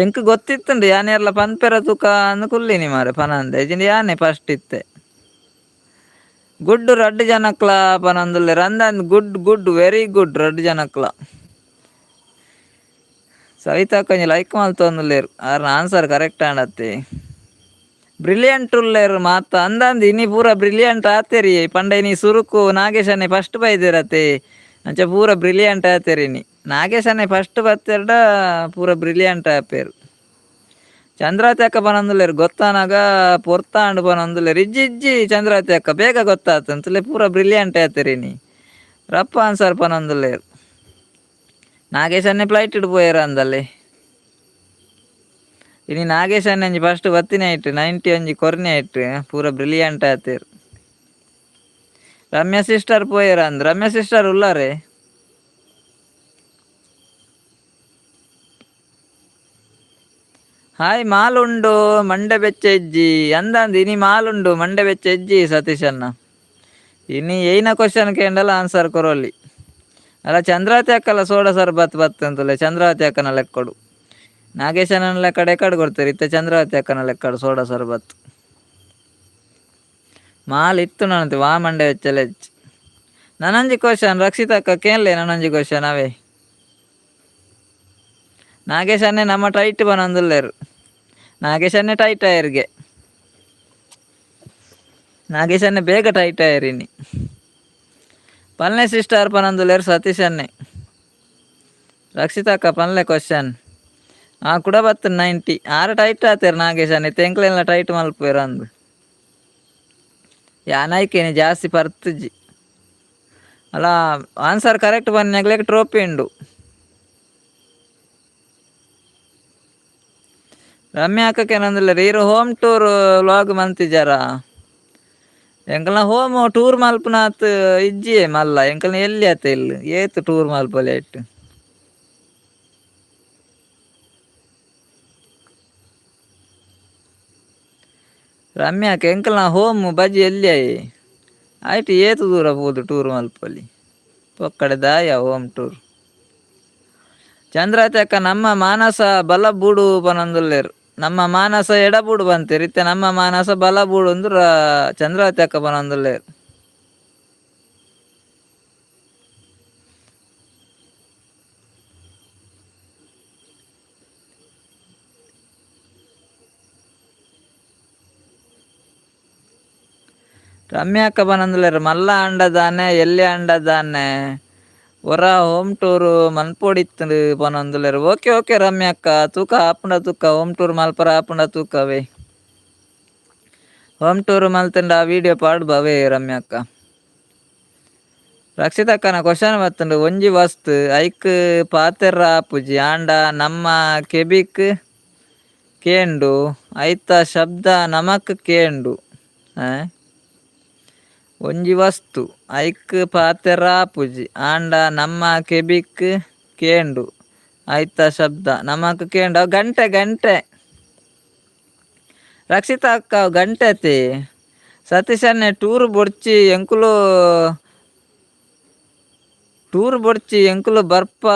ಎಂಕ್ ಗೊತ್ತಿತ್ತುಂಡು ಯಾನೆರ್ಲ ಪನ್ಪೆರ ತೂಕ ಅಂದ್ ಕುಲ್ಲಿನಿ ಮಾರೆ ಪನಂದೆ ಇಜ್ಜಿಂಡ ಯಾನೆ ಫಸ್ಟ್ ಇತ್ತೆ. ಗುಡ್ ರಡ್ಡ್ ಜನಕ್ಲ ಪನೊಂದುಲ್ಲೆರ್ ಅಂದ್ good good very good ರಡ್ಡ್ ಜನಕ್ಲ. ಸವಿತಕ್ಕ ಒಂಜಿ ಲೈಕ್ ಮಲ್ತೊಂದುಲ್ಲೆರ್ ಆರ್ನ ಆನ್ಸರ್ ಕರೆಕ್ಟ್ ಆಂಡತ್ತೆ. ಬ್ರಿಲಿಯಂಟ್ ಉಲ್ಲೆರ್ ಮಾತ ಅಂದಂದ್ ಇನಿ ಪೂರ ಬ್ರಿಲಿಯಂಟ್ ಆತೆರಿ ಪಂಡ ಇನಿ ಸುರುಕು ನಾಗೇಶನ್ನೇ ಫಸ್ಟ್ ಬೈದೆರತೆ ಅಂಚ ಪೂರ ಬ್ರಿಲಿಯಂಟ್ ಆತೆರ್ ಇನಿ ನಾಗೇಶನ್ನೇ ಫಸ್ಟ್ ಬತ್ತೆರ್ಡ ಪೂರ ಬ್ರಿಲಿಯಂಟ್ ಆಪೆರ್. ಚಂದ್ರಾವತಿ ಅಕ್ಕ ಪನೊಂದುಲ್ಲೆರ್ ಗೊತ್ತಾನಾಗ ಪೊರ್ತಾಂಡ್ ಪನೊಂದುಲ್ಲೆರ್ ಇಜ್ಜಿ ಇಜ್ಜಿ ಚಂದ್ರಾವತಿ ಅಕ್ಕ ಬೇಗ ಗೊತ್ತಾತಂತಲೆ ಪೂರ ಬ್ರಿಲಿಯಂಟ್ ಆತೆರ್ ಇನಿ ರಪ್ಪ ಆನ್ಸರ್ ಪನೊಂದುಲ್ಲೆರ್. ನಾಗೇಶನ್ನೇ ಫ್ಲೈಟ್ ಪೋಯೆರ್ ಅಂದಲ್ಲೇ. ಇನಿ ನಾಗೇಶ್ ಒಂಜಿ ಫಸ್ಟ್ ಬತ್ತಿನ ಐಟ್ 90 ಒಂಜಿ ಕೊರ್ನೆ ಐಟ್ ಪೂರ ಬ್ರಿಲಿಯಂಟ್ ಆತೆರ್. ರಮ್ಯಾ ಸಿಸ್ಟರ್ ಪೋಯೆರ್ ಅಂದ್ ರಮ್ಯಾ ಸಿಸ್ಟರ್ ಉಲ್ಲಾರೆ. ಹಾಯ್ ಮಾಲುಂಡು ಮಂಡೆ ಬೆಚ್ಚ ಇಜ್ಜಿ ಅಂದಂದ್ ಇನಿ ಮಾಲುಂಡು ಮಂಡೆ ಬೆಚ್ಚ ಇಜ್ಜಿ ಸತೀಶ್ ಅಣ್ಣ. ಇನಿ ಏಯ್ನ ಕ್ವಶನ್ ಕೇಂಡಲ ಆನ್ಸರ್ ಕೊರೊಲಿ. ಅಲ್ಲ ಚಂದ್ರಾವತಿ ಅಕ್ಕಲ ಸೋಡಾ ಸರ್ಬತ್ ಬತ್ತಂತುಲೆ ಚಂದ್ರಾವತಿ ಅಕ್ಕನ ಲೆಕ್ಕೊಡು. ನಾಗೇಶನ ಲೆಕ್ಕಡೆ ಎಕಡ್ ಕೊರ್ತೆರ್ ಇತ್ತೆ ಚಂದ್ರಾವತಿ ಅಕ್ಕನ ಲೆಕ್ಕಡ್ ಸೋಡಾ ಸರ್ಬತ್. ಮಾಲ್ ಇತ್ತು ನನಂತೆ ವಾ ಮಂಡೆ ಬೆಚ್ಚಲ ಇಜ್ಜಿ. ನನೊಂಜಿ ಕ್ವಶನ್ ರಕ್ಷಿತಾ ಅಕ್ಕ ಕೇನ್ಲೆ ನನೊಂಜಿ ಕ್ವಶನ್ ಅವೇ. ನಾಗೇಶ್ ಅಣ್ಣೆ ನಮ್ಮ ಟೈಟ್ ಪನೊಂದುಲ್ಲೆರ್. ನಾಗೇಶ್ ಅಣ್ಣೆ ಟೈಟ್ ಆಯೆರ್ಗೆ. ನಾಗೇಶ್ ಅಣ್ಣೆ ಬೇಗ ಟೈಟ್ ಆಯೆರ್ ಇನಿ. ಪಲ್ನೆ ಸಿಸ್ಟರ್ ಪನೊಂದುಲ್ಲೆರ್ ಸತೀಶ್ ಅಣ್ಣೆ. ರಕ್ಷಿತಾ ಅಕ್ಕ ಪನ್ಲೆ ಕ್ವಶನ್. ಆ ಕುಡ ಬತ್ತ್ 90 ಆರ್ ಟೈಟ್ ಆತೆರ್ ನಾಗೇಶ್ ಅಣ್ಣೆ ಇತ್ತೆ ಎಂಕ್ಲೆನ್ಲ ಟೈಟ್ ಮಲ್ಪುವೆರ್ ಅಂದ್. ಯಾನ್ ಐಕೇನೆ ಜಾಸ್ತಿ ಪರ್ತುಜಿ. ಅಲ್ಲ ಆನ್ಸರ್ ಕರೆಕ್ಟ್ ಪನ್ನಿನಕ್ಲೆಗ್ ಟ್ರೋಫಿ ಉಂಡು. ರಮ್ಯಾ ಅಕ್ಕ ಕೇನೊಂದುಲ್ಲೆರ್ ಈರ್ home tour vlog ಮಲ್ತಿಜರಾ. ಎಂಕಲ್ನ home tour ಮಲ್ಪುನಾತ್ ಇಜ್ಜಿಯೇ ಮಲ್ಲ ಎಂಕಲ್ನ ಎಲ್ಲಿ ಅತ ಇಲ್ಲ್ ಏತ್ ಟೂರ್ ಮಲ್ಪೊಲಿ ಐಟ್. ರಮ್ಯಾಕ್ ಎಂಕಲ್ನ ಹೋಮ್ ಬಜಿ ಎಲ್ಯಯೇ ಐಟ್ ಏತ್ ದೂರ ಪೋದು ಟೂರ್ ಮಲ್ಪೊಲಿ ಪೊಕ್ಕಡೆ ದಾಯ ಹೋಮ್ ಟೂರ್. ಚಂದ್ರಾವತಿ ಅಕ್ಕ ನಮ್ಮ ಮಾನಸ ಬಲ ಬೂಡು ಪನೊಂದುಲ್ಲೆರ್. ನಮ್ಮ ಮಾನಸ ಎಡಬೂಡು ಪಂತೆರ್ ಇತ್ತೆ ನಮ್ಮ ಮಾನಸ ಬಲ ಬೂಡು ಅಂದ್ ಚಂದ್ರಾವತಿ ಅಕ್ಕ ಪನೊಂದುಲ್ಲೆರ್. ರಮ್ಯಾ ಅಕ್ಕ ಪನೊಂದುಲ್ಲೆರ್ ಮಲ್ಲ ಆಂಡ ದಾನೆ ಎಲ್ಯ ಆಂಡ ದಾನೆ ಒರ ಹೋಮ್ ಟೂರ್ ಮನ್ಪೊಡಿತ್ತ್ಂಡ್ ಪನೊಂದುಲ್ಲೆರ್. ಓಕೆ ಓಕೆ ರಮ್ಯಾ ಅಕ್ಕ ತೂಕ ಆಪುಂಡ ತೂಕ ಹೋಮ್ ಟೂರ್ ಮಲ್ಪರ ಆಪುಂಡ ತೂಕವೇ. ಹೋಮ್ ಟೂರ್ ಮಲ್ತ್ಂಡ ಆ ವಿಡಿಯೋ ಪಾಡ್ಬ ಅವೇ ರಮ್ಯಾ ಅಕ್ಕ. ರಕ್ಷಿತಕ್ಕನ ಕ್ವಶನ್ ಬತ್ತ್ಂಡ್ ಒಂಜಿ ವಸ್ತು ಐಕ್ ಪಾತೆರ್ರ ಆಪುಜಿ ಆಂಡ ನಮ್ಮ ಕೆಬಿಕ್ ಕೇಂಡು ಐತ ಶಬ್ದ ನಮಕ್ ಕೇಂಡು. ಒಂಜಿ ವಸ್ತು ಐಕ್ ಪಾತೆರ್ರ ಆಪುಜಿ ಆಂಡ ನಮ್ಮ ಕೆಬಿಕ್ ಕೇಂಡು ಐತ ಶಬ್ದ ನಮಕ್ ಕೇಂಡು. ಅವು ಗಂಟೆ ಗಂಟೆ ರಕ್ಷಿತಾ ಅಕ್ಕ ಅವು ಗಂಟೆ ಅತೆ. ಸತೀಶ್ ಅಣ್ಣೆ ಟೂರ್ ಬೊಡ್ಚಿ ಎಂಕುಲು ಟೂರ್ ಬೊಡ್ಚಿ ಎಂಕುಲು ಬರ್ಪ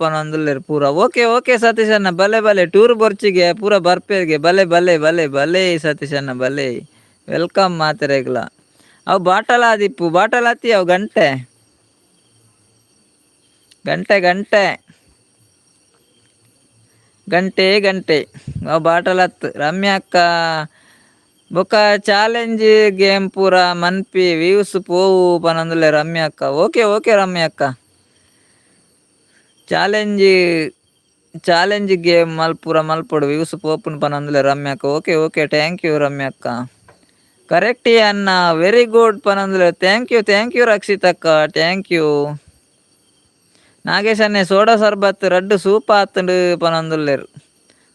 ಪನೊಂದುಲ್ಲೆರ್ ಪೂರ. ಓಕೆ ಓಕೆ ಸತೀಶ್ ಅಣ್ಣ ಬಲೆ ಬಲೆ ಟೂರ್ ಬೊರ್ಚಿಗೆ ಪೂರ ಬರ್ಪೆರ್ಗೆ ಬಲೆ ಬಲೆ ಬಲೆ ಬಲೆ ಸತೀಶ್ ಅಣ್ಣ ಬಲೆ welcome ಮಾತೆರೆಗ್ಲ. ಅವು ಬಾಟಲ್ ಆದಿಪ್ಪು ಬಾಟಲ್ ಆತಿ ಅವು ಗಂಟೆ ಗಂಟೆ ಗಂಟೆ ಗಂಟೆ ಗಂಟೆ ಅವು ಬಾಟಲ್ ಅತ್. ರಮ್ಯಾ ಅಕ್ಕ ಬೊಕ ಚಾಲೆಂಜ್ ಗೇಮ್ ಪೂರ ಮನ್ಪಿ ವ್ಯೂಸ್ ಪೋವು ಪನೊಂದುಲ್ಲೆ ರಮ್ಯಾ ಅಕ್ಕ. ಓಕೆ ಓಕೆ ರಮ್ಯಾ ಅಕ್ಕ challenge challenge game ಮಲ್ ಪೂರ ಮಲ್ಪೊಡು ವ್ಯೂಸ್ ಪೋಪುಂಡು ಪನೊಂದುಲ್ಲೆ ರಮ್ಯಾ ಅಕ್ಕ. Okay okay thank you Ramya ಅಕ್ಕ. ಕರೆಕ್ಟ್ ಅಣ್ಣ ವೆರಿ ಗುಡ್ ಪನೊಂದುಲ್ಲೆರ್. Thank you thank you ರಕ್ಷಿತಕ್ಕ thank you. Nagesh ಅಣ್ಣೆ ಸೋಡಾ ಸರ್ಬತ್ ರಡ್ಡ್ ಸೂಪ್ ಆತ್ಂಡ್ ಪನೊಂದುಲ್ಲೆರ್.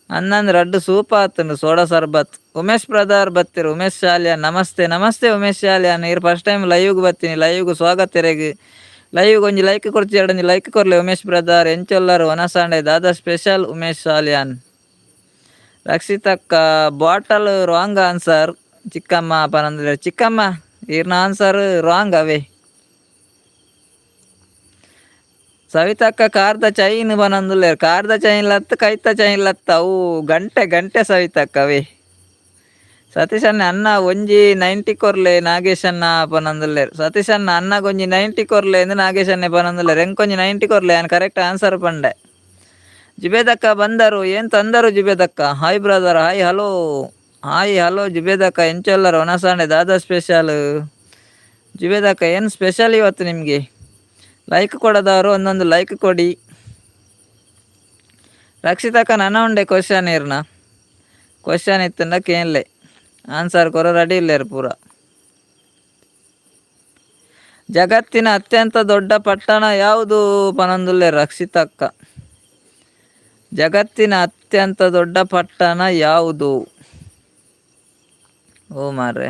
ಅಂದಂದ್ ರಡ್ಡ್ ಸೂಪ್ ಆತ್ಂಡ್ ಸೋಡಾ ಸರ್ಬತ್. ಉಮೇಶ್ ಬ್ರದರ್ ಬತ್ತೆರ್ ಉಮೇಶ್ ಶಾಲ್ಯಾನ್ ನಮಸ್ತೆ ನಮಸ್ತೆ ಉಮೇಶ್ ಶಾಲ್ಯಾನ್ ಈರ್ ಫಸ್ಟ್ ಟೈಮ್ ಲೈವ್ಗ್ ಬತ್ತಿನಿ ಲೈವ್ಗ್ ಸ್ವಾಗತ ಇರೆಗ್. ಲೈವ್ಗ್ ಒಂಜಿ ಲೈಕ್ ಕೊರ್ಚಿಯರ್ಡ ಒಂಜಿ ಲೈಕ್ ಕೊರ್ಲೆ ಉಮೇಶ್ ಬ್ರದರ್. ಎಂಚೊಲ್ಲರ್ ವನಸಾಂಡೆ ದಾದ ಸ್ಪೆಷಲ್ ಉಮೇಶ್ ಶಾಲ್ಯಾನ್. ರಕ್ಷಿತಕ್ಕ bottle wrong answer ಚಿಕ್ಕಮ್ಮ ಪನೊಂದುಲ್ಲೆರ್. ಚಿಕ್ಕಮ್ಮ ಈರ್ನ ಆನ್ಸರ್ ರಾಂಗ್ ಅವೇ. ಸವಿತಕ್ಕ ಕಾರ್ದ ಚೈನ್ ಬನೊಂದುಲ್ಲೆರ್. ಕಾರ್ದ ಚೈನ್ ಲತ್ತು ಕೈತ ಚೈನ್ ಲತ್ತ ಅವು ಗಂಟೆ ಗಂಟೆ ಸವಿತಕ್ಕವೇ. ಸತೀಶಣ್ಣ ಅಣ್ಣ ಒಂಜಿ 90 ಕೊರ್ಲೆ ನಾಗೇಶಣ್ಣ ಪನೊಂದುಲ್ಲೆರ್. ಸತೀಶಣ್ಣ ಅಣ್ಣಗೊಂಜಿ 90 ಕೊರ್ಲೆ ಇಂದ್ ನಾಗೇಶಣ್ಣೆ ಪನೊಂದುಲ್ಲೆರ್. ಎಂಕೊಂಜಿ 90 ಕೊರ್ಲೆ, ಯಾನ್ ಕರೆಕ್ಟ್ ಆನ್ಸರ್ ಪಂಡೆ. ಜುಬೇದಕ್ಕ ಬಂದರು, ಏನ್ ತಂದರು ಜುಬೇದಕ್ಕ? Hi brother, hi, hello, hi, hello ಜುಬೇದಕ್ಕ. ಎಂಚೊಲ್ಲರ್? ಒನಸಾಂಡೆ ದಾದಾ ಸ್ಪೆಷಲ್ ಜುಬೇದಕ್ಕ? ಏನು ಸ್ಪೆಷಲ್ ಇವತ್ತು ನಿಮಗೆ? ಲೈಕ್ ಕೊಡದವರು ಒಂದೊಂದು ಲೈಕ್ ಕೊಡಿ. ರಕ್ಷಿತಕ್ಕ, ನನ ಉಂಡೆ ಕ್ವಶನ್ ಇರ್ನ. ಕ್ವಶನ್ ಇತ್ತಂಡ ಕೇನ್ಲೆ, ಆನ್ಸರ್ ಕೊರ ರೆಡಿ ಇಲ್ಲೇರು ಪೂರ. ಜಗತ್ತಿನ ಅತ್ಯಂತ ದೊಡ್ಡ ಪಟ್ಟಣ ಯಾವುದು ಪನೊಂದುಲ್ಲೆ ರಕ್ಷಿತಕ್ಕ. ಜಗತ್ತಿನ ಅತ್ಯಂತ ದೊಡ್ಡ ಪಟ್ಟಣ ಯಾವುದು? ಓ ಮಾರ್ರೆ.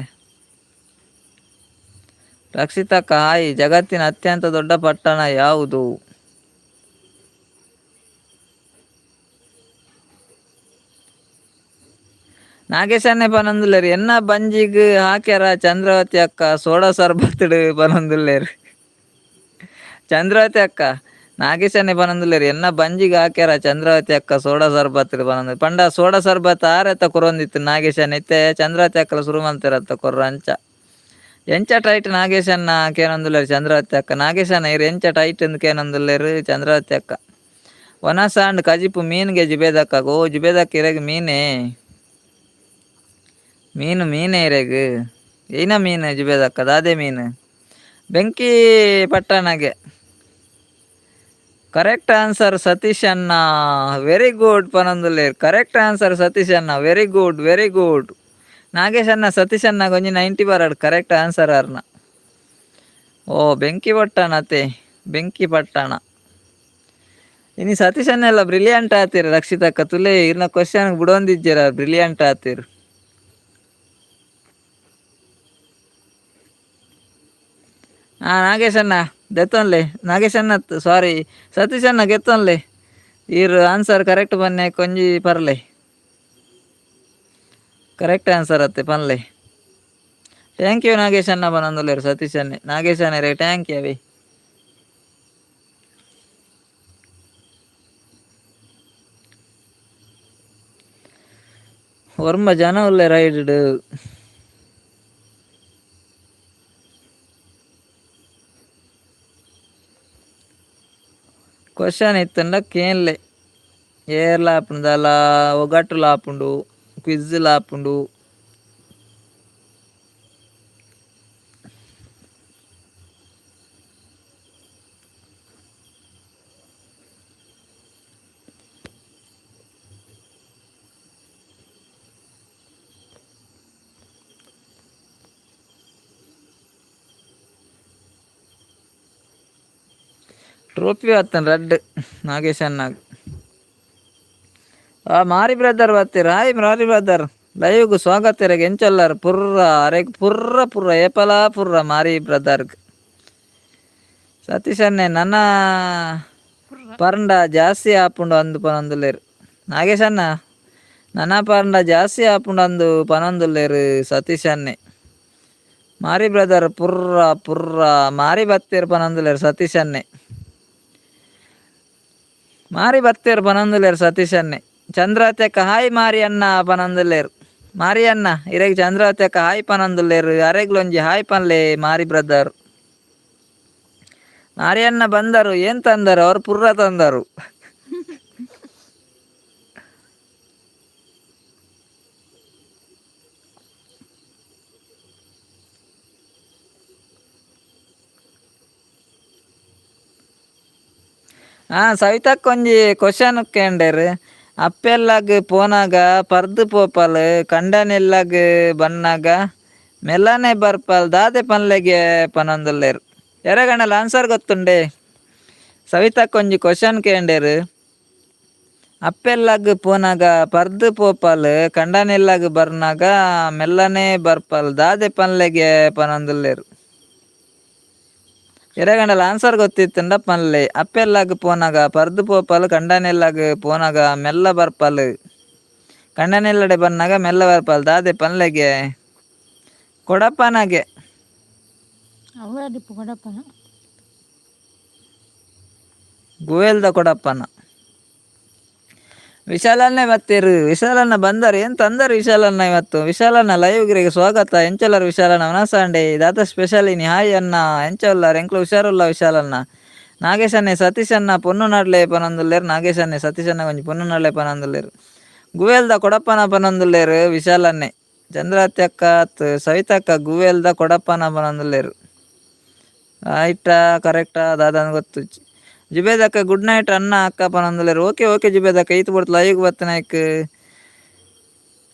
ರಕ್ಷಿತಕ್ಕ ಹಾಯ್. ಜಗತ್ತಿನ ಅತ್ಯಂತ ದೊಡ್ಡ ಪಟ್ಟಣ ಯಾವುದು? ನಾಗೇಶನ್ನೇ ಪನೊಂದುಲ್ಲೆರ್. ಎನ್ನ ಬಂಜಿಗ್ ಹಾಕ್ಯಾರ ಚಂದ್ರಾವತಿ ಅಕ್ಕ ಸೋಡಾ ಸರ್ಬತ್ಡ್ ಪನೊಂದುಲ್ಲೆರ್. ಚಂದ್ರಾವತಿ ಅಕ್ಕ, ನಾಗೇಶನ್ನೇ ಪನೊಂದುಲ್ಲೆರ್, ಎನ್ನ ಬಂಜಿಗ್ ಹಾಕ್ಯಾರ ಚಂದ್ರಾವತಿ ಅಕ್ಕ ಸೋಡಾ ಸರ್ಬತ್ಡ್ ಪನೊಂದು. ಪಂಡ ಸೋಡಾ ಸರ್ಬತ್ ಆರೆತ್ತ ಕೊರೊಂದಿತ್ತು ನಾಗೇಶನ್, ಇತ್ತೆ ಚಂದ್ರಾವತಿ ಅಕ್ಕಲ ಸುರು ಮಲ್ತೆರತ್ತ ಕೊರ್ರ ಅಂಚ. ಎಂಚ ಟೈಟ್ ನಾಗೇಶನ್ನ ಕೇನೊಂದುಲ್ಲೆರ್ ಚಂದ್ರಾವತಿ ಅಕ್ಕ. ನಾಗೇಶನ್ನ ಇರ್ ಎಂಚ ಟೈಟ್ ಇಂದ್ ಕೇನೊಂದುಲ್ಲೆರ್ ಚಂದ್ರಾವತಿ ಅಕ್ಕ. ವನಸಾಂಡ್ ಕಜಿಪು ಮೀನ್ಗೆ ಜುಬೇದಕ್ಕ. ಓ ಜುಬೇದಕ್ಕ, ಇರೆಗ್ ಮೀನೇ? ಮೀನು ಮೀನೇ ಇರೆಗ್? ಏನ ಮೀನು ಜುಬೇದಕ್ಕ? ದಾದೆ ಮೀನು? ಬೆಂಕಿ ಪಟ್ಟಣಗೆ. ಕರೆಕ್ಟ್ ಆನ್ಸರ್ ಸತೀಶ್ ಅಣ್ಣ, ವೆರಿ ಗುಡ್ ಪನೊಂದುಲ್ಲೆರ್. ಕರೆಕ್ಟ್ ಆನ್ಸರ್ ಸತೀಶ್ ಅಣ್ಣ, very good, very good. Nagesh ಅಣ್ಣ, ಸತೀಶ್ ಅಣ್ಣ ಒಂಜಿ 90 ಬರಡ್ ಕರೆಕ್ಟ್ ಆನ್ಸರ್ ಆರ್ನ. ಓ ಬೆಂಕಿ ಪಟ್ಟಣ ಅತೆ, ಬೆಂಕಿ ಪಟ್ಟಣ. ಇನಿ ಸತೀಶ್ ಅಣ್ಣೆಲ್ಲ ಬ್ರಿಲಿಯಂಟ್ ಆತೀರ್. ರಕ್ಷಿತಕ್ಕ ತುಲೆ, ಇರ್ನ ಕ್ವಶನ್ ಬುಡೊಂದಿಜ್ಜೆರ, ಬ್ರಿಲಿಯಂಟ್ ಆತೀರ್. ಹಾ ನಾಗೇಶಣ್ಣ ದೆತ್ತೊನ್ಲೆ. ನಾಗೇಶಣ್ಣ, ಸಾರಿ, ಸತೀಶ್ ಅಣ್ಣ ಗೆತ್ತೊನ್ಲೆ. ಈರ್ ಆನ್ಸರ್ ಕರೆಕ್ಟ್ ಬನ್ನೆ ಕೊಂಜಿ ಪರ್ಲೆ. ಕರೆಕ್ಟ್ ಆನ್ಸರ್ ಅತ್ತೆ ಪನ್ಲೆ. Thank you Nagesh ಅಣ್ಣ ಪನೊಂದುಲ್ಲೆರ್ ಸತೀಶ್ ಅಣ್ಣೆ. ನಾಗೇಶ್ ಅಣ್ಣೆ thank you ಅವಿ. ಒರ್ಂಬ ಜನ ಉಲ್ಲೆರ್ ರೈಡ್. ಕ್ವಶನ್ ಇತ್ತಂಡ ಕೇನ್ಲೆ. ಏರ್ಲ ಆಪುಂಡು ದಾಲ ಒಗಟ್ಟುಲ ಆಪುಂಡು, ಕ್ವಿಜ್ಲ ಆಪುಂಡು. ಟ್ರೋಫಿ ಬತ್ತನ್ ರಡ್ಡ್ ನಾಗೇಶ್ ಅಣ್ಣಗ್. ಆ ಮಾರಿ ಬ್ರದರ್ ಬತ್ತೀರ್. ಹಾಯ್ ಮಾರಿ ಬ್ರದರ್, ಲೈವ್ಗ್ ಸ್ವಾಗತ ಇರೆಗ್. ಎಂಚೊಲ್ಲರ್ ಪುರ್ರ? ಅರೆಗ್ ಪುರ್ರ ಪುರ್ರ ಏಪಲಾ ಪುರ್ರ ಮಾರಿ ಬ್ರದರ್ಗ್. ಸತೀಶ್ ಅಣ್ಣೆ ನನ ಪರ್ಂಡ ಜಾಸ್ತಿ ಆಪುಂಡು ಅಂದ್ ಪನೊಂದುಲ್ಲೆರ್. ನಾಗೇಶ್ ಅಣ್ಣ, ನನ ಪರ್ಂಡ ಜಾಸ್ತಿ ಆಪುಂಡು ಅಂದ್ ಪನೊಂದುಲ್ಲೆರ್ ಸತೀಶ್ ಅಣ್ಣೆ. ಮಾರಿ ಬ್ರದರ್ ಪುರ್ರ ಪುರ್ರ ಮಾರಿ ಬತ್ತೆರ್ ಪನೊಂದುಲ್ಲೆರ್ ಸತೀಶ್ ಅಣ್ಣೆ. ಮಾರಿ ಬತ್ತೆರ್ ಪನೊಂದುಲ್ಲೆರ್ ಸತೀಶ್ ಅಣ್ಣೆ. ಚಂದ್ರಾವತಿ ಹಾಯ್ ಮಾರಿ ಅಣ್ಣ ಪನೊಂದುಲ್ಲೆರ್. ಮಾರಿ ಅಣ್ಣ, ಇರೆಗ್ ಚಂದ್ರಾವತಿ ಅಕ್ಕ ಹಾಯ್ ಪನೊಂದುಲ್ಲೆರ್. ಅರೆಗ್ಲೊಂಜಿ ಹಾಯ್ ಪನ್ಲೆ ಮಾರಿ ಬ್ರದರ್. ಮಾರಿ ಅಣ್ಣ ಬಂದರು, ಏನ್ ತಂದರು? ಅವ್ರು ಪುರ್ರ ತಂದರು. ಹಾ ಸವಿತಕ್ಕ ಒಂಜಿ ಕ್ವಶನ್ ಕೇಂಡೆರ್. ಅಪ್ಪೆಲ್ಲಾಗ್ ಪೋನಾಗ ಪರ್ದ್ ಪೋಪಲ್, ಕಂಡನೆಲ್ಲಾಗ್ ಬನ್ನಾಗ ಮೆಲ್ಲನೆ ಬರ್ಪಲ್, ದಾದೆ ಪನ್ಲೆಗೆ ಪನೊಂದುಲ್ಲೆರ್. ಎರೆಗಣಲ ಆನ್ಸರ್ ಗೊತ್ತುಂಡೆ? ಸವಿತಕ್ಕ ಒಂಜಿ ಕ್ವಶನ್ ಕೇಂಡೆರ್. ಅಪ್ಪೆಲ್ಲಾಗ್ ಪೋನಾಗ ಪರ್ದ್ ಪೋಪಲ್, ಕಂಡನೆಲ್ಲಾಗ್ ಬರ್ನಾಗ ಮೆಲ್ಲನೆ ಬರ್ಪಲ್, ದಾದೆ ಪನ್ಲೆಗೆ ಪನೊಂದುಲ್ಲೆರ್. ಎರೆಗಂಡಲ ಆನ್ಸರ್ ಗೊತ್ತಿತ್ತುಂಡ ಪನ್ಲೆ. ಅಪ್ಪೆಲ್ಲಾಗ್ ಪೋನಾಗ ಪರ್ದ್ ಪೋಪಲ್, ಕಂಡನೆಲ್ಲಾಗ್ ಪೋನಾಗ ಮೆಲ್ಲ ಬರ್ಪಲ್, ಕಂಡನೆಲ್ಲಡೆ ಬನ್ನಾಗ ಮೆಲ್ಲ ಬರ್ಪಲ್, ದಾದೆ ಪನ್ಲೆಗೆ? ಕೊಡಪ್ಪನಾಗೆ. ಅವು ಅಡಿಪು ಕೊಡಪ್ಪನ. ಗುವೆಲ್ದ ಕೊಡಪ್ಪನ. ವಿಶಾಲನ್ನೇ ಬತ್ತೀರು. ವಿಶಾಲನ್ನ ಬಂದರು ಏನ್ ತಂದರು ವಿಶಾಲನ್ನ ಇವತ್ತು. ವಿಶಾಲನ್ನ ಲೈವ್ ಸ್ವಾಗತ. ಎಂಚಲ್ಲರು ವಿಶಾಲನ್ನ? ವನಸಾಂಡೆ ದಾತ ಸ್ಪೆಷಲ್ ಇನಿ. ಹಾಯ್ ಅನ್ನ, ಎಂಚೊಲ್ಲಾರ್ ಎಂಕ್ಲು ಹುಷಾರುಲ್ಲ ವಿಶಾಲನ್ನ. ನಾಗೇಶನ್ನೇ ಸತೀಶನ್ನ ಪೊನ್ನು ನಾಡ್ಲೆ ಪನೊಂದುಲ್ಲೇರು. ನಾಗೇಶನ್ನೇ ಸತೀಶನ್ನ ಒಂಜಿ ಪೊನ್ನು ನಾಡ್ಲೆ ಪನೊಂದುಲ್ಲೇರು. ಗುವೆಲ್ದ ಕೊಡಪ್ಪನ ಪನೊಂದುಲ್ಲೇರು ವಿಶಾಲನ್ನೇ. ಚಂದ್ರಾತ್ಯಕ್ಕ ಸವಿತಕ್ಕ ಗುವೆಲ್ದ ಕೊಡಪ್ಪನ ಪನೊಂದುಲ್ಲೇರು. ರೈಟಾ ಕರೆಕ್ಟಾ ದಾದಾನ ಗೊತ್ತು. ಜುಬೇದಕ್ಕ ಗುಡ್ ನೈಟ್ ಅಣ್ಣ ಅಕ್ಕ ಪನೊಂದುಲ್ಲೇರು. ಓಕೆ ಓಕೆ ಜುಬೇದಕ್ಕ, ಈತ್ ಬೊಡ್ತು ಲೈವ್ ಬತ್ತನಾಯ್ಕ್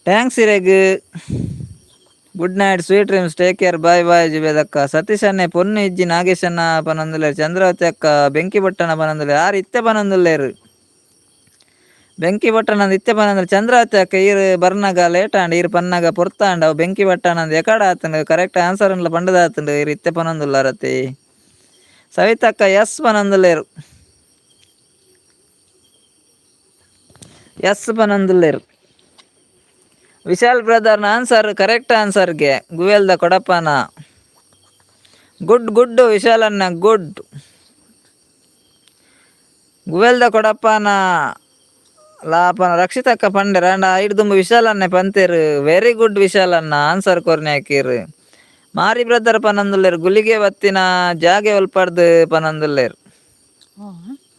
thanks ಇರೆಗ್. Good night, sweet dreams, take care, bye bye ಜುಬೇದಕ್ಕ. ಸತೀಶ್ ಅಣ್ಣೆ ಪೊನ್ನು ಇಜ್ಜಿ ನಾಗೇಶಣ್ಣ ಪನೊಂದುಲ್ಲೇರು. ಚಂದ್ರಾವತಿ ಅಕ್ಕ ಬೆಂಕಿ ಬೊಟ್ಟನ ಪನೊಂದುಲ್ಲೇರು. ಆರ್ ಇತ್ತೆ ಪನೊಂದುಲ್ಲೇರು. ಬೆಂಕಿ ಬೊಟ್ಟನ ಇತ್ತೆ ಪನೊಂದುಲ್ಲೇರು. ಚಂದ್ರಾವತಿ ಅಕ್ಕ ಈರ್ ಬರ್ನಾಗ ಲೇಟ್ ಆಂಡ್. ಈರ್ ಪನ್ನಾಗ ಪೊರ್ತಾಂಡ್. ಅವು ಬೆಂಕಿ ಬಟ್ಟನಂದ್ ಎಕಡ ಆತಂಡ್. ಕರೆಕ್ಟ್ ಆನ್ಸರ್ ಅನ್ಲ ಪಂಡದ ಆತಂಡ್. ಈರ್ ಇತ್ತೆ ಪನೊಂದುಲ್ಲಾರತಿ. ಸವಿತಕ್ಕ ಎಸ್ ಪನೊಂದುಲ್ಲೇರು. ಎಸ್ ಪನೊಂದುಲ್ಲೇರು. ವಿಶಾಲ್ brother answer correct ಆನ್ಸರ್ಗೆ ಗುವೆಲ್ದ ಕೊಡಪ್ಪನ. ಗುಡ್ ಗುಡ್ ವಿಶಾಲ್ ಅನ್ನ ಗುಡ್. ಗುವೆಲ್ದ ಕೊಡಪ್ಪನ ಲಾಪನ ರಕ್ಷಿತಕ್ಕ ಪಂಡೆರ್ ಅಂಡ ಐಡ್ದುಂಬು ವಿಶಾಲ್ ಅನ್ನೆ ಪಂತೇರು. ವೆರಿ ಗುಡ್ ವಿಶಾಲ್ ಅನ್ನ, ಆನ್ಸರ್ ಕೊರ್ನೆ ಹಾಕಿರು. ಮಾರಿ ಬ್ರದರ್ ಪನೊಂದುಲ್ಲೇರು. ಗುಲಿಗೆ ಬತ್ತಿನ ಜಾಗೆ ಒಲ್ಪಡ್ದು ಪನೊಂದುಲ್ಲೇರು.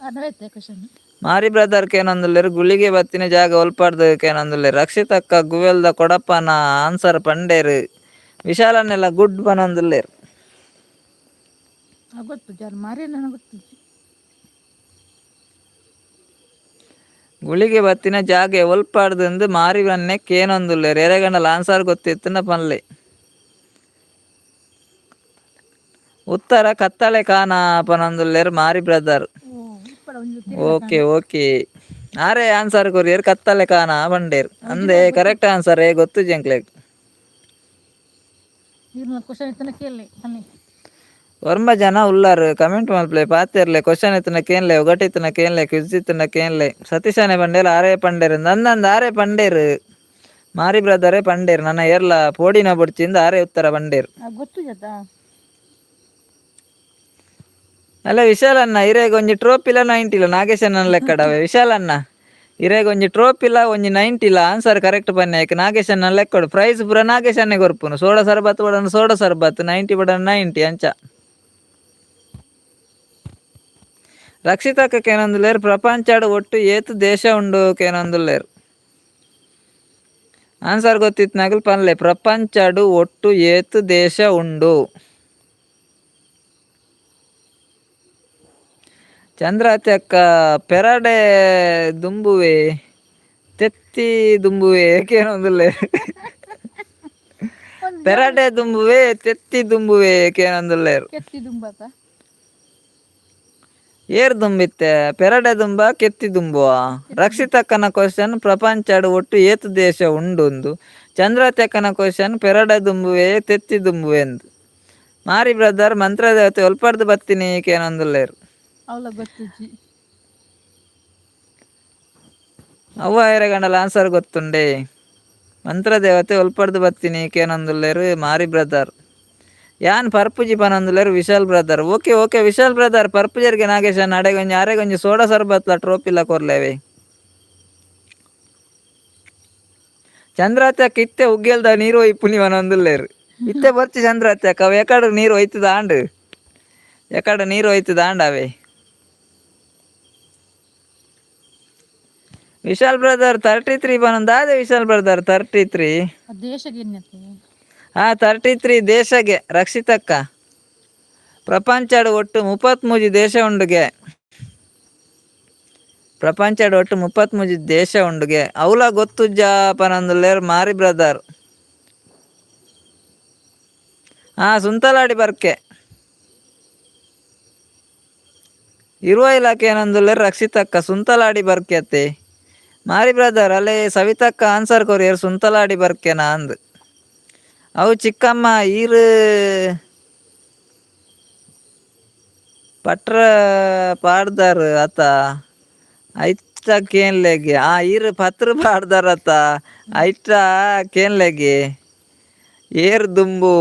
ಅರ್ಥಾಯ್ತಾ ಕ್ವಶನ್? ಮಾರಿ ಬ್ರದರ್ ಕೇನೊಂದುಲ್ಲೇರು. ಗುಳಿಗೆ ಬತ್ತಿನ ಜಾಗ ಒಲ್ಪಡ್ದು ಕೇನೊಂದುಲ್ಲೇರು. ರಕ್ಷಿತಕ್ಕ ಗುವೆಲ್ದ ಕೊಡಪ್ಪನ ಆನ್ಸರ್ ಪಂಡೇರು. ವಿಶಾಲನ್ನೆಲ್ಲ ಗುಡ್ ಪನೊಂದುಲ್ಲೇರು. ಗೊತ್ತು ಜಾರ್ ಮಾರಿ, ನನಗೆ ಗೊತ್ತು. ಗುಳಿಗೆ ಬತ್ತಿನ ಜಾಗೆ ಒಲ್ಪಡ್ದು ಮಾರಿ ಬನ್ನೆ ಕೇನೊಂದುಲ್ಲೇರು. ಎರೆಗಂಡಲ ಆನ್ಸರ್ ಗೊತ್ತಿತ್ತುನ ಪನ್ಲೆ. ಉತ್ತರ ಕತ್ತಳೆ ಕಾನ ಪನೊಂದುಲ್ಲೇರು ಮಾರಿ ಬ್ರದರ್. ಓ ಇಪ್ಪಡ ಒಂಜಿ. ಓಕೆ ಓಕೆ, ಆರೇ ಆನ್ಸರ್ ಕೊರಿಯರ್. ಕತ್ತಲೆ ಕಾನ ಪಂಡೇರ್ ಅಂದೆ. ಕರೆಕ್ಟ್ ಆನ್ಸರ್ ಏ ಗೊತ್ತು ಜಂಕ್ಲೆಗ್. ಇರ್ನ ಕ್ವಶನ್ ಇತ್ತನ ಕೇಳಿ ಅನ್ನಿ. ಒರ್ಂಬ ಜನ ಉಲ್ಲಾರು. ಕಮೆಂಟ್ ಮಲ್ಪಲೆ, ಪಾತೆರ್ಲೆ. ಕ್ವಶನ್ ಇತ್ತನ ಕೇನ್ಲೆ, ಒಗಟ್ ಇತ್ತನ ಕೇನ್ಲೆ, ಕ್ವಿಜ್ ಇತ್ತನ ಕೇನ್ಲೆ. ಸತೀಶನೆ ಪಂಡೇರ್ ಆರೇ ಪಂಡೇರ್ ನಂದಂದ. ಆರೇ ಪಂಡೇರ್, ಮಾರಿ ಬ್ರದರೇ ಪಂಡೇರ್. ನನ್ನ ಏರ್ಲ ಪೋಡಿನ ಬೊಡ್ಚಿಂದ ಆರೇ ಉತ್ತರ ಪಂಡೇರ್. ಗೊತ್ತು ಜತಾ. ಅಲ್ಲ ವಿಶಾಲಣ್ಣ, ಇರೇಗ ಒಂಜಿ ಟ್ರೋಪಿಲ ನೈಂಟಿಲ ನಾಗೇಶನ ಲೆಕ್ಕಡವೆ. ವಿಶಾಲಣ್ಣ, ಇರೇಗ ಒಂಜಿ ಟ್ರೋಪಿಲ ಒಂಜಿ ನೈಂಟಿಲ. ಆನ್ಸರ್ ಕರೆಕ್ಟ್ ಪನ್ನೆ ಆಯ್ಕೆ ನಾಗೇಶನ್ನ ಲೆಕ್ಕಡು. ಪ್ರೈಸ್ ಪೂರ ನಾಗೇಶನ್ನೇ ಕೊರ್ಪುನು. ಸೋಡಾ ಸರ್ಬತ್ ಬಡನ ಸೋಡಾ ಸರ್ಬತ್, 90 ಬಡನ 90 ಅಂಚ. ರಕ್ಷಿತಕ್ಕ ಕೇನೊಂದುಲ್ಲೇರು. ಪ್ರಪಂಚಡ್ ಒಟ್ಟು ಏತ್ ದೇಶ ಉಂಡು ಕೇನೊಂದುಲ್ಲೇರು. ಆನ್ಸರ್ ಗೊತ್ತಿತ್ತು ಪನ್ಲೆ. ಪ್ರಪಂಚಡ್ ಒಟ್ಟು ಏತ್ ದೇಶ ಉಂಡು? ಚಂದ್ರಾತ್ಯಕ್ಕ ಪೆರಡೆ ದುಂಬುವೆ ತೆತ್ತಿ ದುಂಬುವೆ ಕೇನೊಂದುಲ್ಲೇರು. ಪೆರಡೆ ದುಂಬುವೆ ತೆತ್ತಿ ದುಂಬುವೆ ಕೇನೊಂದುಲ್ಲೇರು. ಕೆತ್ತಿ ದುಂಬತ. ಏರ್ ದುಂಬಿತ್ತೆ? ಪೆರಡೆ ದುಂಬ ಕೆತ್ತಿ ದುಂಬುವ? ರಕ್ಷಿತಕ್ಕನ ಕ್ವಶನ್ ಪ್ರಪಂಚಡ್ ಒಟ್ಟು ಏತ್ ದೇಶ ಉಂಡುಂದು. ಚಂದ್ರತ್ಯಕ್ಕನ ಕ್ವಶನ್ ಪೆರಡೆ ದುಂಬುವೆ ತೆತ್ತಿ ದುಂಬುವೆ ಎಂದು. ಮಾರಿ ಬ್ರದರ್ ಮಂತ್ರದೇವತೆ ಒಲ್ಪಡ್ದು ಬತ್ತಿನಿ ಕೇನೊಂದುಲ್ಲೇರು. ಅವಳ ಗೊತ್ತುಜ್ಜಿ. ಅವ್ವ ಗಂಡಲ ಆನ್ಸರ್ ಗೊತ್ತುಂಡೆ. ಮಂತ್ರದೇವತೆ ಒಲ್ಪಡ್ದು ಬತ್ತಿನಿ ಕೇನೊಂದುಲ್ಲೇರು ಮಾರಿ ಬ್ರದರ್. ಯಾನ್ ಪರ್ಪುಜಿ ಪನೊಂದುಲ್ಲೇರು Vishal brother. Okay okay Vishal brother ಪರ್ಪುಜರಿಗೆ ನಾಗೇಶನ್ ಅಡೆಗೊಂಜಿ ಅರೆಗೊಂಜಿ ಸೋಡಾ ಸರ್ಬತ್ಲ ಟ್ರೋಪಿಲ ಕೊರ್ಲೇವೆ. ಚಂದ್ರಾತ್ಯಕ್ಕ ಇತ್ತೆ ಉಗ್ಗೆಲ್ದ ನೀರು ಒಯ್ಪುನಿ ಪನೊಂದುಲ್ಲೇರು. ಇತ್ತೆ ಬರ್ಚಿ ಚಂದ್ರಾತ್ಯಕ್ಕ, ಅವು ಎಕಡೆ ನೀರು ಒಯ್ತದ ಆಂಡ್. ಎಕಡೆ ನೀರು ಒಯ್ತದ ಆಂಡ್ ಅವೇ. ವಿಶಾಲ್ ಬ್ರದರ್ 33 ಪನೊಂದು. ವಿಶಾಲ್ ಬ್ರದರ್ 33. ದೇಶಗೆ ಎನ್ನತ್ತೆ? ಹಾ, 33 ದೇಶಗೆ ರಕ್ಷಿತಕ್ಕ. ಪ್ರಪಂಚಡ್ ಒಟ್ಟು 33 ದೇಶ ಉಂಡುಗೆ. ಪ್ರಪಂಚಡ್ ಒಟ್ಟು 33 ದೇಶ ಉಂಡುಗೆ. ಅವಲ ಗೊತ್ತುಜ್ಜ ಪನೊಂದುಲ್ಲೇರ್ ಮಾರಿ ಬ್ರದರ್. ಹಾ, ಸುಂತಲಾಡಿ ಬರ್ಕೆ ಇರುವ ಇಲಾಖೆ ಏನೊಂದುಲ್ಲೇರ್ ರಕ್ಷಿತಕ್ಕ. ಸುಂತಲಾಡಿ ಬರ್ಕೆತ್ತೆ ಮಾರಿ ಬ್ರದರ್. ಅಲ್ಲೇ ಸವಿತಕ್ಕ ಆನ್ಸರ್ ಕೊರಿಯರ್ ಸುಂತಲಾಡಿ ಬರ್ಕೆನಾ ಅಂದ್. ಅವು ಚಿಕ್ಕಮ್ಮ ಈರು ಪಟ್ರ ಪಾಡ್ದಾರ್ ಅತ ಐತ ಕೇನ್ಲೆಗೆ. ಆ ಈರು ಪತ್ರ ಪಾಡ್ದಾರ ಅತ ಐತ ಕೇನ್ಲೆಗೆ. ಏರ್ ದುಂಬು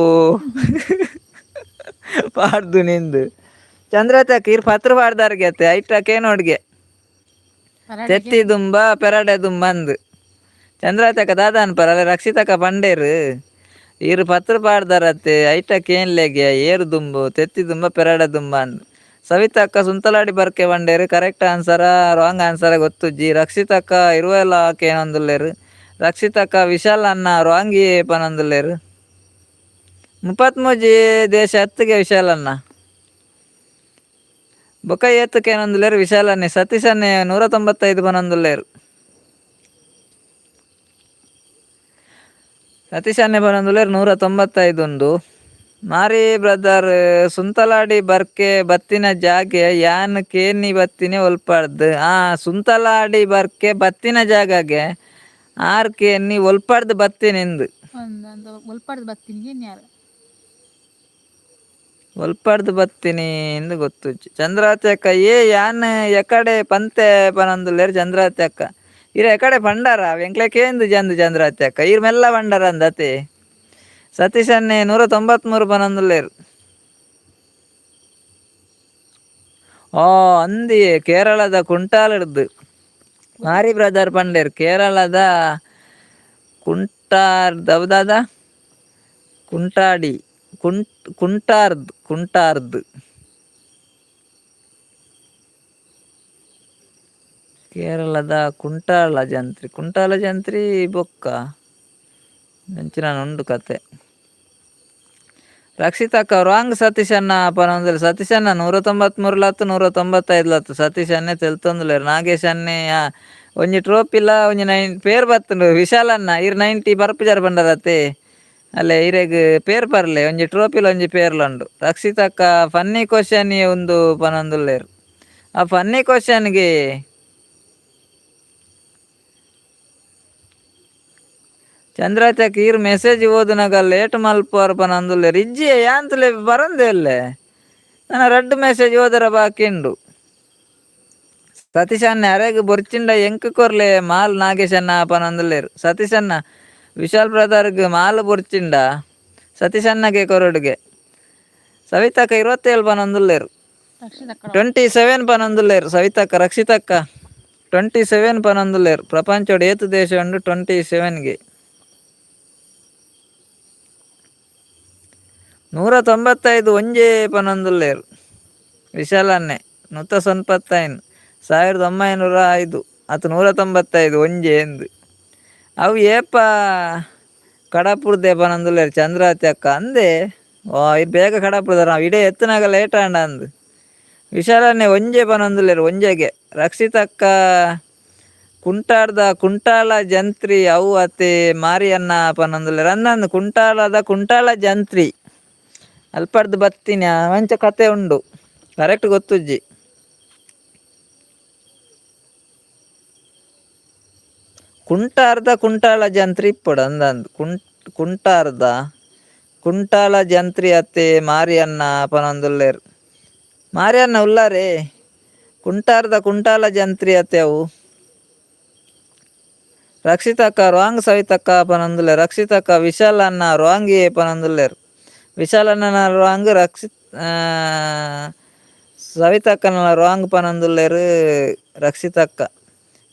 ಪಾಡ್ದು ನಿಂದು. ಚಂದ್ರತಕ್ ಇರ್ ಪತ್ರ ಪಾಡ್ದಾರ್ಗೆ ಅತ್ತೆ ಐಟಕ್ಕೆ ನೋಡ್ಗೆ. ತೆತ್ತಿ ದುಂಬ ಪೆರಡೆ ದುಂಬ ಅಂದು ಚಂದ್ರತಕ ದಾದಾನ್ ಪರ ಅಲ್ಲ ರಕ್ಷಿತಕ ಪಂಡೇರು ಇರು ಪತ್ರ ಪಾಡ್ದಾರತ್ತೆ ಐಟಕ್ಕೆ ಏನ್ಲೆಗೆ ಏರು ದುಂಬು ತೆತ್ತಿ ದುಂಬ ಪೆರಡೆ ದುಂಬ ಅಂದು. ಸವಿತಕ್ಕ ಸುಂತಲಾಡಿ ಬರ್ಕೆ ಬಂಡೇರು, ಕರೆಕ್ಟ್ ಆನ್ಸರ ರಾಂಗ್ ಆನ್ಸರ ಗೊತ್ತುಜ್ಜಿ. ರಕ್ಷಿತಕ್ಕ ಇರುವೆಲ್ಲ ಕೇನೊಂದುಲ್ಲೇರು. ರಕ್ಷಿತಕ್ಕ ವಿಶಾಲ್ ಅನ್ನ ರಾಂಗಿ ಪನೊಂದುಲ್ಲೇರು. 33 ದೇಶ ಹತ್ತಿಗೆ ವಿಶಾಲ್ ಅನ್ನ. ಬೊಕ ಏತಕ್ಕೆ ಏನೊಂದುಲ್ಲೇರು ವಿಶಾಲ್ ಅನ್ನೆ. ಸತೀಶ್ ಅನ್ನೆ 195 ಪನೊಂದುಲ್ಲೇರು. ಸತೀಶ್ ಅನ್ನೆ ಪನೊಂದುಲ್ಲೇರು 195 ಉಂದು. ಮಾರಿ ಬ್ರದರ್ ಸುಂತಲಾಡಿ ಬರ್ಕೆ ಬತ್ತಿನ ಜಾಗೆ ಯಾನ್ ಕೇನಿ ಬತ್ತಿನಿ ಒಲ್ಪಾಡ್ದು. ಆ ಸುಂತಲಾಡಿ ಬರ್ಕೆ ಬತ್ತಿನ ಜಾಗಗೆ ಆರ್ ಕೇನಿ ಒಲ್ಪಾಡ್ದು ಬತ್ತಿನಿಂದು. ಒಂದು ಒಲ್ಪಾಡ್ದು ಬತ್ತೀನಿ ಯಾರು. ಒಲ್ಪಾಡ್ದು ಬತ್ತೀನಿ ಎಂದು ಗೊತ್ತು. ಚಂದ್ರಾವತಿ ಅಕ್ಕ ಏ ಯಾನ್ ಎಕಡೆ ಪಂತೆ ಪನೊಂದುಲ್ಲೇರು ಚಂದ್ರಾವತಿ ಅಕ್ಕ. ಇರ ಎಕಡೆ ಪಂಡಾರ ವೆಂಕ್ಲಕೇಂದು ಜಂದು ಚಂದ್ರಾವತಿ ಅಕ್ಕ ಇರ್ ಮೆಲ್ಲ ಪಂಡಾರ ಅಂದತೆ. ಸತೀಶ್ ಅನ್ನೆ 193 ಪನೊಂದುಲ್ಲೇರು. ಓ ಅಂದಿ ಕೇರಳದ ಕುಂಟಾಲಡ್ದು ಮಾರಿ ಬ್ರದರ್ ಪಂಡೇರ್ ಕೇರಳದ ಕುಂಟಾರ್ ದೌದಾದ ಕುಂಟಾಡಿ ಕುಂಟಾರ್ದ್ ಕುಂಟಾರ್ದ್ ಕೇರಳದ ಕುಂಟಾಲ ಜಂತ್ರಿ ಕುಂಟಾಲ ಜಂತ್ರಿ ಬೊಕ್ಕ ಅಂಚಿನ ಉಂಡು ಕತೆ. ರಕ್ಷಿತಕ್ಕ ರಾಂಗ್ ಸತೀಶಣ್ಣ ಪನೊಂದುಲ್ಲೇರು. ಸತೀಶಣ್ಣ 193 ಲತ್ತು 195 ಲತ್ತು ಸತೀಶ್ ಅನ್ನೆ ತೆಲ್ತೊಂದುಲ್ಲೇರು. ನಾಗೇಶ್ ಅನ್ನೆ ಒಂಜಿ ಟ್ರೋಪಿಲ ಒಂಜಿ ನೈನ್ ಪೇರ್ ಬತ್ತುಂಡು. ವಿಶಾಲಣ್ಣ ಇರ್ 90 ಪರ್ಪುಜಾರ್ ಪಂಡರತ್ತೆ ಅಲ್ಲೇ ಇರೆಗ್ ಪೇರ್ ಪರ್ಲೆ ಒಂಜಿ ಟ್ರೋಪಿಲ ಒಂಜಿ ಪೇರ್ಲುಂಡು. ರಕ್ಷಿತಕ್ಕ ಫನ್ನಿ ಕ್ವಶನ್ ಉಂದು ಪನೊಂದುಲ್ಲೇರು. ಆ ಫನ್ನಿ ಕ್ವಶನ್ಗೆ ಚಂದ್ರಾಚಕ್ ಈರ್ ಮೆಸೇಜ್ ಓದುನಗ ಲೇಟ್ ಮಲ್ಪುವರ್ ಪನೊಂದುಲ್ಲೇರು. ಇಜ್ಜಿ ಯಾಂತಲೆ ಬರಂದೆ ಅಲ್ಲೇ ನನ್ನ ರಡ್ಡ್ ಮೆಸೇಜ್ ಓದರ ಬಾಕಿ ಉಂಡು. ಸತೀಶಣ್ಣ ಅರೆಗ್ ಬೊರ್ಚಿಂಡ ಎಂಕ್ ಕೊರ್ಲೆ ಮಾಲ್ ನಾಗೇಶಣ್ಣ ಪನೊಂದುಲ್ಲೇರು. ಸತೀಶಣ್ಣ ವಿಶಾಲ್ ಬ್ರದರ್ಗ್ ಮಾಲ್ ಬೊರ್ಚಿಂಡ ಸತೀಶಣ್ಣಗೆ ಕೊರಡುಗೆ. ಸವಿತಕ್ಕ 27 ಪನೊಂದುಲ್ಲೇರು. ರಕ್ಷಿತಕ್ಕ 27 ಪನೊಂದುಲ್ಲೇರು ಸವಿತಕ್ಕ. ರಕ್ಷಿತಕ್ಕ 27 ಪನೊಂದುಲ್ಲೇರು. ಪ್ರಪಂಚೋಡು ಏತ್ ದೇಶ ಉಂಡು 27ಗೆ. 195 ಒಂಜೇ ಪನೊಂದುಲ್ಲೇರು ವಿಶಾಲನ್ನೆ. ನೂತ ಸೊನ್ಪತ್ತೈನ್ 1905 ಅತ್ 195 ಒಂಜೇ ಎಂದು. ಅವು ಏಪ ಕಡಪುಡ್ದೆ ಪನೊಂದುಲ್ಲೇರು ಚಂದ್ರಾವತಿ ಅಕ್ಕ ಅಂದೆ. ಓ ಇದು ಬೇಗ ಕಡಪುಡ್ದಾರ ನಾವು ಇಡೇ ಎತ್ತನಾಗ ಲೇಟ್ ಆಂಡ ಅಂದು. ವಿಶಾಲನ್ನೆ ಒಂಜೆ ಪನೊಂದುಲ್ಲೇರು ಒಂಜೆಗೆ. ರಕ್ಷಿತಕ್ಕ ಕುಂಟಾಡ್ದ ಕುಂಟಾಲ ಜಂತ್ರಿ ಅವು ಅತ್ತೆ ಮಾರಿಯನ್ನ ಪನೊಂದುಲ್ಲೇರು. ಅಂದಂದು ಕುಂಟಾಲದ ಕುಂಟಾಲ ಜಂತ್ರಿ ಅಲ್ಪಡ್ದು ಬತ್ತಿನ ಮಂಚ ಕತೆ ಉಂಡು ಕರೆಕ್ಟ್ ಗೊತ್ತುಜ್ಜಿ. ಕುಂಟಾರ್ದ ಕುಂಟಾಲ ಜಂತ್ರಿ ಇಪ್ಪಡು ಅಂದಂದು. ಕುಂಟಾರ್ದ ಕುಂಟಾಲ ಜಂತ್ರಿ ಅತ್ತೆ ಮಾರಿಯನ್ನ ಪನೊಂದುಲ್ಲೇರು. ಮಾರಿಯನ್ನ ಉಲ್ಲಾರೆ ಕುಂಟಾರ್ದ ಕುಂಟಾಲ ಜಂತ್ರಿ ಅತ್ತೆ ಅವು. ರಕ್ಷಿತಕ್ಕ ರಾಂಗ್ ಸವಿತಕ್ಕ ಪನೊಂದುಲ್ಲೇರು. ರಕ್ಷಿತಕ್ಕ ವಿಶಾಲ್ ಅನ್ನ ರಾಂಗ್ ಪನೊಂದುಲ್ಲೇರು. ವಿಶಾಲ್ ಅಣ್ಣನ ರಾಂಗ್ ರಕ್ಷಿತ್ ಸವಿತಕ್ಕನ ರಾಂಗ್ ಪನೊಂದುಲ್ಲೇರು ರಕ್ಷಿತಕ್ಕ.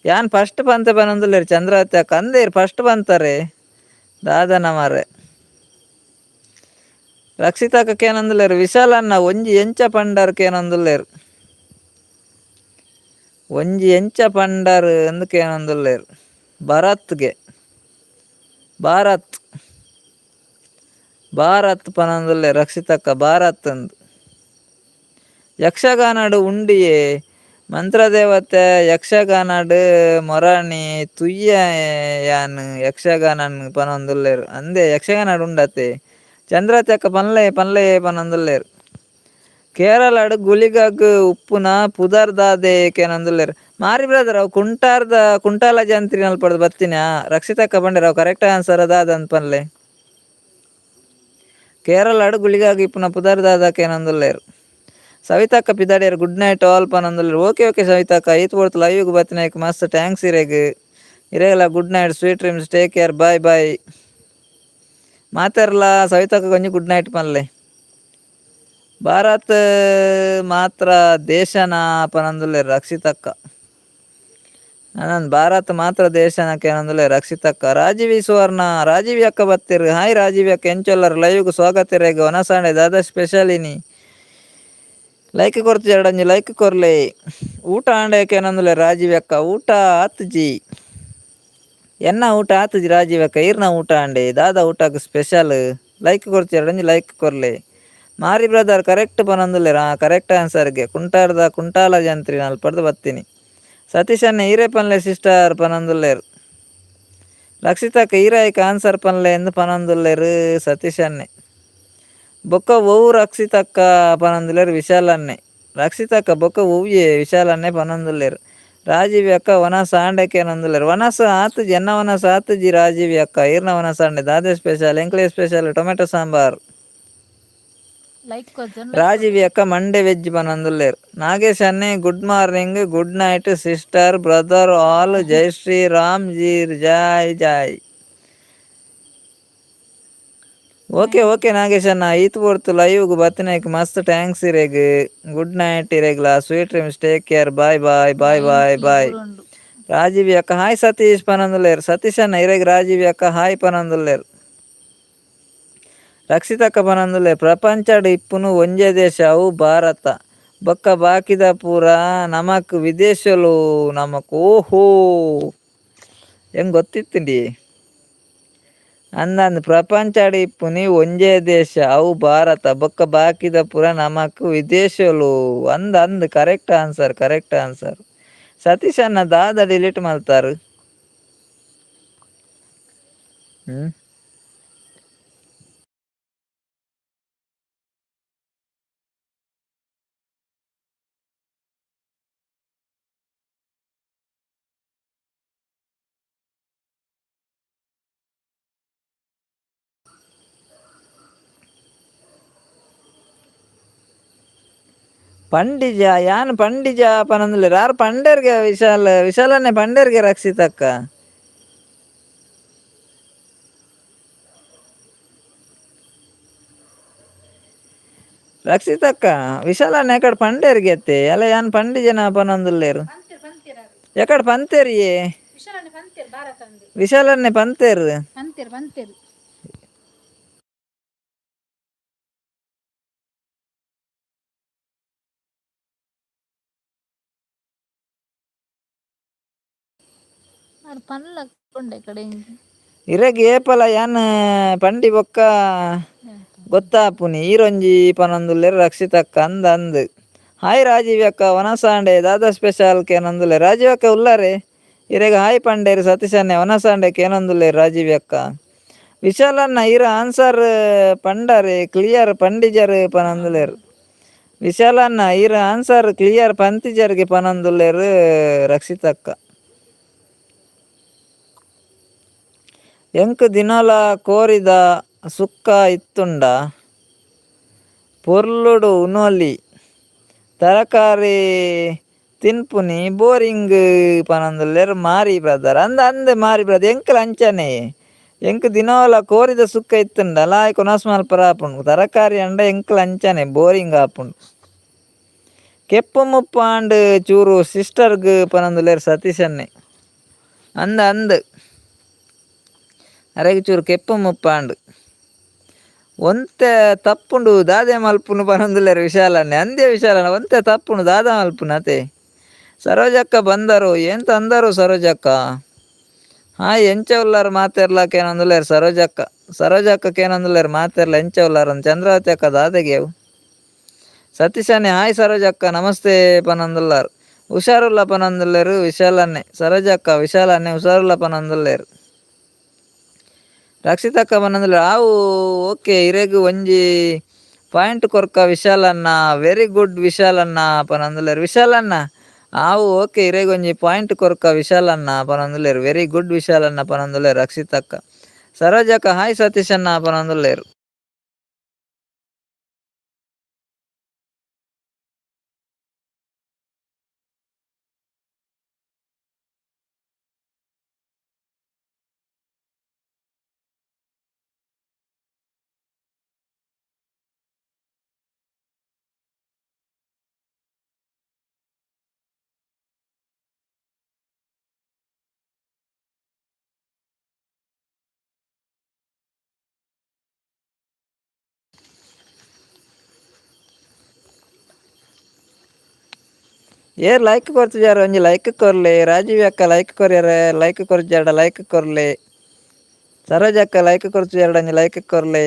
ಯಾನ್ ಫಸ್ಟ್ ಪಂತೆ ಪನೊಂದುಲ್ಲೇರು ಚಂದ್ರಾವತಿ ಅಕ್ಕ ಅಂದೇರು ಫಸ್ಟ್ ಪಂತಾರೆ ದಾದನ ಮಾರ್ರೆ. ರಕ್ಷಿತಕ್ಕ ಕೇನೊಂದುಲ್ಲೇರು ವಿಶಾಲ್ ಅಣ್ಣ ಒಂಜಿ ಎಂಚ ಪಂಡರ್ ಕೇನೊಂದುಲ್ಲೇರು. ಒಂಜಿ ಎಂಚ ಪಂಡರ್ ಅಂದ್ ಕೇನೊಂದುಲ್ಲೇರು. ಭರತ್ಗೆ ಭಾರತ್ ಭಾರತ್ ಪನೊಂದುಲ್ಲೆ ರಕ್ಷಿತಕ್ಕ ಭಾರತ್ ಅಂದ್. ಯಕ್ಷಗಾನಡು ಉಂಡಿಯೇ ಮಂತ್ರದೇವತೆ ಯಕ್ಷಗಾನಡು ಮೊರಾಣಿ ತುಯ್ಯ ಯಾನ್ ಯಕ್ಷಗಾನನ್ ಪನೊಂದುಲ್ಲೇರು. ಅಂದೆ ಯಕ್ಷಗಾನಡು ಉಂಡತೆ ಚಂದ್ರಾವತಿ ಅಕ್ಕ ಪನ್ಲೆ ಪನ್ಲೆ ಪನೊಂದುಲ್ಲೇರು. ಕೇರಳಡ್ ಗುಳಿಗಗ್ ಉಪ್ಪುನ ಪುದರ್ ದಾದೆ ಕೇನೊಂದುಲ್ಲೇರು. ಮಾರಿ ಬ್ರದರ್ ಅವು ಕುಂಟಾರ್ದ ಕುಂಟಾಲ ಜಂತ್ರಿ ನಲ್ಪಡ್ದು ಬತ್ತಿನ ರಕ್ಷಿತಕ್ಕ ಪಂಡೆರ್ ಅವು ಕರೆಕ್ಟ್ ಆನ್ಸರ್ ದಾದ ಪನ್ಲೆ. ಕೇರಳಡ್ ಗುಳಿಗಗ್ ಇಪ್ಪುನ ಪುದರ್ ದಾದ ಕೇನೊಂದುಲ್ಲೇರು. ಸವಿತಕ್ಕ ಪಿದಾಡಿಯರ್ good night all ಪನೊಂದುಲ್ಲೇರು. Okay okay ಸವಿತಕ್ಕ ಈತ್ ಪೊರ್ತು ಲೈವ್ಗ್ ಬತ್ತಿನೈಕ್ ಮಸ್ತ್ thanks ಇರೆಗ್. ಇರೆಗ್ಲ good night sweet dreams take care bye bye. ಮಾತೆರ್ಲ ಸವಿತಕ್ಕ ಒಂಜಿ ಗುಡ್ ನೈಟ್ ಪನ್ಲೆ. ಭಾರತ್ ಮಾತ್ರ ದೇಶನ ಪನೊಂದುಲ್ಲೆರ್ ರಕ್ಷಿತಕ್ಕ. ನನ್ ಭಾರತ್ ಮಾತ್ರ ದೇಶನ ಕೇನೊಂದುಲ್ಲೆರ್ ರಕ್ಷಿತಕ್ಕ. ರಾಜೀವಿ ಸುವರ್ಣ ರಾಜೀವಿ ಅಕ್ಕ ಬತ್ತೆರ್. ಹಾಯ್ ರಾಜೀವಿ ಅಕ್ಕ ಎಂಚೊಲ್ಲರ್ ಲೈವ್ಗ್ ಸ್ವಾಗತ ಇರೆಗ್. ವನಸಾಂಡೆ ದಾದಾ ಸ್ಪೆಷಲ್ ಇನಿ. ಲೈಕ್ ಕೊರ್ತಿಜಾರ್ಡ ಒಂಜಿ ಲೈಕ್ ಕೊರ್ಲೆ. ಊಟ ಆಂಡ ಕೇನೊಂದುಲ್ಲೆರ್ ರಾಜೀವಿ ಅಕ್ಕ. ಊಟ ಆತ್ಜಿ. ಎನ್ನ ಊಟ ಆತುಜಿ ರಾಜೀವ್ ಅಕ್ಕ. ಈರ್ನ ಊಟ ಆಂಡೆ ದಾದಾ ಊಟಗ್ ಸ್ಪೆಷಲ್. ಲೈಕ್ ಕೊರ್ತಿಜಾರ್ಡ ಒಂಜಿ ಲೈಕ್ ಕೊರ್ಲೆ. ಮಾರಿ ಬ್ರದರ್ ಕರೆಕ್ಟ್ ಪನೊಂದುಲ್ಲೆರ್. ಆ ಕರೆಕ್ಟ್ ಆನ್ಸರ್ಗೆ ಕುಂಟಾರ್ದ ಕುಂಟಾಲ ಜಂತ್ರಿ ನಲ್ಪರ್ದು ಬತ್ತೀನಿ. ಸತೀಶ್ ಅಣ್ಣೆ ಈರೇ ಪನ್ಲೆ ಸಿಸ್ಟರ್ ಪನೊಂದುಲ್ಲೆರ್. ರಕ್ಷಿತಕ್ಕ ಈರಾಯ್ಕ ಆನ್ಸರ್ ಪನ್ಲೆ ಎಂದು ಪನೊಂದುಲ್ಲೆರ್ ಸತೀಶ್ ಅಣ್ಣೆ. ಬೊಕ್ಕ ಒವು ರಕ್ಷಿತಕ್ಕ ಪನೊಂದುಲ್ಲೆರ್ ವಿಶಾಲ್ ಅಣ್ಣೆ. ರಕ್ಷಿತಕ್ಕ ಬೊಕ್ಕ ಒವ್ಯೆ ವಿಶಾಲ್ ಅಣ್ಣೆ ಪನೊಂದುಲ್ಲೆರ್. ರಾಜೀವಿ ಅಕ್ಕ ವನಸ್ ಆಂಡೆ ಕೇನೊಂದುಲ್ಲೆರ್. ವನಸ್ ಆತುಜಿ ಎನ್ನ ವನಸ್ ಆತುಜಿ ರಾಜೀವಿ ಅಕ್ಕ. ಈರ್ನ ವನಸ್ ಆಂಡೆ ದಾದೆ ಸ್ಪೆಷಲ್? ಎಂಕ್ಲೆ ಸ್ಪೆಷಲ್ ಟೊಮೆಟೊ ಸಾಂಬಾರ್. ಲೈಕ್ ಕೊರ್ಜನ್. ರಾಜೀವಿ ಅಕ್ಕ ಮಂಡೆ ವೆಜ್ ಪನೊಂದುಲ್ಲೆರ್. ನಾಗೇಶ್ ಅಣ್ಣೆ good morning good night sister brother all. Jai Shri Ram G Jai Jai. Okay okay Nagesh ಅಣ್ಣ ಈತ್ ಪೊರ್ತು ಲೈವ್ಗ್ ಬತ್ತಿನೈಕ್ ಮಸ್ತ್ thanks ಇರೆಗ್. ಗುಡ್ ನೈಟ್ ಇರೆಗ್ಲಾ. Sweet dreams take care bye bye bye bye bye. Rajivi ಅಕ್ಕ hi Satish ಪನೊಂದುಲ್ಲೆರ್. Satish ಅಣ್ಣ ಇರೆಗ್ ರಾಜೀವಿ ಅಕ್ಕ ಹಾಯ್ ಪನೊಂದುಲ್ಲೆರ್. ರಕ್ಷಿತಕ್ಕ ಪನೊಂದುಲ್ಲೆರ್ ಪ್ರಪಂಚಡ್ ಇಪ್ಪುನು ಒಂಜೇ ದೇಶ ಅವು ಭಾರತ. ಬೊಕ್ಕ ಬಾಕಿದ ಪೂರ ನಮಕ್ ವಿದೇಶಲು ನಮಕ್. ಓಹೋ ಎಂಗ್ ಗೊತ್ತಿತ್ತುಂಡಿ. ಅಂದಂದ್ ಪ್ರಪಂಚಡ್ ಇಪ್ಪುನಿ ಒಂಜೇ ದೇಶ ಅವು ಭಾರತ. ಬೊಕ್ಕ ಬಾಕಿದ ಪೂರ ನಮಕ್ ವಿದೇಶಲು. ಅಂದ್ ಅಂದ್ correct answer correct answer. Satish ಅಣ್ಣ ದಾದ ಡಿಲೀಟ್ ಮಲ್ತಾರು. ಹ್ಮ್. ಪಂಡಿಜ ಯಾನ್ ಪಂಡಿಜ ಪನೊಂದುಲ್ಲೆರ್. ಆರ್ ಪಂಡೆರ್ಗೆ ವಿಶಾಲ್ ವಿಶಾಲನ್ನೇ ಪಂಡೆರ್ಗೆ ರಕ್ಷಿತಕ್ಕ. ರಕ್ಷಿತಕ್ಕ ವಿಶಾಲಣ್ಣ ಎಕಡೆ ಪಂಡೇರ್ಗೆ ಅತ್ತೆ ಅಲ್ಲ ಯಾನ್ ಪಂಡಿಜನ ಪನೊಂದುಲ್ಲೆರ್. ಪಂತೆರ್ ಪಂತೆರ್ ಆರ್. ಎಕಡೆ ಪಂತೇರಿಯೇ. ವಿಶಾಲಣ್ಣೆ ಪಂತೆರ್ ಭಾರತ ಅಂದ್. ವಿಶಾಲನ್ನೇ ಪಂತೇರ್. ಪಂತೆರ್ ಪಂತೆರ್. ಆರ್ ಪನ್ಲ ಕಡೆ. ಇರೆಗ್ ಏಪಲ ಯಾನ್ ಪಂಡಿ ಬೊಕ್ಕ ಗೊತ್ತಾಪುನಿ ಈರೊಂಜಿ ಪನೊಂದುಲ್ಲೆರ್ ರಕ್ಷಿತಕ್ಕ. ಅಂದ್ ಅಂದ್. ಹಾಯ್ ರಾಜೀವಿ ಅಕ್ಕ ವನಸಾಂಡೆ ದಾದಾ ಸ್ಪೆಷಲ್ ಕೇನೊಂದುಲ್ಲೆರ್. ರಾಜೀವ್ ಅಕ್ಕ ಉಲ್ಲಾರೆ. ಇರೆಗ್ ಹಾಯ್ ಪಂಡೇರ್ ಸತೀಶ್ ಅಣ್ಣೆ ವನಸಾಂಡೆ ಕೇನೊಂದುಲ್ಲೆರ್ ರಾಜೀವಿ ಅಕ್ಕ. ವಿಶಾಲ್ ಅಣ್ಣ ಈರ ಆನ್ಸರ್ ಪಂಡರೆ ಕ್ಲಿಯರ್ ಪಂಡಿಜರ್ ಪನೊಂದುಲ್ಲೆರ್. ವಿಶಾಲ್ ಅಣ್ಣ ಈರ ಆನ್ಸರ್ ಕ್ಲಿಯರ್ ಪಂತಿಜರ್ಗೆ ಪನೊಂದುಲ್ಲೆರ್ ರಕ್ಷಿತಕ್ಕ. ಎಂಕ್ ದಿನೋಲ ಕೋರಿದ ಸುಕ್ಕ ಇತ್ತುಂಡ ಪೊರ್ಲುಡು ಉನೊಲಿ. ತರಕಾರಿ ತಿನ್ಪುನಿ ಬೋರಿಂಗ್ ಪನೊಂದುಲ್ಲೆರ್ ಮಾರಿ ಬ್ರದರ್. ಅಂದ್ ಅಂದ್ ಮಾರಿ ಬ್ರದರ್ ಎಂಕ್ಲ ಅಂಚನೆ. ಎಂಕ್ ದಿನೋಲ ಕೋರಿದ ಸುಕ್ಕ ಇತ್ತುಂಡ ಲಾಯ್ಕ್ ವನಸ್ ಮಲ್ಪರ ಆಪುಂಡು. ತರಕಾರಿ ಅಂಡ ಎಂಕ್ಲ ಅಂಚನೆ ಬೋರಿಂಗ್ ಆಪುಂಡು. ಕೆಪ್ಪು ಮುಪ್ಪಾಂಡ್ ಚೂರು ಸಿಸ್ಟರ್ಗ್ ಪನೊಂದುಲ್ಲೆರ್ ಸತೀಶ್ ಅಣ್ಣೆ. ಅಂದ್ ಅಂದ್. ಅರೆಗ್ ಚೂರು ಕೆಪ್ಪು ಮುಪ್ಪಾಂಡ್. ಒಂತೆ ತಪ್ಪುಂಡು ದಾದೆ ಮಲ್ಪುನು ಪನೊಂದುಲ್ಲೆರ್ ವಿಶಾಲಣ್ಣೆ. ಅಂದೇ ವಿಶಾಲಣ್ಣ ಒಂತೆ ತಪ್ಪುಂಡು ದಾದ ಮಲ್ಪುನು ಅತೆ. ಸರೋಜಕ್ಕ ಬಂದರು ಏನ್ ತಂದರು ಸರೋಜಕ್ಕ. ಹಾಯ್ ಎಂಚ ಉಲ್ಲಾರ್ ಮಾತೆರ್ಲ ಕೇನೊಂದುಲ್ಲೆರ್ ಸರೋಜಕ್ಕ. ಸರೋಜಕ್ಕ ಕೇನೊಂದುಲ್ಲೆರ್ ಮಾತೆರ್ಲ ಎಂಚ ಉಲ್ಲಾರ್ ಅಂದ್. ಚಂದ್ರಾವತಿ ಅಕ್ಕ ದಾದೆಗೆ ಅವು. ಸತೀಶ್ ಅಣ್ಣೆ ಹಾಯ್ ಸರೋಜಕ್ಕ ನಮಸ್ತೆ ಪನೊಂದುಲ್ಲಾರ್. ಹುಷಾರುಲ್ಲ ಪನೊಂದುಲ್ಲೆರ್ ವಿಶಾಲಣ್ಣೆ. ಸರೋಜಕ್ಕ ವಿಶಾಲಣ್ಣೆ ಹುಷಾರುಲ್ಲ ಪನೊಂದುಲ್ಲೆರ್. ರಕ್ಷಿತಕ್ಕ ಪನೊಂದುಲ್ಲೆರ್ ಆವು ಓಕೆ ಇರೆಗ್ ಒಂಜಿ ಪಾಯಿಂಟ್ ಕೊರ್ಕ ವಿಶಾಲಣ್ಣ ವೆರಿ ಗುಡ್ ವಿಶಾಲಣ್ಣ ಪನೊಂದುಲ್ಲೆರ್. ವಿಶಾಲಣ್ಣ ಆವು ಓಕೆ ಇರೆಗ್ ಒಂಜಿ ಪಾಯಿಂಟ್ ಕೊರ್ಕ ವಿಶಾಲಣ್ಣ ಪನೊಂದುಲ್ಲೆರ್. ವೆರಿ ಗುಡ್ ವಿಶಾಲಣ್ಣ ಪನೊಂದುಲ್ಲೆರ್ ರಕ್ಷಿತಕ್ಕ. ಸರೋಜಕ್ಕ ಹಾಯ್ ಸತೀಶಣ್ಣ ಪನೊಂದುಲ್ಲೆರ್. ಏರ್ ಲೈಕ್ ಕೊರ್ತಿಜಾರ ಒಂಜಿ ಲೈಕ್ ಕೊರ್ಲೆ. ರಾಜೀವ್ ಅಕ್ಕ ಲೈಕ್ ಕೊರ್ಯರ, ಲೈಕ್ ಕೊರ್ಜಾಡ ಲೈಕ್ ಕೊರ್ಲೆ. ಸರೋಜ ಅಕ್ಕ ಲೈಕ್ ಕೊರ್ತಿಜಾರ, ಒಂಜಿ ಲೈಕ್ ಕೊರ್ಲೆ.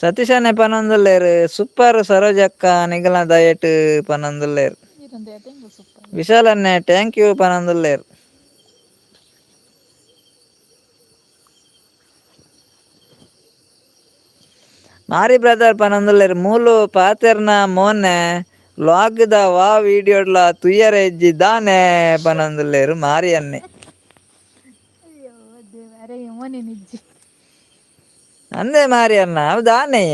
ಸತೀಶನೆ ಪನೊಂದುಲ್ಲೆರ್ ಸೂಪರ್ ಸರೋಜಕ್ಕ ನಿಗಲ ದಯಟ್ ಪನೊಂದುಲ್ಲೆರ್. ವಿಶಾಲನ್ನೆ thank you ಪನೊಂದುಲ್ಲೆರ್. ಮಾರಿ ಬ್ರದರ್ ಪನೊಂದುಲ್ಲೆರ್ ಮೂಲು ಪಾತೆರ್ನ ಮೋನೆ ಲಾಗ್ದ ವಾ ವೀಡಿಯೋಡ್ಲ ತುಯ್ಯರೆ ಇಜ್ಜಿ ದಾನೆ ಪನೊಂದುಲ್ಲೆರ್ ಮಾರಿ ಅನ್ನೆ. ಅಂದೆ ಮಾರಿ ಅಣ್ಣ ಅವು ದಾನೆ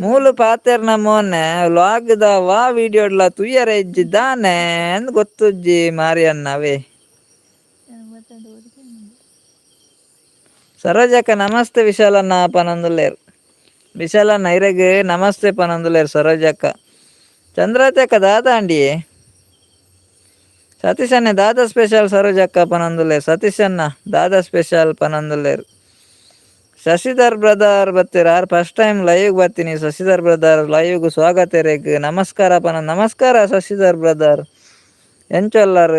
ಮೂಲು ಪಾತೆರ್ನ ಮೋನೆ ಲಾಗ್ದ ವಾ ವೀಡಿಯೋಡ್ಲ ತುಯ್ಯರೆ ಇಜ್ಜಿ ದಾನೆ ಅಂದ್ ಗೊತ್ತುಜ್ಜಿ ಮಾರಿ ಅಣ್ಣ ಅವೇ. ಸರೋಜಕ್ಕ ನಮಸ್ತೆ ವಿಶಾಲಣ್ಣ ಪನೊಂದುಲ್ಲೆರ್. ವಿಶಾಲಣ್ಣ ಇರೆಗ್ ನಮಸ್ತೆ ಪನೊಂದುಲ್ಲೆರ್ ಸರೋಜಕ್ಕ. ಚಂದ್ರಾವತಿ ದಾದ ಅಂಡಿಯೇ. ಸತೀಶ್ ಅಣ್ಣೆ ದಾದ ಸ್ಪೆಷಲ್ ಸರೋಜಕ್ಕ ಪನೊಂದುಲ್ಲೆರ್. ಸತೀಶ್ ಅಣ್ಣ ದಾದ ಸ್ಪೆಷಲ್ ಪನೊಂದುಲ್ಲೆರ್. ಶಶಿಧರ್ ಬ್ರದರ್ ಬತ್ತೆರ್, R first time live ಬರ್ತೀನಿ. ಶಶಿಧರ್ ಬ್ರದರ್ ಲೈವ್ ಸ್ವಾಗತ ರೇಗ್ ನಮಸ್ಕಾರ ಪನ. ನಮಸ್ಕಾರ ಶಶಿಧರ್ ಬ್ರದರ್, ಎಂಚೊಲ್ಲರ್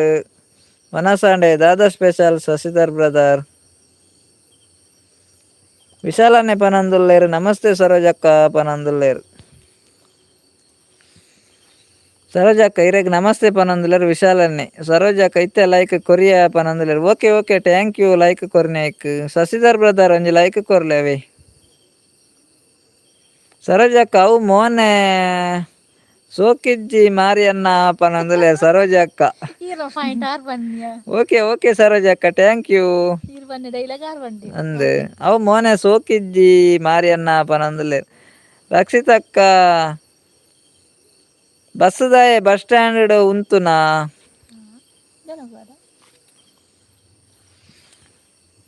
ವನಸಾಂಡೆ ದಾದ ಸ್ಪೆಷಲ್ ಶಶಿಧರ್ ಬ್ರದರ್. ವಿಶಾಲನೆ ಪನೊಂದುಲ್ಲೆರ್ ನಮಸ್ತೆ ಸರೋಜಕ್ಕ ಪನೊಂದುಲ್ಲೆರ್. ಸರೋಜಕ್ಕ ಇರೆಗ್ ನಮಸ್ತೆ ಪನೊಂದುಲ್ಲೆರ್ ವಿಶಾಲನ್ನೆ. ಸರೋಜಕ್ಕ ಇತ್ತೆ ಲೈಕ್ ಕೊರಿಯ ಪನೊಂದುಲ್ಲೆರ್. Okay okay thank you like ಕೊರ್ನೆಕ್. ಶಶಿಧರ್ brother ಒಂಜಿ ಲೈಕ್ ಕೊರ್ಲೆ ಅವೇ. ಸರೋಜಕ್ಕ ಅವು ಮೋನೆ ಸೋಕಿಜ್ಜಿ ಮಾರಿಯನ್ನ ಪನೊಂದುಲ್ಲೆರ್ ಸರೋಜಕ್ಕ. ಓಕೆ ಓಕೆ ಸರೋಜಕ್ಕ thank you. ಅಂದ್ ಅವು ಮೋನೆ ಸೋಕಿಜ್ಜಿ ಮಾರಿಯನ್ನ ಪನೊಂದುಲ್ಲೆರ್. ರಕ್ಷಿತಕ್ಕ ಬಸ್ಸುದಾಯೆ ಬಸ್ ಸ್ಟ್ಯಾಂಡ್ ಉಂತುನಾ?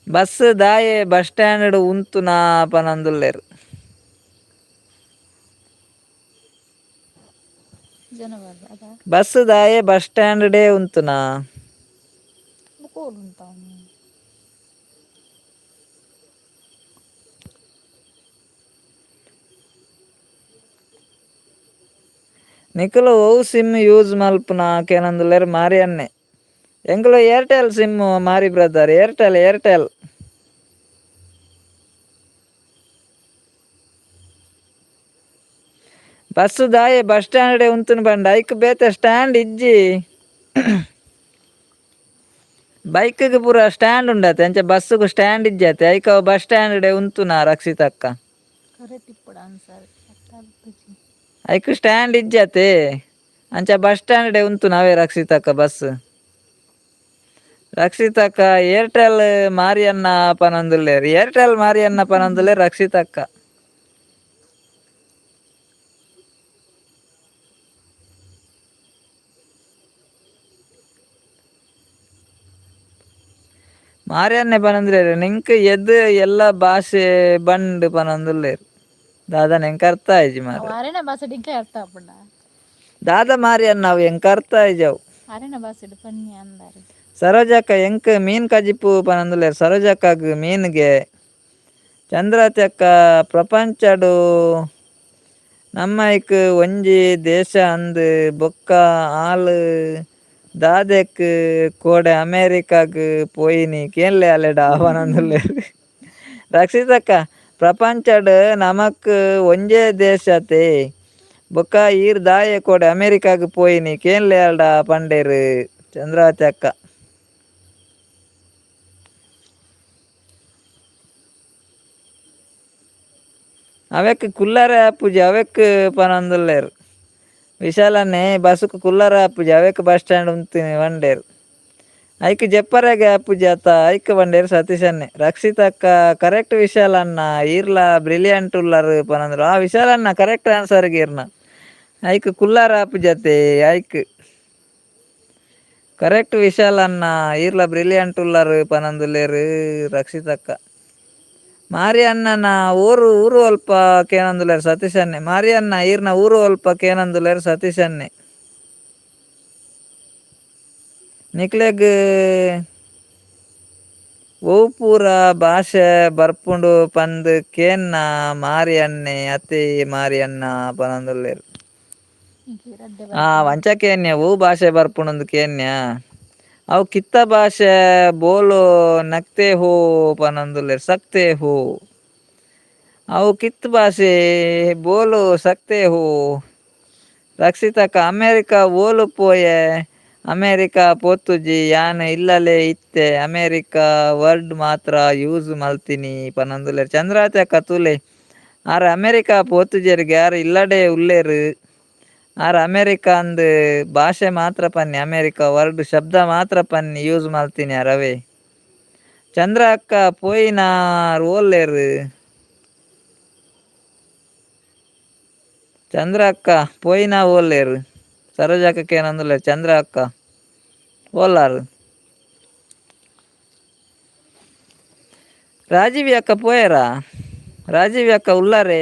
ಬಸ್ ದಾಯೆ ಬಸ್ ಸ್ಟ್ಯಾಂಡ್ ಉಂತುನಾ ಪನೊಂದುಲ್ಲೆರ್. ಬಸ್ ದಾಯೆ bus stand day ಉಂತುನಾ? ನಿಕುಲು ಒವು ಸಿಮ್ ಯೂಸ್ ಮಲ್ಪುನ ಕೇನೊಂದುಲ್ಲೆರ್ ಮಾರಿ ಅನ್ನೆ. ಎಂಕುಲು ಏರ್ಟೆಲ್ ಸಿಮ್ ಮಾರಿ brother, Airtel Airtel. Bus ದಾಯೆ ಬಸ್ ಸ್ಟ್ಯಾಂಡ್ ಉಂತುನು ಪಂಡ ಐಕ್ ಬೇತೆ ಸ್ಟ್ಯಾಂಡ್ ಇಜ್ಜಿ. ಬೈಕ್ಗ್ ಪೂರ ಸ್ಟ್ಯಾಂಡ್ ಉಂಡತೆ, ಅಂಚ ಬಸ್ಸುಗು ಸ್ಟ್ಯಾಂಡ್ ಇಜ್ಜತೆ, ಐಕ್ ಅವು ಬಸ್ ಸ್ಟ್ಯಾಂಡ್ ಉಂತುನ ರಕ್ಷಿತಕ್ಕ. ಐಕ್ ಸ್ಟ್ಯಾಂಡ್ ಇಜ್ಜತೆ, ಅಂಚ ಬಸ್ ಸ್ಟ್ಯಾಂಡ್ ಉಂತುನ ಅವೇ ರಕ್ಷಿತಕ್ಕ ಬಸ್. ರಕ್ಷಿತಕ್ಕ ಏರ್ಟೆಲ್ ಮಾರಿಯನ್ನ ಪನೊಂದುಲ್ಲೆರ್. ಏರ್ಟೆಲ್ ಮಾರಿಯನ್ನ ಪನೊಂದುಲ್ಲೆರ್ ರಕ್ಷಿತಕ್ಕ. ಮಾರಿಯನ್ನೆ ಪನೊಂದುಲ್ಲೆರ್ ನಿಂಕ್ ಎದ್ ಎಲ್ಲ ಭಾಷೆ ಬಂಡ್ ಪನೊಂದುಲ್ಲೆರ್. ದಾದನ ಎಂಕ್ ಅರ್ಥ ಆಯಿಜಿ ಮಾರ್ರೆ. ಅರೆನ ಭಾಷೆ ಎಂಕ್ಲೆ ಅರ್ಥ ಆಪುಂಡ? ದಾದ ಮಾರಿಯನ್ನ ಅವು ಎಂಕ್ ಅರ್ಥ ಆಯಿಜಿ ಅವು. ಅರೆನ ಭಾಷೆಡ್ ಪನ್ನಿ ಅಂದಾರೆ. ಸರೋಜಕ್ಕ ಎಂಕ್ ಮೀನ್ ಕಜಿಪು ಪನೊಂದುಲ್ಲೆರ್. ಸರೋಜಕ್ಕಗ್ ಮೀನ್ಗೆ. ಚಂದ್ರಾವತಿ ಅಕ್ಕ ಪ್ರಪಂಚಡು ನಮ್ಮೈಕ್ ಒಂಜಿ ದೇಶ ಅಂದ್ ಬೊಕ್ಕ ಆಲ್ ದಾದೆಕ್ ಕೋಡೆ ಅಮೇರಿಕಾಗ್ ಪೋಯಿನಿ ಕೇನ್ಲೆ ಅಲೆಡ ಪನೊಂದುಲ್ಲೆರ್. ರಕ್ಷಿತಕ್ಕ ಪ್ರಪಂಚಡ್ ನಮಕ್ ಒಂಜೇ ದೇಶತೆ ಬೊಕ್ಕ ಈರ್ ದಾಯೆ ಕೋಡೆ ಅಮೇರಿಕಾಗ್ ಪೋಯಿನಿ ಕೇನ್ಲೆ ಅಲ್ಡ ಪಂಡೆರ್ ಚಂದ್ರಾವತಿ ಅಕ್ಕ. ಅವೆಕ್ ಕುಲ್ಲರೆ ಆಪುಜಿ ಅವೆಕ್ ಪನೊಂದುಲ್ಲೆರ್. ವಿಶಾಲನ್ನೆ ಬಸ್ಸುಕು ಕುಲ್ಲರೆ ಆಪುಜಿ ಅವೆಕ್ ಬಸ್ ಸ್ಟ್ಯಾಂಡ್ ಉಂತಿನಿ ಪಂಡೆರ್. ಐಕ್ ಜೆಪ್ಪರೆಗೆ ಆಪುಜಿ ಅತ ಐಕ್ ಪಂಡೆರ್ ಸತೀಶನ್ನೆ. ರಕ್ಷಿತಕ್ಕ ಕರೆಕ್ಟ್ ವಿಶಾಲಣ್ಣ ಈರ್ಲ ಬ್ರಿಲಿಯಂಟ್ ಉಲ್ಲರ್ ಪನೊಂದುಲ್ಲೆರ್. ಆ ವಿಶಾಲಣ್ಣ ಕರೆಕ್ಟ್ ಆನ್ಸರ್ ಈರ್ನ. ಐಕ್ ಕುಲ್ಲರೆ ಆಪುಜತೆ ಐಕ್. ಕರೆಕ್ಟ್ ವಿಶಾಲಣ್ಣ ಈರ್ಲ ಬ್ರಿಲಿಯಂಟ್ ಉಲ್ಲರ್ ಪನೊಂದುಲ್ಲೆರ್ ರಕ್ಷಿತಕ್ಕ. ಮಾರಿಯಣ್ಣನ ಊರು ಊರು ಅಲ್ಪ ಕೇನೊಂದುಲ್ಲೆರ್ ಸತೀಶನ್ನೆ. ಮಾರಿಯಣ್ಣ ಈರ್ನ ಊರು ಅಲ್ಪ ಕೇನೊಂದುಲ್ಲೆರ್ ಸತೀಶನ್ನೆ. ನಿಕ್ಲೆಗ್ ಓ ಪೂರ ಭಾಷೆ ಬರ್ಪುಂಡು ಪಂದ್ ಕೇನ್ನ ಮಾರಿ ಅಣ್ಣೆ ಅತ್ತೆ ಮಾರಿ ಅಣ್ಣ ಪನೊಂದುಲ್ಲೆರ್. ರಡ್ಡೆ ಆ ಬರ್ಪುಂಡು. ಅಂಚ ಕೇನ್ಯ ಓ ಭಾಷೆ ಬರ್ಪುಂಡು ಕೇನ್ಯ ಅವು ಕಿತ್ತ ಭಾಷೆ ಬೋಲೋ ನಕ್ತೆ ಹೋ ಪನೊಂದುಲ್ಲೆರ್ ಸಕ್ತೆ ಹೋ. ಅವು ಕಿತ್ ಭಾಷೆ ಬೋಲೋ ಸಕ್ತೆ ಹೋ. ರಕ್ಷಿತಕ್ಕ ಅಮೇರಿಕಾ ಓಲು ಪೋಯೆ ಅಮೇರಿಕಾ ಪೋತುಜಿ ಯಾನ್ ಇಲ್ಲಲೇ ಇತ್ತೆ ಅಮೇರಿಕಾ ವರ್ಡ್ ಮಾತ್ರ ಯೂಸ್ ಮಲ್ತಿನಿ ಪನೊಂದುಲ್ಲೆರ್. ಚಂದ್ರಾವತಿ ಅಕ್ಕ ತೂಲೆ ಆರ್ ಅಮೇರಿಕಾ ಪೋತುಜೆರ್ಗೆ ಆರ್ ಇಲ್ಲಡೆ ಉಲ್ಲೆರ್. ಆರ್ ಅಮೇರಿಕಾ ಅಂದ್ ಭಾಷೆ ಮಾತ್ರ ಪನ್ನಿ ಅಮೇರಿಕಾ ವರ್ಡ್ ಶಬ್ದ ಮಾತ್ರ ಪನ್ನಿ ಯೂಸ್ ಮಲ್ತಿನಿ ಆರ್ ಅವೇ. ಚಂದ್ರ ಅಕ್ಕ ಪೋಯಿನಾರ್ ಓಲ್ಲೆರ್. ಚಂದ್ರ ಅಕ್ಕ ಪೋಯಿನ ಓಲ್ಲೆರ್. ಸರೋಜಕ್ಕ ಏನಂದುಲ್ಲೆರ್ ಚಂದ್ರ ಅಕ್ಕ ಓಲಾರ್. ರಾಜೀವಿ ಅಕ್ಕ ಪೋಯರಾ? ರಾಜೀವಿ ಅಕ್ಕ ಉಲ್ಲಾರೆ?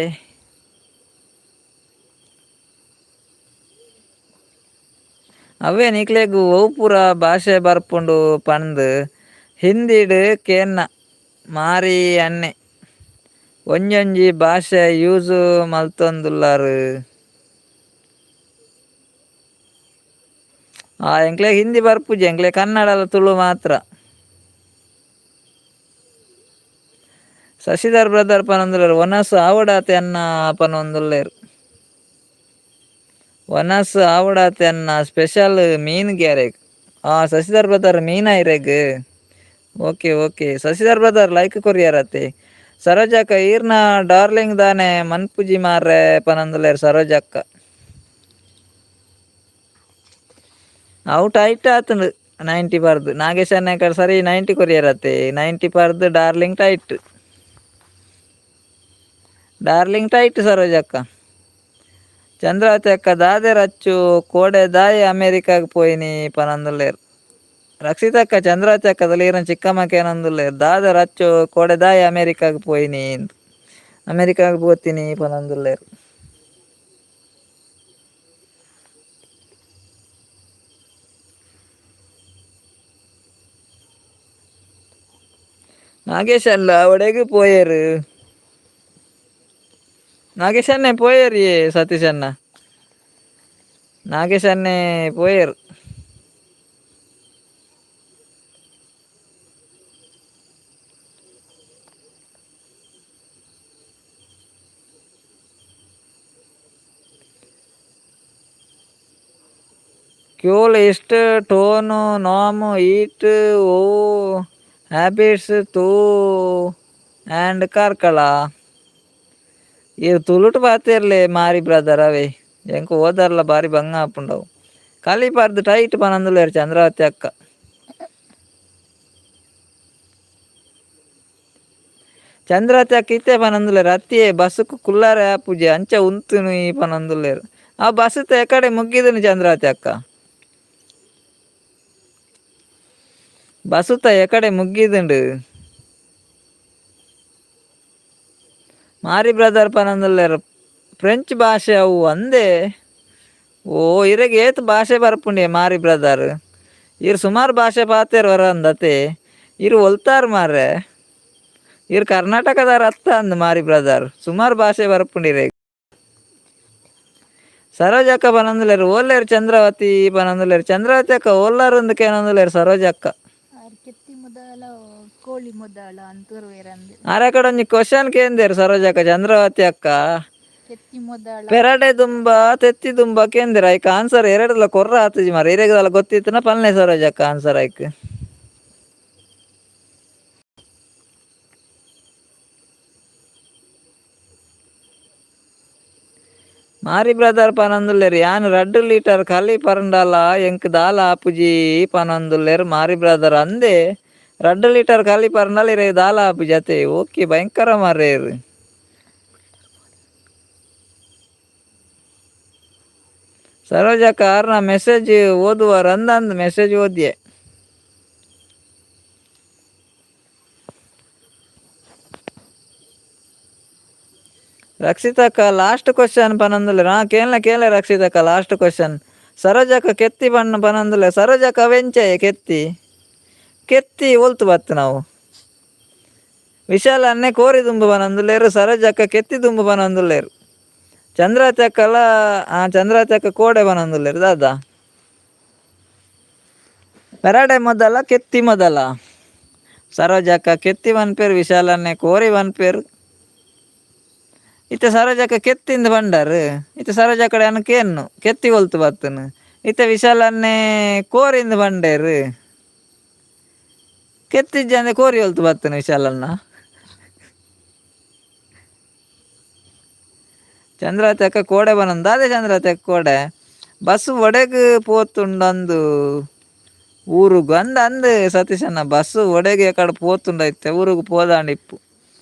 ಅವೇ ನಿಕ್ಲೆಗ್ ಒವು ಪೂರ ಭಾಷೆ ಬರ್ಪುಂಡು ಪಂದ್ ಹಿಂದಿಡ್ ಕೇನ್ನ ಮಾರಿ ಅಣ್ಣೆ ಒಂಜೊಂಜಿ ಭಾಷೆ ಯೂಸ್ ಮಲ್ತೊಂದುಲ್ಲರ್. ಆ ಎಂಕ್ಲೆಗ್ ಹಿಂದಿ ಬರ್ಪುಜಿ ಎಂಕ್ಲೆಗ್ ಕನ್ನಡ ತುಳು ಮಾತ್ರ. ಶಶಿಧರ್ ಬ್ರದರ್ ಪನೊಂದುಲ್ಲೆರ್ ವನಸ್ ಆವಡಾತೆ ಅಣ್ಣ ಪನೊಂದುಲ್ಲೆರ್. ವನಸ್ ಆವಡಾತೆ ಅಣ್ಣ ಸ್ಪೆಷಲ್ ಮೀನ್ ಗ್ಯಾರೆಗ್. ಆ ಶಶಿಧರ್ ಬ್ರದರ್ ಮೀನಾ ಇರೆಗ್. Okay okay Shashidhar brother like ಕೊರಿಯರತೆ. ಸರೋಜಕ್ಕ ಈರ್ನ ಡಾರ್ಲಿಂಗ್ ದಾನೆ ಮನ್ಪುಜಿ ಮಾರ್ರೆ ಪನೊಂದುಲ್ಲೆರ್ ಸರೋಜಕ್ಕ. ಔಟ್ ಟೈಟ್ ಆತುಂಡು 90 ಪರ್ದು ನಾಗೇಶ್ ಅಣ್ಣೆ ಸರಿ 90 ಕೊರಿಯರತೆ. 90 ಪರ್ದು darling tight. Darling tight ಸರೋಜಕ್ಕ. Chandravati ಅಕ್ಕ ದಾದೆ ರಚ್ಚು ಕೋಡೆ ದಾಯೆ ಅಮೇರಿಕಾಗ್ ಪೋಯಿನಿ ಪನೊಂದುಲ್ಲೆರ್. ರಕ್ಷಿತಕ್ಕ ಚಂದ್ರಾವತಿ ಅಕ್ಕ ಈರ್ನ ಚಿಕ್ಕಮ್ಮಕ್ಕ ಏನೊಂದುಲ್ಲೆರ್ ದಾದೆ ರಚ್ಚು ಕೋಡೆ ದಾಯೆ ಅಮೇರಿಕಾಗ್ ಪೋಯಿನಿ ಅಮೇರಿಕಾಗ್ ಪೋತೀನಿ ಪನೊಂದುಲ್ಲೆರ್. ನಾಗೇಶ್ ಅಲ್ಲ ಒಡೆಗ್ ಪೋಯೆರ್. ನಾಗೇಶ್ ಅಣ್ಣೆ ಪೋಯೆರ್ ಸತೀಶ್ ಅಣ್ಣ. ನಾಗೇಶ್ ಅಣ್ಣೆ ಪೋಯೆರ್. ಕ್ಯೂಲ್ ಇಷ್ಟ ಟೋನು ನಾಮ್ ಈಟ್ ಓ ಹ್ಯಾಬಿಟ್ಸ್ ತೂ ಆ್ಯಂಡ್ ಕಾರ್ಕಳ. ಈರ್ ತುಳುಟು ಪಾತೆರ್ಲೆ ಮಾರಿ ಬ್ರದರ್ ಅವೇ ಎಂಕ್ ಓದರ್ಲ ಬಾರಿ ಬಂಗ ಆಪುಂಡವು. ಕಲಿ ಪರ್ದು ಟೈಟ್ ಪನೊಂದುಲ್ಲೆರ್ ಚಂದ್ರಾವತಿ ಅಕ್ಕ. ಚಂದ್ರಾವತಿ ಅಕ್ಕ ಇತ್ತೆ ಪನೊಂದುಲ್ಲೆರ್ ಅತ್ತಿಯೇ ಬಸ್ಸುಕು ಕುಲ್ಲಾರೆ ಆಪುಜಿ ಅಂಚ ಉಂತುನಿ ಪನೊಂದುಲ್ಲೆರ್. ಆ ಬಸ್ಸುತ ಎಕಡೆ ಮುಗ್ಗಿದನು ಚಂದ್ರಾವತಿ ಅಕ್ಕ. ಬಸುತ ಎಕಡೆ ಮುಗ್ಗಿದುಂಡು. ಮಾರಿ ಬ್ರದರ್ ಪನೊಂದುಲ್ಲೆರ್ ಫ್ರೆಂಚ್ ಭಾಷೆ ಅವು ಅಂದೇ. ಓ ಇರೆಗ್ ಏತ್ ಭಾಷೆ ಬರ್ಪುಂಡೆ ಮಾರಿ ಬ್ರದರ್. ಈರ್ ಸುಮಾರು ಭಾಷೆ ಪಾತೆರ್ ವರಂದತೆ. ಈರ್ ಒಲ್ತಾರ್ ಮಾರ್ರೆ. ಈರ್ ಕರ್ನಾಟಕದಾರ್ ಅತ್ತ ಅಂದ್ ಮಾರಿ ಬ್ರದರ್. ಸುಮಾರು ಭಾಷೆ ಬರ್ಪುಂಡು ಇರೆಗ್. ಸರೋಜಕ್ಕ ಪನೊಂದುಲ್ಲೆರ್ ಓಲ್ಲೆರ್ ಚಂದ್ರಾವತಿ ಪನೊಂದುಲ್ಲೆರ್. ಚಂದ್ರಾವತಿ ಅಕ್ಕ ಓಲ್ಲಾರ್ ಅಂದ್ ಕೇನೊಂದುಲ್ಲೆರ್ ಸರೋಜಕ್ಕ. ಆರ್ ಕೆತ್ತಿ ಮುದಲ ಕೋಳಿ ಮುದಲ ಅಂತೂರ್ವೇರಂದ್. ಆರ್ ಅಕಡೆ ಒಂಜಿ ಕ್ವಶನ್ ಕೇಂದೆರ್ ಸರೋಜಕ್ಕ ಚಂದ್ರಾವತಿ ಅಕ್ಕ. ಕೆತ್ತಿ ಮುದಳ. ಪೆರಡೆ ದುಂಬ ತೆತ್ತಿ ದುಂಬ ಕೇಂದೆರ್ ಐಕ್ ಆನ್ಸರ್ ಎರಡ್ಲ ಕೊರ್ರ ಆತುಜಿ ಮಾರ್ರೆ. ಇರೆಗ್ ದಾಲ ಗೊತ್ತಿತ್ತುನ ಪನ್ಲೆ ಸರೋಜಕ್ಕ ಆನ್ಸರ್ ಐಕ್. ಮಾರಿ ಬ್ರದರ್ ಪನೊಂದುಲ್ಲೆರ್ ಯಾನ್ 2 ಲೀಟರ್ ಕಲಿ ಪರಂಡಲ ಎಂಕ್ ದಾಲ ಆಪುಜಿ ಪನೊಂದುಲ್ಲೆರ್ ಮಾರಿ ಬ್ರದರ್ ಅಂದೇ 2 ಲೀಟರ್ ಕಲಿ ಪರಂಡಲ ಇರೆಗ್ ದಾಲ ಆಪುಜಿ ಅತೆ ಓಕೆ ಭಯಂಕರ ಮಾರ್ರೆ ಇರ್. ಸರೋಜಕ್ಕ ಆರ್ನ ಮೆಸೇಜ್ ಓದುವರ್ ಅಂದಂದ್ ಮೆಸೇಜ್ ಓದಿಯೆ. ರಕ್ಷಿತಕ್ಕ ಲಾಸ್ಟ್ ಕ್ವಶನ್ ಪನೊಂದುಲ್ಲೆರ್. ಹಾ ಕೇನ್ಲೆ ಕೇನ್ಲೆ ರಕ್ಷಿತಕ್ಕ ಲಾಸ್ಟ್ ಕ್ವಶನ್. ಸರೋಜಕ್ಕ ಕೆತ್ತಿ ಪಣ್ಣ ಪನೊಂದುಲ್ಲೆರ್. ಸರೋಜಕ್ಕ ಅವೆಂಚೆ ಕೆತ್ತಿ ಕೆತ್ತಿ ಒಲ್ತು ಬತ್ತಿನವು. ವಿಶಾಲ ಅನ್ನೆ ಕೋರಿ ದುಂಬು ಬನೊಂದುಲ್ಲೆರ್, ಸರೋಜಕ್ಕ ಕೆತ್ತಿ ದುಂಬು ಬನೊಂದುಲ್ಲೆರ್. ಚಂದ್ರಾಚಕ್ಕಲ ಆ ಚಂದ್ರಾಚಕ್ಕ ಕೋಡೆ ಬನೊಂದುಲ್ಲೆರ್ ದಾದಾ. ಪೆರಡೆ ಮೊದಲ ಕೆತ್ತಿ ಮೊದಲ. ಸರೋಜಕ್ಕ ಕೆತ್ತಿ ಪನ್ಪೆರ್, ವಿಶಾಲನ್ನೆ ಕೋರಿ ಪನ್ಪೆರ್. ಇತ್ತೆ ಸರೋಜಕ್ಕ ಕೆತ್ತಿಂದ್ ಪಂಡರ್. ಇತ್ತೆ ಸರೋಜಕ್ಕಡ ಯಾನ್ ಕೇನ್ನು ಕೆತ್ತಿ ಒಲ್ತು ಬತ್ತುನು. ಇತ್ತೆ ವಿಶಾಲನ್ನೆ ಕೋರಿಂದ್ ಪಂಡೆರ್. ಕೆತ್ತಿಜ್ಜಂದೆ ಕೋರಿ ಒಲ್ತು ಬತ್ತುನು ವಿಶಾಲನ್ನ. ಚಂದ್ರಾತಕ್ಕ ಕೋಡೆ ಬನೊಂದು ದಾದೆ ಚಂದ್ರಾತಕ್ಕ ಕೋಡೆ ಬಸ್ ಒಡೆಗ್ ಪೋತುಂಡಂದು ಊರುಗು ಅಂದ್ ಅಂದ್ ಸತೀಶಣ್ಣ ಬಸ್ ಒಡೆಗ್ ಎಕಡೆ ಪೋತುಂಡ ಇತ್ತೆ ಊರುಗು ಪೋದಾಂಡ ಇಪ್ಪು.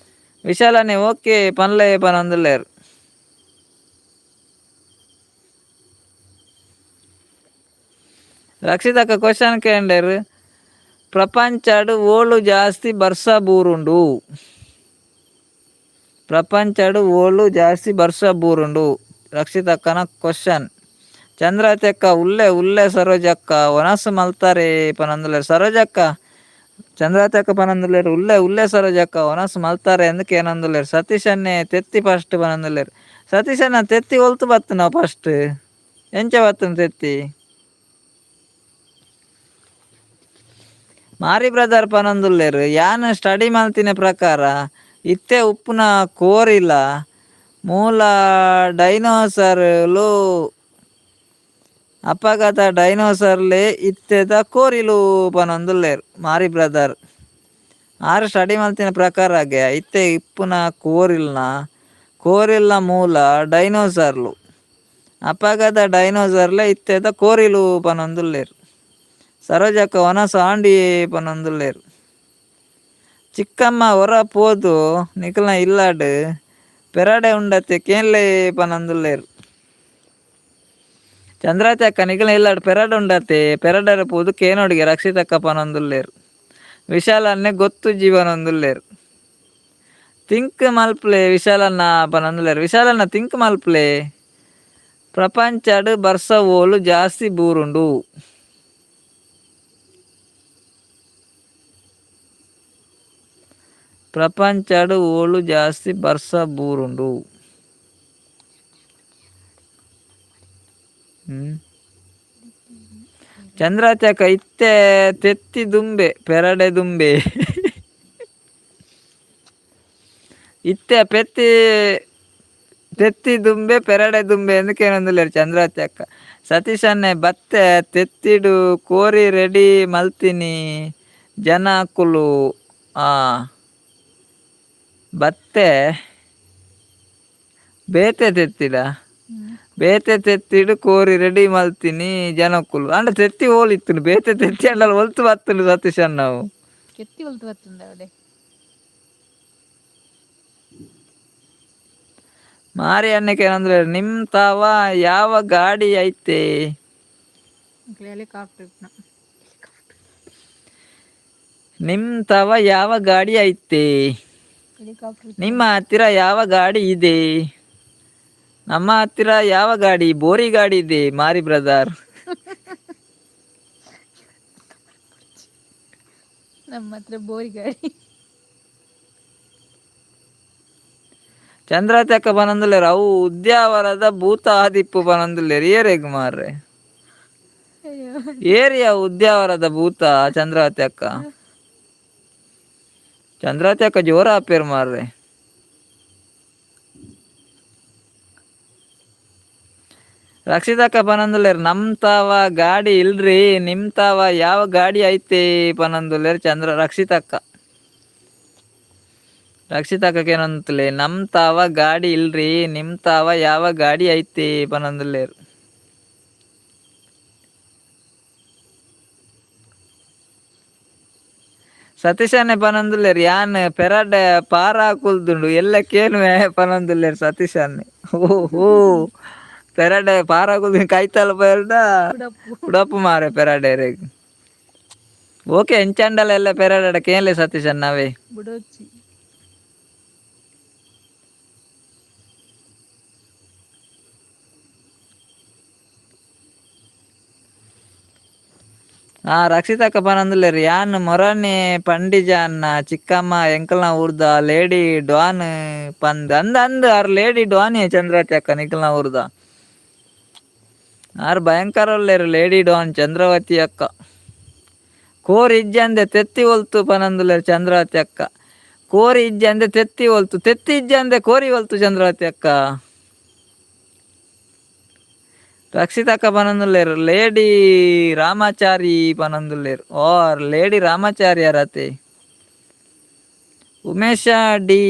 ವಿಶಾಲನೆ ಓಕೆ ಪನ್ಲೆ ಪನೊಂದುಲ್ಲೆರ್. ರಕ್ಷಿತಕ್ಕ ಕ್ವಶನ್ ಕೇಂಡೆರ್, ಪ್ರಪಂಚಡ್ ಓಲು ಜಾಸ್ತಿ ಬರ್ಸ ಬೂರುಂಡು? ಪ್ರಪಂಚಡ್ ಓಲು ಜಾಸ್ತಿ ಬರ್ಸ ಬೂರುಂಡು? ರಕ್ಷಿತಕ್ಕನ ಕ್ವಶನ್. ಚಂದ್ರಾತಕ್ಕ ಉಲ್ಲೆ ಉಲ್ಲೆ ಸರೋಜಕ್ಕ ವನಸು ಮಲ್ತಾರೆ ಪನೊಂದುಲ್ಲೆರ್. ಸರೋಜಕ್ಕ ಚಂದ್ರಾತಕ್ಕ ಪನೊಂದುಲ್ಲೆರ್ ಉಲ್ಲೆ ಉಲ್ಲೆ ಸರೋಜಕ್ಕ ವನಸು ಮಲ್ತಾರೆ ಅಂದ್ ಕೇನೊಂದುಲ್ಲೆರ್. ಸತೀಶನ್ನೇ ತೆತ್ತಿ ಫಸ್ಟ್ ಪನೊಂದುಲ್ಲೆರ್. ಸತೀಶಣ್ಣ ತೆತ್ತಿ ಒಲ್ತು ಬತ್ತುನ ಫಸ್ಟ್? ಎಂಚ ಬತ್ತುನ ತೆತ್ತಿ? ಮಾರಿ ಬ್ರದರ್ ಪನೊಂದುಲ್ಲೆರ್ ಯಾನ್ ಸ್ಟಡಿ ಮಲ್ತಿನ ಪ್ರಕಾರ ಇತ್ತೆ ಉಪ್ಪುನ ಕೋರಿಲ ಮೂಲ ಡೈನೋಸರ್ಲು ಅಪಗದ ಡೈನೋಸರ್ಲೆ ಇತ್ತೆದ ಕೋರಿಲು ಪನೊಂದುಲ್ಲೆರ್ ಮಾರಿ ಬ್ರದರ್. ಆರ್ ಸ್ಟಡಿ ಮಲ್ತಿನ ಪ್ರಕಾರಗೆ ಇತ್ತೆ ಇಪ್ಪುನ ಕೋರಿಲ್ನ ಕೋರಿಲ್ನ ಮೂಲ ಡೈನೋಸರ್ಲು ಅಪಗದ ಡೈನೋಸರ್ಲೆ ಇತ್ತೆದ ಕೋರಿಲು ಪನೊಂದುಲ್ಲೆರ್. ಸರೋಜಕ್ಕ ವನಸ್ ಆಂಡಿಯೇ ಪನೊಂದುಲ್ಲೆರ್. ಚಿಕ್ಕಮ್ಮ ಒರ ಪೋದು ನಿಕಲ್ನ ಇಲ್ಲಡ್ ಪೆರಡೆ ಉಂಡತೆ ಕೇನ್ಲೆ ಪನೊಂದುಲ್ಲೆರ್. ಚಂದ್ರಾತಕ್ಕ ನಿಕಲ್ನ ಇಲ್ಲಡ್ ಪೆರಡೆ ಉಂಡತೆ ಪೆರಡರ ಪೋದು ಕೇನೋಡಿಗೆ ರಕ್ಷಿತಕ್ಕ ಪನೊಂದುಲ್ಲೆರ್. ವಿಶಾಲನ್ನೆ ಗೊತ್ತುಜ್ಜಿ ಪನೊಂದುಲ್ಲೆರ್. ತಿಂಕ್ ಮಲ್ಪುಲೆ ವಿಶಾಲನ್ನ ಪನೊಂದುಲ್ಲೆರ್. ವಿಶಾಲನ್ನ ತಿಂಕ್ ಮಲ್ಪುಲೆ. ಪ್ರಪಂಚಡ್ ಬರ್ಸ ಓಲು ಜಾಸ್ತಿ ಬೂರುಂಡು? ಪ್ರಪಂಚಡ್ ಓಲು ಜಾಸ್ತಿ ಬರ್ಸ ಬೂರುಂಡು? ಚಂದ್ರಾಚಕ ಇತ್ತೆ ತೆತ್ತಿ ದುಂಬೆ ಪೆರಡೆ ದುಂಬೆ. ಇತ್ತೆ ಪೆತ್ತಿ ತೆತ್ತಿ ದುಂಬೆ ಪೆರಡೆ ದುಂಬೆ ಎಂದು ಕೇನೊಂದುಲ್ಲೆರ್ ಚಂದ್ರಾಚಕ್ಕ. ಸತೀಶನ್ನೆ ಬತ್ತೆ ತೆತ್ತಿಡು ಕೋರಿ ರೆಡಿ ಮಲ್ತಿನಿ ಜನಕುಲು ಆ ಬತ್ತೆ ಬೇತೆ ತೆತ್ತಿಡ ಬೇತೆ ತೆತ್ತಿಡು ಕೋರಿ ರೆಡಿ ಮಲ್ತಿನಿ ಜನಕುಲು ಅಂಡ ತೆತ್ತಿ ಓಲಿತ್ತುಂಡು ಬೇತೆ ತೆತ್ತಿ ಅಂಡಲ ಒಲ್ತು ಬತ್ತುಂಡು ಸತೀಶ್ ಅಣ್ಣವು. ಕೆತ್ತಿ ಒಲ್ತು ಬತ್ತುಂಡ ಅವಡೆ. ಮಾರಿ ಅನ್ನಕ್ಕೆ ಏನಂದ್ರೆ ನಿಮ್ ತಾವ ಯಾವ ಗಾಡಿ ಐತೆ? ಹೆಲಿಕಾಪ್ಟರ್. ನಿಮ್ ತಾವ ಯಾವ ಗಾಡಿ ಐತೆ? ಹೆಲಿಕಾಪ್ಟರ್. ನಿಮ್ಮ ಹತ್ತಿರ ಯಾವ ಗಾಡಿ ಇದೆ? ನಮ್ಮ ಹತ್ತಿರ ಯಾವ ಗಾಡಿ? ಬೋರಿ ಗಾಡಿ ಇದೆ ಮಾರಿ ಬ್ರದರ್. ನಮ್ಮ ಹತ್ರ ಬೋರಿ ಗಾಡಿ. ಚಂದ್ರಚಕ್ಕ ಪನೊಂದುಲ್ಲೆರ್ ಅವು ಉದ್ಯಾವರದ ಭೂತ ಆದಿಪ್ಪು ಪನೊಂದುಲ್ಲೆರ್. ಏರೆಗ್ ಮಾರ್ರೆ? ಅಯ್ಯೋ. ಏರಿಯ ಉದ್ಯಾವರದ ಭೂತ ಚಂದ್ರಾವತಿ ಅಕ್ಕ? ಚಂದ್ರಾವತಿ ಅಕ್ಕ ಜೋರ ಆಪೇರ್ ಮಾರ್ರೆ. ರಕ್ಷಿತಕ್ಕ ಪನೊಂದುಲ್ಲೆರ್ ನಮ್ ತಾವ ಗಾಡಿ ಇಲ್ರಿ, ನಿಮ್ ತಾವ ಯಾವ ಗಾಡಿ ಐತೆ ಪನೊಂದುಲ್ಲೆರ್ ಚಂದ್ರ ರಕ್ಷಿತಕ್ಕ. ರಕ್ಷಿತಕ್ಕ ಏನಂತಲೆ ನಮ್ ತಾವ ಗಾಡಿ ಇಲ್ರಿ, ನಿಮ್ ತಾವ ಯಾವ ಗಾಡಿ ಐತೆ ಪನೊಂದುಲ್ಲೆರ್. ಸತೀಶನ್ನೆ ಪನೊಂದುಲ್ಲೆರ್ ಯಾನ್ ಪೆರಡೆ ಪಾರಾ ಕುಲ್ದುಂಡು ಎಲ್ಲ ಕೇನುವೆ ಪನೊಂದುಲ್ಲೆರ್ ಸತೀಶನ್ನೆ. ಓಹೋ ಪೆರಡೆ ಪಾರಾ ಕುಲ್ದು ಕೈತಲ್ ಪೇರ್ಡ ಉಡಪ್ಪು. ಉಡಪ್ಪು ಮಾರೆ ಪೆರಡೆರೆಗ್. ಓಕೆ ಎಂಚಂಡಲ ಎಲ್ಲ ಪೆರಡೆ ಕೇನ್ಲೆ ಸತೀಶಣ್ಣವೇ. ಬುಡೋಚಿ. ಆ ರಕ್ಷಿತಕ್ಕ ಪನೊಂದುಲ್ಲೆರ್ ಯಾನ್ ಮೊರನೆ ಪಂಡಿಜಾನ್ನ ಚಿಕ್ಕಮ್ಮ ಎಂಕಲ್ನ ಊರ್ದ ಲೇಡಿ ಡಾನ್ ಪಂದ್ ಅಂದ್ ಅಂದ್ ಆರ್ ಲೇಡಿ ಡಾನ್ ಚಂದ್ರಾವತಿ ಅಕ್ಕ ನಿಕಲ್ನ ಊರ್ದ. ಆರ್ ಭಯಂಕರ ಉಲ್ಲೆರ್ ಲೇಡಿ ಡಾನ್ ಚಂದ್ರವತಿ ಅಕ್ಕ. ಕೋರಿ ಇಜ್ಜಂದೆ ತೆತ್ತಿ ಒಲ್ತು ಪನೊಂದುಲ್ಲೆರ್ ಚಂದ್ರಾವತಿ ಅಕ್ಕ. ಕೋರಿ ಇಜ್ಜಂದೆ ತೆತ್ತಿ ಒಲ್ತು, ತೆತ್ತಿ ಇಜ್ಜಂದೆ ಕೋರಿ ಒಲ್ತು ಚಂದ್ರಾವತಿ ಅಕ್ಕ. ರಕ್ಷಿತಕ್ಕ ಪನೊಂದುಲ್ಲೆರ್ ಲೇಡಿ ರಾಮಾಚಾರಿ ಪನೊಂದುಲ್ಲೆರ್. ಓ ಲೇಡಿ ರಾಮಾಚಾರಿ ಅರತೆ. ಉಮೇಶ ಡಿ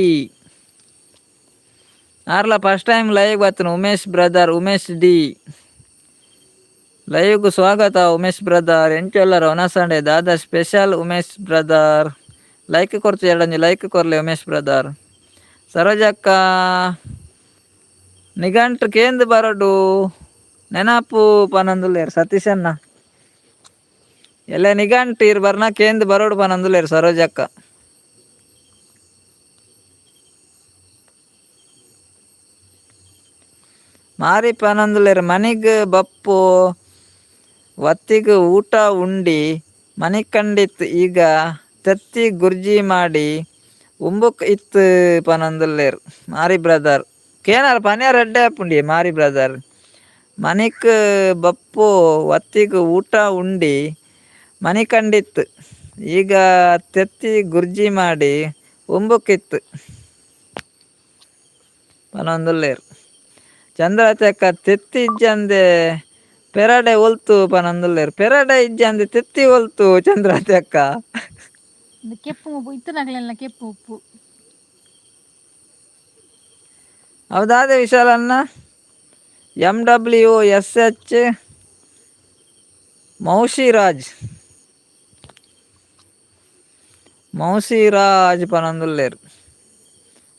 ಆರ್ಲ first time live ಬತ್ತನ ಉಮೇಶ್ brother. Umesh D ಲೈವ್ಗ್ ಸ್ವಾಗತ ಉಮೇಶ್ ಬ್ರದರ್. ಎಂಚೊಲ್ಲರ ಒನಸಂಡೆ ದಾದ special Umesh brother? Like ಕೊರ್ತು ಎರಡಂಜಿ ಲೈಕ್ ಕೊರ್ಲೆ ಉಮೇಶ್ ಬ್ರದರ್. ಸರೋಜಕ್ಕ ನಿಘಂಟು ಕೇಂದ್ ಬರಡು ನೆನಪು ಪನೊಂದುಲ್ಲೆರ್ ಸತೀಶಣ್ಣ. ಎಲ್ಲ ನಿಘಂಟು ಇರ್ ಬರ್ನ ಕೇಂದ್ ಬರೋಡು ಪನೊಂದುಲ್ಲೆರ್ ಸರೋಜಕ್ಕ. ಮಾರಿ ಪನೊಂದುಲ್ಲೆರ್ ಮನಿಗ್ ಬಪ್ಪು ವತ್ತಿಗ್ ಊಟ ಉಂಡಿ ಮನಿಕಂಡಿತ್ ಈಗ ತೆತ್ತಿ ಗುರ್ಜಿ ಮಾಡಿ ಉಂಬುಕ್ ಇತ್ತು ಪನೊಂದುಲ್ಲೆರ್ ಮಾರಿ ಬ್ರದರ್. ಕೇನಾರ ಪನಿಯಾರ ಎಡ್ಡೆ ಆಪುಂಡಿ ಮಾರಿ ಬ್ರದರ್. ಮನಿಕ್ ಬಪ್ಪು ವತ್ತಿಗ್ ಊಟ ಉಂಡಿ ಮನಿಕಂಡಿತ್ತು ಈಗ ತೆತ್ತಿ ಗುರ್ಜಿ ಮಾಡಿ ಉಂಬುಕಿತ್ತು ಪನೊಂದುಲ್ಲೆರ್. ಚಂದ್ರವತಿ ಅಕ್ಕ ತೆತ್ತಿ ಇಜ್ಜಂದೆ ಪೆರಡೆ ಒಲ್ತು ಪನೊಂದುಲ್ಲೆರ್. ಪೆರಡೆ ಇಜ್ಜಂದೆ ತೆತ್ತಿ ಒಲ್ತು ಚಂದ್ರವತಿ ಅಕ್ಕ. ಕೆಪ್ಪು ಉಪ್ಪು ಇತ್ತನಾಗ್ಲೆಲ್ಲ ಕೆಪ್ಪು ಉಪ್ಪು. ಹೌದಾದೆ ವಿಶಾಲಣ್ಣ. MWSH ಮೌಶಿರಾಜ್ ಮೌಸಿರಾಜ್ ಪನೊಂದುಲ್ಲೆರ್.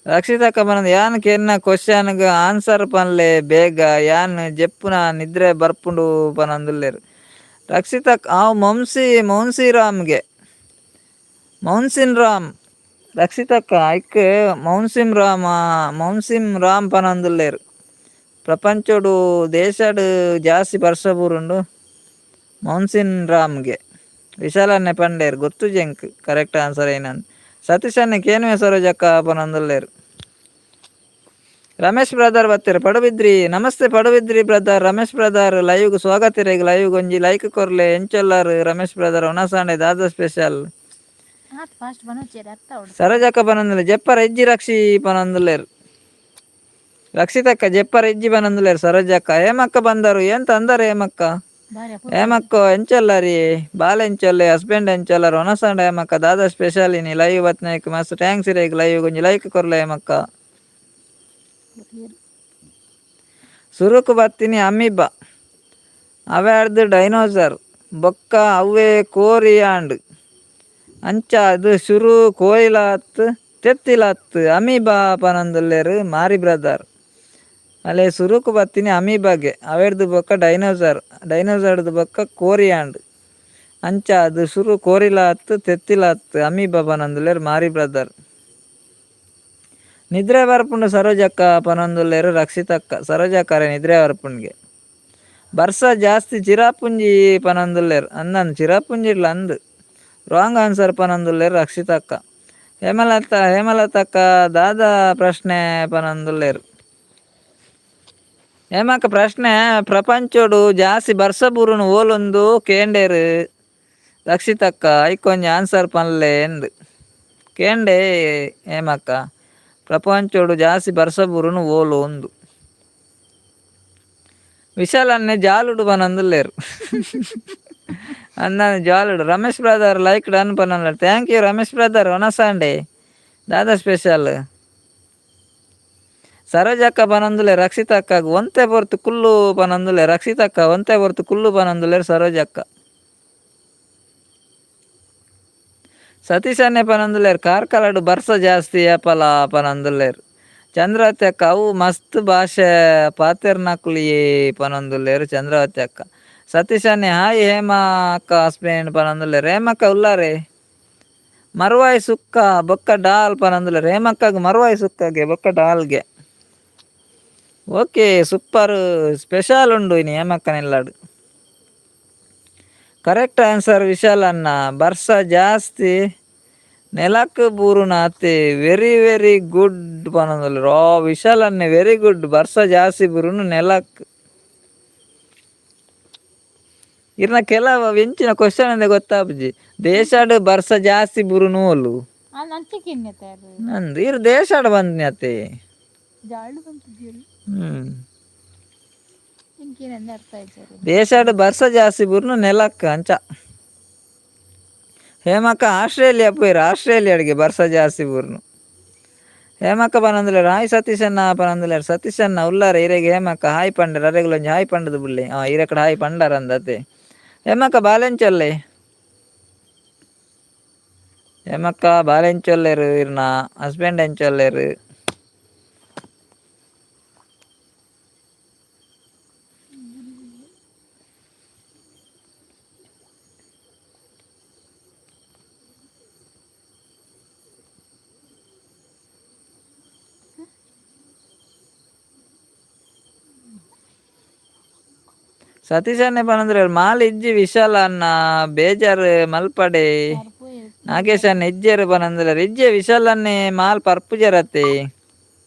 ರಕ್ಷಿತಕ್ಕ ಪನೊಂದು ಯಾನ್ ಕೆನ್ನ ಕ್ವಶನ್ಗ್ ಆನ್ಸರ್ ಪನ್ಲೆ ಬೇಗ ಯಾನ್ ಜೆಪ್ಪುನ ನಿದ್ರೆ ಬರ್ಪುಂಡು ಪನೊಂದುಲ್ಲೆರ್. ರಕ್ಷಿತಕ್ಕ ಆವ್ ಮೌನ್ಸಿ ಮೌನ್ಸಿರಾಮ್ಗೆ ಮೌನ್ಸಿನ್ ರಾಮ್. ರಕ್ಷಿತಕ್ಕ ಐಕ್ ಮೌನ್ಸಿಮ್ ರಾಮ ಮೌನ್ಸಿಮ್ ರಾಮ್ ಪನೊಂದುಲ್ಲೆರ್. ಪ್ರಪಂಚೊಡು ದೇಶಡ್ ಜಾಸ್ತಿ ಬರ್ಸ ಬೂರುಂಡು ಮೌನ್ಸಿನ್ ರಾಮ್ಗೆ. ವಿಶಾಲನ್ನೆ ಪಂಡೇರ್ ಗೊತ್ತುಜಿ ಎಂಕ್ ಕರೆಕ್ಟ್ ಆನ್ಸರ್ ಏನಂದ್. ಸತೀಶನ್ನೆ ಕೇನುವೆ ಸರೋಜಕ್ಕ ಪನೊಂದುಲ್ಲೆರ್. ರಮೇಶ್ ಬ್ರದರ್ ಬತ್ತೆರ್ ಪಡುಬಿದ್ರಿ. ನಮಸ್ತೆ ಪಡುಬಿದ್ರಿ ಬ್ರದರ್. ರಮೇಶ್ ಬ್ರದರ್ ಲೈವ್ಗ್ ಸ್ವಾಗತ ಇರೆಗ್. ಲೈವ್ ಒಂಜಿ ಲೈಕ್ ಕೊರ್ಲೆ. ಎಂಚೊಲ್ಲರ್ ರಮೇಶ್ ಬ್ರದರ್? ಒನಸಾಂಡೆ ದಾದ ಸ್ಪೆಷಲ್? ಆತ್ ಫಾಸ್ಟ್ ಬನೋಚೇರಿ ಅರ್ಥ ಅವಡು. ಸರೋಜಕ್ಕ ಪನೊಂದುಲ್ಲೆ ಜೆಪ್ಪರ ಇಜ್ಜಿ ರಕ್ಷಿ ಪನೊಂದುಲ್ಲೆರ್. ರಕ್ಷಿತಕ್ಕ ಜೆಪ್ಪರ ಇಜ್ಜಿ ಪನೊಂದುಲ್ಲೆರ್ ಸರೋಜಕ್ಕ. ಹೇಮಕ್ಕ ಬಂದರು ಏನ್ ತಂದರು ಹೇಮಕ್ಕ? ಬಾರಿ ಅಪರೂಪ. ಹೇಮಕ್ಕ ಎಂಚೊಲ್ಲರಿ? ಬಾಲೆ ಎಂಚೊಲ್ಲೆ? ಹಸ್ಬೆಂಡ್ ಎಂಚೊಲ್ಲರ್? ಒನಸಾಂಡ ಹೇಮಕ್ಕ ದಾದ ಸ್ಪೆಷಲ್ ಇನಿ? ಲೈವ್ ಬತ್ನಾಯ್ಕ್ ಮಸ್ತ್ thanks ಇರೆಗ್. ಲೈವ್ ಒಂಜಿ ಲೈಕ್ ಕೊರ್ಲೆ ಹೇಮಕ್ಕ. ಕ್ಲಿಯರ್. ಸುರುಕು ಬತ್ತಿನಿ ಅಮೀಬಾ, ಅವೆರ್ದ್ ಡೈನೋಸರ್, ಬೊಕ್ಕ ಅವ್ವೇ ಕೋರಿ ಆಂಡ್. ಅಂಚ ಅದು ಶುರು ಕೋರಿಲಾತ್ ತೆತ್ತಿಲಾತ್ ಅಮೀಬಾ ಪನೊಂದುಲ್ಲೆರ್ ಮಾರಿ ಬ್ರದರ್. ಅಲೆ ಸುರುಕು ಬತ್ತಿನಿ ಅಮೀಬಾಗೆ, ಅವೆರ್ದ್ ಬೊಕ್ಕ ಡೈನೋಸರ್, ಡೈನೋಸರ್ದ್ ಬೊಕ್ಕ ಕೋರಿ ಆಂಡ್. ಅಂಚ ಅದು ಶುರು ಕೋರಿಲಾತ್ ತೆತ್ತಿಲಾತ್ ಅಮೀಬಾ ಪನೊಂದುಲ್ಲೆರ್ ಮಾರಿ ಬ್ರದರ್. ನಿದ್ರೆ ಬರ್ಪುಂಡು ಸರೋಜಕ್ಕ ಪನೊಂದುಲ್ಲೆರ್ ರಕ್ಷಿತಕ್ಕ. ಸರೋಜಕ್ಕರೆ ನಿದ್ರೆ ಬರ್ಪುಂಡ್ಗೆ. ಬರ್ಸ ಜಾಸ್ತಿ ಚಿರಾಪುಂಜಿ ಪನೊಂದುಲ್ಲೆರ್. ಅಂದಂದ್ ಚಿರಾಪುಂಜಿಡ್ಲ ಅಂದ್ ರಾಂಗ್ ಆನ್ಸರ್ ಪನೊಂದುಲ್ಲೆರ್ ರಕ್ಷಿತಕ್ಕ. ಹೇಮಲತಾ ಹೇಮಲತಕ್ಕ ದಾದ ಪ್ರಶ್ನೆ ಪನೊಂದುಲ್ಲೆರ್. ಹೇಮಕ್ಕ ಪ್ರಶ್ನೆ ಪ್ರಪಂಚೊಡು ಜಾಸ್ತಿ ಬರ್ಸ ಬೂರುನು ಓಲೊಂದು ಕೇಂಡೇರು ರಕ್ಷಿತಕ್ಕ. ಐಕೊಂಜಿ ಆನ್ಸರ್ ಪನ್ಲೆ ಎಂದ್ ಕೇಂಡೆ ಹೇಮಕ್ಕ. ಪ್ರಪಂಚೊಡು ಜಾಸ್ತಿ ಬರ್ಸ ಬೂರುನು ಓಲು ಉಂದು. ವಿಶಾಲನ್ನೆ ಜಾಲುಡು ಪನೊಂದುಲ್ಲೆರ್. ಅಂದಾನೆ ಜಾಲುಡು. Ramesh brother like done ಪನೊಂದುಲ್ಲೆರ್. Thank you Ramesh brother. ಒನಸಾಂಡೆ ದಾದ ಸ್ಪೆಷಲ್? ಸರೋಜಕ್ಕ ಪನೊಂದುಲ್ಲೆರ್ ರಕ್ಷಿತಕ್ಕಗ್ ಒಂತೆ ಪೊರ್ತು ಕುಲ್ಲು ಪನೊಂದುಲ್ಲೆರ್. ರಕ್ಷಿತಕ್ಕ ಒಂತೆ ಪೊರ್ತು ಕುಲ್ಲು ಪನೊಂದುಲ್ಲೆರ್ ಸರೋಜಕ್ಕ. ಸತೀಶನ್ನೆ ಪನೊಂದುಲ್ಲೆರ್ ಕಾರ್ಕಳಡ್ ಬರ್ಸ ಜಾಸ್ತಿ ಏಪಲ ಪನೊಂದುಲ್ಲೆರ್. ಚಂದ್ರಾವತಿ ಅಕ್ಕ ಅವು ಮಸ್ತ್ ಭಾಷೆ ಪಾತೆರ್ನಕುಲು ಪನೊಂದುಲ್ಲೆರ್ ಚಂದ್ರಾವತಿ ಅಕ್ಕ. ಸತೀಶನ್ನೆ ಹಾಯ್ ಹೇಮಾ ಅಕ್ಕ ಹಸ್ಬೆಂಡ್ ಪನೊಂದುಲ್ಲೆರ್. ಹೇಮಕ್ಕ ಉಲ್ಲಾರೆ? ಮರುವಾಯಿ ಸುಕ್ಕ ಬೊಕ್ಕ ಡಾಲ್ ಪನೊಂದುಲ್ಲೆರ್. ಹೇಮಕ್ಕಗ್ ಮರುವಾಯಿ ಸುಕ್ಕಗೆ ಬೊಕ್ಕ ಡಾಲ್ಗೆ. Okay super special ಉಂಡು ಇನಿ ಹೇಮಕ್ಕನ ಇಲ್ಲಡ್. Correct answer Vishal ಅಣ್ಣ. ಬರ್ಸ ಜಾಸ್ತಿ ನೆಲಕ್ ಬೂರುನಾತೆ. Very very good ಪನೊಂದುಲ್ಲೆರ್. ಓ ವಿಶಾಲ್ ಅಣ್ಣೆ ವೆರಿ ಗುಡ್. ಬರ್ಸ ಜಾಸ್ತಿ ಬೂರುನು ನೆಲಕ್. ಇರ್ನ ಕೆಲವು ಎಂಚಿನ ಕ್ವಶನ್ ಅಂದೆ ಗೊತ್ತಾಪುಜಿ. ದೇಶಡ್ ಬರ್ಸ ಜಾಸ್ತಿ ಬೂರುನು ಓಲು? ಅಂಚೆ ತಯಾರು. ಅಂದ್ ಇರ್ ದೇಶಡ್ ಬಂದ್ನ್ಯತೆ. ಜಾಳು ಬಂತಿದ್ದೀರಿ. ಎಂಕೇನಂದೆ ಅರ್ಥ ಆಯ್ತು. ದೇಶಡ್ ಬರ್ಸ ಜಾಸ್ತಿ ಬೂರುನು ನೆಲಕ್ ಅಂಚ. ಹೇಮಕ್ಕ ಆಸ್ಟ್ರೇಲಿಯಾ ಪೋಯಿರ್, ಆಸ್ಟ್ರೇಲಿಯಾಡಿಗೆ ಬರ್ಸ ಜಾಸ್ತಿ ಬೂರುನು. ಹೇಮಕ್ಕ ಪನೊಂದುಲ್ಲೆರ್ ಹಾಯ್ ಸತೀಶಣ್ಣ ಪನೊಂದುಲ್ಲೆರ್. ಸತೀಶಣ್ಣ ಉಲ್ಲಾರ ಇರೆಗ್? ಹೇಮಕ್ಕ ಹಾಯ್ ಪಂಡೆರ್. ಅರೆಗುಲ ಒಂಜಿ ಹಾಯ್ ಪಂಡದು ಬುಡ್ಲೆ. ಇರೆಕಡ ಹಾಯ್ ಪಂಡಾರ ಅಂದತೆ. ಹೇಮಕ್ಕ ಬಾಲೆಂಚೊಲ್ಲೆ? ಹೇಮಕ್ಕ ಬಾಲೆಂಚೊಲ್ಲೆರ್? ಇರ್ನ ಹಸ್ಬೆಂಡ್ ಎಂಚೊಲ್ಲೆರ್? ಸತೀಶಣ್ಣೆ ಪನೊಂದುಲ್ಲೆರ್ ಮಾಲ್ ಇಜ್ಜಿ ವಿಶಾಲ ಅಣ್ಣ ಬೇಜಾರ್ ಮಲ್ಪಡೆ. ನಾಗೇಶ್ ಅಣ್ಣ ಇಜ್ಜೆರ್ ಪನೊಂದುಲ್ಲೆರ್. ಇಜ್ಜೆ ವಿಶಾಲ್ ಅಣ್ಣೆ, ಮಾಲ್ ಪರ್ಪುಜೆರತೆ.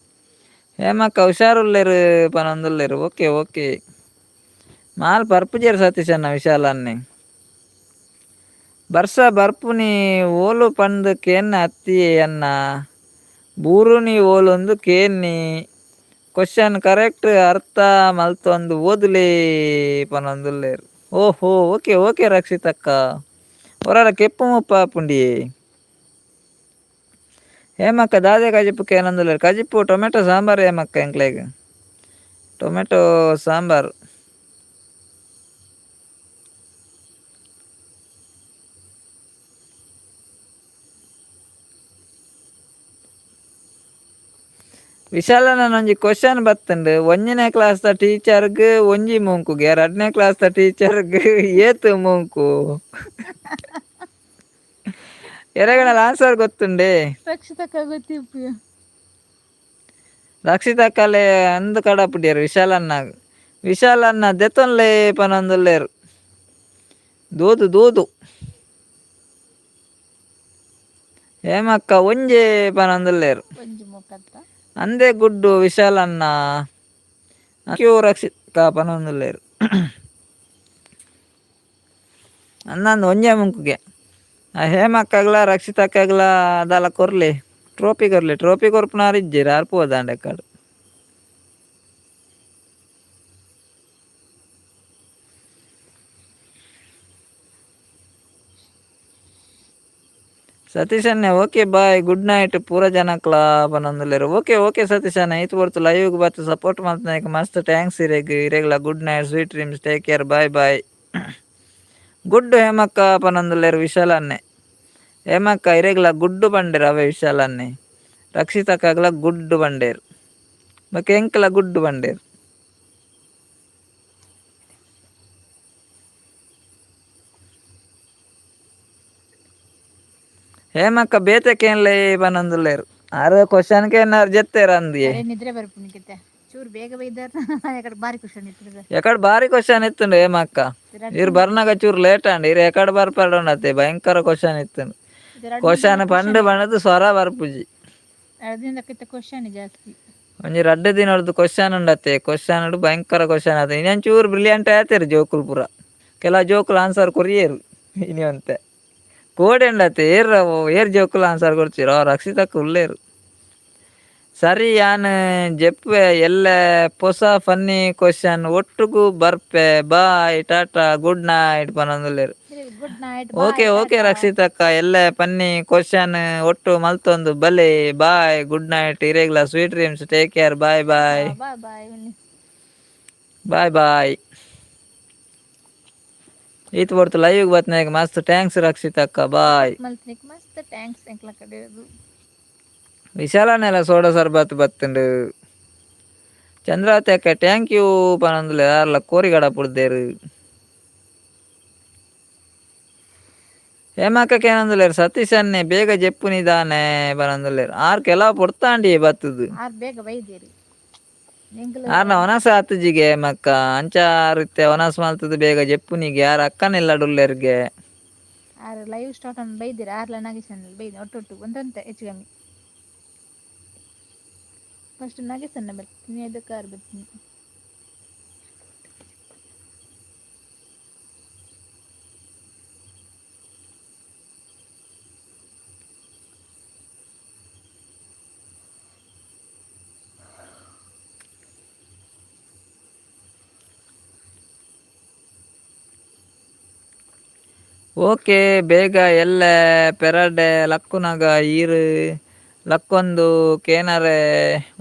ಹೇಮಕ್ಕ ಹುಷಾರುಲ್ಲೆರ್ ಪನೊಂದುಲ್ಲೆರ್. Okay okay. Mall ಪರ್ಪುಜೆರ್ ಸತೀಶ್ ಅಣ್ಣ ವಿಶಾಲ್ ಅಣ್ಣೆ. ಬರ್ಸ ಬರ್ಪುನಿ ಓಲು ಪಂದ್ ಕೇನ್ನ ಅತ್ತಿಯೇ ಅಣ್ಣ, ಬೂರುನಿ ಓಲುಂದು ಕೇನ್ನಿ. ಕ್ವಶನ್ ಕರೆಕ್ಟ್ ಅರ್ಥ ಮಲ್ತೊಂದು ಓದುಲೇ ಪನೊಂದುಲ್ಲೆರ್. ಓಹೋ, ಓಕೆ ಓಕೆ ರಕ್ಷಿತಕ್ಕ. ಒರಾರ ಕೆಪ್ಪು ಮುಪ್ಪ ಆಪುಂಡಿಯೇ. ಹೇಮಕ್ಕ ದಾದೆ ಕಜಿಪು ಕೇನೊಂದುಲ್ಲೆರ್. ಕಜಿಪು ಟೊಮೆಟೊ ಸಾಂಬಾರ್ ಹೇಮಕ್ಕ. ಎಂಕ್ಲೆಗ್ ಟೊಮೆಟೊ ಸಾಂಬಾರ್. ವಿಶಾಲನ ಒಂಜಿ ಕ್ವಶನ್ ಬತ್ತುಂಡು. ಒಂಜನೇ ಕ್ಲಾಸ್ ದ ಟೀಚರ್ಗ್ ಒಂಜಿ ಮೂಂಕುಗೆ, ರಡ್ಡನೇ ಕ್ಲಾಸ್ ದ ಟೀಚರ್ಗ್ ಏತ್ ಮೂಂಕು? ಎರೆಗಣಲ ಆನ್ಸರ್ ಗೊತ್ತುಂಡೆ? ರಕ್ಷಿತಕ್ಕ ಗೊತ್ತಿಪ್ಪು. ರಕ್ಷಿತಕ್ಕಲೆ ಅಂದ್ ಕಡಪುಡಿಯರ್ ವಿಶಾಲನ್ನಾಗ್. ವಿಶಾಲನ್ನ ದೆತ್ತೊನ್ಲೆ ಪನೊಂದುಲ್ಲೆರ್. ದೂದು ದೂದು. ಹೇಮಕ್ಕ ಒಂಜೆ ಪನೊಂದುಲ್ಲೆರ್. ಒಂಜಿ ಮೂಕತ್ತ. ಅಂದೆ ಗುಡ್ಡು ವಿಶಾಲನ್ನ ಕ್ಯೂ ರಕ್ಷಿತ ಪನೊಂದುಲ್ಲೆರ್. ಅಂದಂದು ಒಂಜೆ ಮುಂಕುಗೆ. ಆ ಹೇಮಕ್ಕಗ್ಲ ರಕ್ಷಿತಕ್ಕಗ್ಲ ದಾಲ ಕೊರ್ಲೆ, ಟ್ರೋಫಿ ಕೊರ್ಲೆ. ಟ್ರೋಫಿ ಕೊರ್ಪುನಾರ್ ಇಜ್ಜೆರ್, ಆರ್ ಪೋದಾಂಡ ಕಾಡು. Satish ಅಣ್ಣೆ okay bye good night ಪೂರ ಜನಕ್ಲ ಪನೊಂದುಲ್ಲೆರ್. ಓಕೆ ಓಕೆ ಸತೀಶ್ ಅಣ್ಣೆ. ಈತ್ ಪೊರ್ತು ಲೈವ್ ಬತ್ತ್ ಸಪೋರ್ಟ್ ಮಲ್ತ್ನಾಕ್ ಮಸ್ತ್ thanks ಇರೆಗ್. ಇರೆಗ್ಲ good night, sweet dreams, take care, bye bye. Good ಹೇಮಕ್ಕ ಪನೊಂದುಲ್ಲೆರ್ Vishal ಅಣ್ಣೆ. ಹೇಮಕ್ಕ ಇರೆಗ್ಲ ಗುಡ್ಡು ಪಂಡೆರ್ ಅವೇ ವಿಶಾಲ್ ಅಣ್ಣೆ. ರಕ್ಷಿತಕ್ಕಗ್ಲ ಗುಡ್ಡು ಪಂಡೆರ್. ಬೊಕ ಎಂಕ್ಲ ಗುಡ್ಡು ಪಂಡೆರ್. ಹೇಮಕ್ಕ ಬೇತೆ ಕೇನ್ಲೆ ಪನೊಂದುಲ್ಲೆರ್. ಆರ್ ಕ್ವಶನ್ ಕೇನ್ನಾರ್ ಜೆತ್ತೆರ್ ಅಂದಿಯೇ. ಅರೆ ನಿದ್ರೆ ಬರ್ಪುನಿಕಿತ್ತೆ ಚೂರು ಬೇಗ ಬೈದಾರ ಎಕಡೆ ಬಾರಿ ಖುಷಿ ಇತ್ತು. ಎಕಡೆ ಬಾರಿ ಕ್ವಶನ್ ಇತ್ತುಂಡು ಹೇಮಕ್ಕ. ಇರ್ ಬರ್ನಾಗ ಚೂರು ಲೇಟ್ ಆಂಡ್. ಇರ್ ಎಕಡೆ ಬರ್ಪಾಡೋಣತೆ ಭಯಂಕರ ಕ್ವಶನ್ ಇತ್ತುಂಡು. ಕ್ವಶನ್ ಪಂಡು ಪಂಡದು ಸ್ವರ ಬರ್ಪುಜಿ. 2 ದಿನದಕ್ಕಿಂತ ಕ್ವಶನ್ ಜಾಸ್ತಿ. ಒಂಜಿ 2 ದಿನೊರ್ದು ಕ್ವಶನ್ ಉಂಡತ್ತೆ. ಕ್ವಶನ್ ಭಯಂಕರ ಕ್ವಶನ್ ಆತ. ಇನ್ನೊಂಚೂರು ಚೂರು ಬ್ರಿಲಿಯಂಟ್ ಆತೇರು ಜೋಕುಲು ಪೂರ. ಕೆಲ ಜೋಕುಲು ಆನ್ಸರ್ ಕೊರಿಯೇರು. ಇನಿ ಒಂತೆ ಕೋಡೆ ಉಂಡತ್ತೆ. ಏರ್ ಏರ್ ಜೋಕುಲು ಆನ್ಸರ್ ಕೊರ್ಚಿರೋ? ರಕ್ಷಿತಕ್ಕ ಉಲ್ಲೇರು. ಸರಿ ಯಾನ್ ಜೆಪ್ಪೆ. ಎಲ್ಲೆ ಪೊಸ ಫನ್ನಿ ಕ್ವಶನ್ ಒಟ್ಟುಗು ಬರ್ಪೆ. ಬಾಯ್, ಟಾಟಾ, ಗುಡ್ ನೈಟ್ ಪನೊಂದುಲ್ಲೆರ್. Good night. Okay okay ರಕ್ಷಿತಕ್ಕ. ಎಲ್ಲೆ ಫನ್ನಿ ಕ್ವಶನ್ ಒಟ್ಟು ಮಲ್ತೊಂದು ಬಲೆ. Bye, good night. ಇರೆಗ್ಲ sweet dreams, take care, bye bye. Bye bye. Bye bye. ಈತ್ ಪೊರ್ತು ಲೈವ್ ಬತ್ನಾಗ ಮಸ್ತ್ thanks ರಕ್ಷಿತಕ್ಕ. ಬಾಯ್. ಮಲ್ತ್ನಿಕ್ ಮಸ್ತ್ thanks ಎಂಕ್ಲ ಕಡೆ. ವಿಶಾಲನೆಲ ಸೋಡಾ ಸರ್ಬತ್ ಬತ್ತುಂಡು. ಚಂದ್ರಾವತಿ ಅಕ್ಕ thank you ಪನೊಂದುಲ್ಲೆರ್. ಆರ್ಲ ಕೋರಿಗಡ ಪುಡ್ದೇರು. ಹೇಮಕ್ಕ ಕೇನೊಂದುಲ್ಲೆರ್ ಸತೀಶ್ ಅಣ್ಣೆ ಬೇಗ ಜೆಪ್ಪುನಿದಾನೆ ಪನೊಂದುಲ್ಲೆರ್. ಆರ್ ಕೆಲವು ಪೊರ್ತಾಂಡಿ ಬತ್ತದು. ಆರ್ ಬೇಗ ಬೈದೇರಿ. ಎಂಕುಲು ಆರ್ನ ವನಸ ಆತುಜಿಗೆ ಮಕ್ಕ ಅಂಚ ಆರುತ್ತೆ ವನಸ್ ಮಲ್ತದ ಬೇಗ ಜೆಪ್ಪುನಿಗೆ ಆರ್ ಅಕ್ಕನೆಲ್ಲಡುಲ್ಲೆರ್ಗೆ. ಆರ್ ಲೈವ್ ಸ್ಟಾರ್ಟ್ ಅನ್ ಬೈದಿರ ಆರ್ಲ ನಾಗೇಶನ್ ಬೈದ್ ಒಟ್ಟು ಒಟ್ಟು ಒಂದಂತ ಹೆಚ್ಚು ಕಮ್ಮಿ. ಫಸ್ಟ್ ನಾಗೇಶನ್ನ ಬರ್ತೀನಿ, ಅದಕ್ಕೆ ಆರ್ ಬರ್ತೀನಿ. ಓಕೆ ಬೇಗ ಎಲ್ಲೆ ಪೆರಡೆ ಲಕ್ಕುನಗ ಈರು ಲಕ್ಕೊಂದು ಕೇನರೆ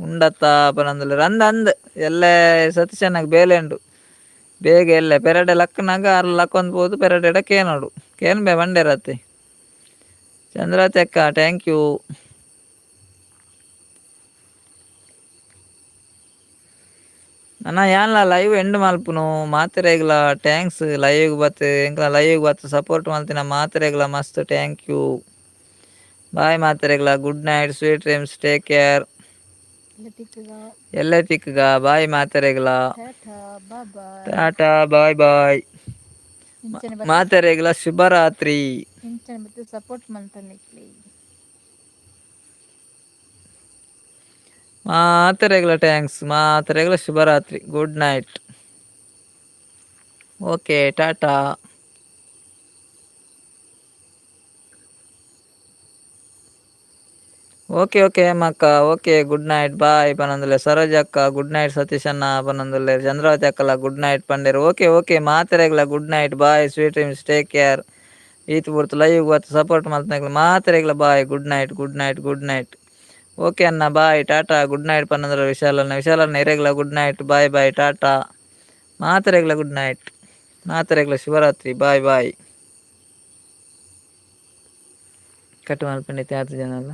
ಉಂಡತ್ತ ಪನಂದುಲ್ಲೆರ್ ಅಂದ್ ಅಂದ್ ಎಲ್ಲೆ ಸತೀಶಣ್ಣಗ್ ಬೇಲೆ ಉಂಡು ಬೇಗ ಎಲ್ಲೆ ಪೆರಡೆ ಲಕ್ಕುನಗ ಅರ್ ಲಕ್ಕೊಂದು ಪೋದು ಪೆರಡೆಡ ಕೇನೋಡು ಕೇನ್ಬೆ ಬಂಡೇರತ್ತೆ. ಚಂದ್ರಾವತಿ ಅಕ್ಕ thank you. ನನ ಯಾನ್ಲ ಲೈವ್ ಎಂಡ್ ಮಲ್ಪುನು ಮಾತೆರೆಗ್ಲ thanks live ಬತ್ ಎಂಕ್ಲ ಲೈವ್ ಬತ್ ಸಪೋರ್ಟ್ ಮಲ್ತಿನ ಮಾತೆರೆಗ್ಲ ಮಸ್ತ್ thank you. ಬಾಯ್ ಮಾತೆರೆಗ್ಲ, good night, sweet dreams, take care. ಎಲ್ಲ ತಿಕ್ಕುಗ. ಎಲ್ಲೆ ತಿಕ್ಕುಗ, ಬಾಯ್ ಮಾತೆರೆಗ್ಲ. Tata bye. Tata bye bye. ಇಂಚನೆ ಬತ್ತು ಮಾತೆರೆಗ್ಲ ಶುಭರಾತ್ರಿ. ಇಂಚನೆ ಬತ್ತು ಸಪೋರ್ಟ್ ಮಲ್ತೊಂದಿಪ್ಪುಲೆ. ಮಾತೆರೆಗ್ಲ thanks, ಮಾತೆರೆಗ್ಲ ಶುಭರಾತ್ರಿ, Good night, okay, tata. Okay okay ಅಕ್ಕ, ಓಕೆ, ಗುಡ್ ನೈಟ್, ಬಾಯ್ ಪನೊಂದುಲ್ಲೆ ಸರೋಜ ಅಕ್ಕ. ಗುಡ್ ನೈಟ್ ಸತೀಶ್ ಅಣ್ಣ ಪನೊಂದುಲ್ಲೆ ಚಂದ್ರಾವತಿ ಅಕ್ಕಲ ಗುಡ್ ನೈಟ್ ಪಂಡೆರ್. ಓಕೆ ಓಕೆ ಮಾತೆರೆಗ್ಲ good night, bye, sweet dreams, take care. ಈತ್ ಪೊರ್ತು ಲೈವ್ ಬತ್ತು ಸಪೋರ್ಟ್ ಮಲ್ತನಕ್ಲೆ ಮಾತೆರೆಗ್ಲ bye, good night, good night, good night. Okay ಅಣ್ಣ, ಬಾಯ್, ಟಾಟಾ, ಗುಡ್ ನೈಟ್ ಪನೊಂದುಲ್ಲೆ ವಿಶಾಲಣ್ಣ. ವಿಶಾಲಣ್ಣ ಇರೆಗ್ಲ good night, bye bye, tata. ಮಾತೆರೆಗ್ಲ ಗುಡ್ ನೈಟ್, ಮಾತೆರೆಗ್ಲ ಶುಭರಾತ್ರಿ, ಬಾಯ್ ಬಾಯ್. ಕಟ್ ಮಲ್ಪಂಡೆ ಆತು ಜನ ಅಲ್ಲ.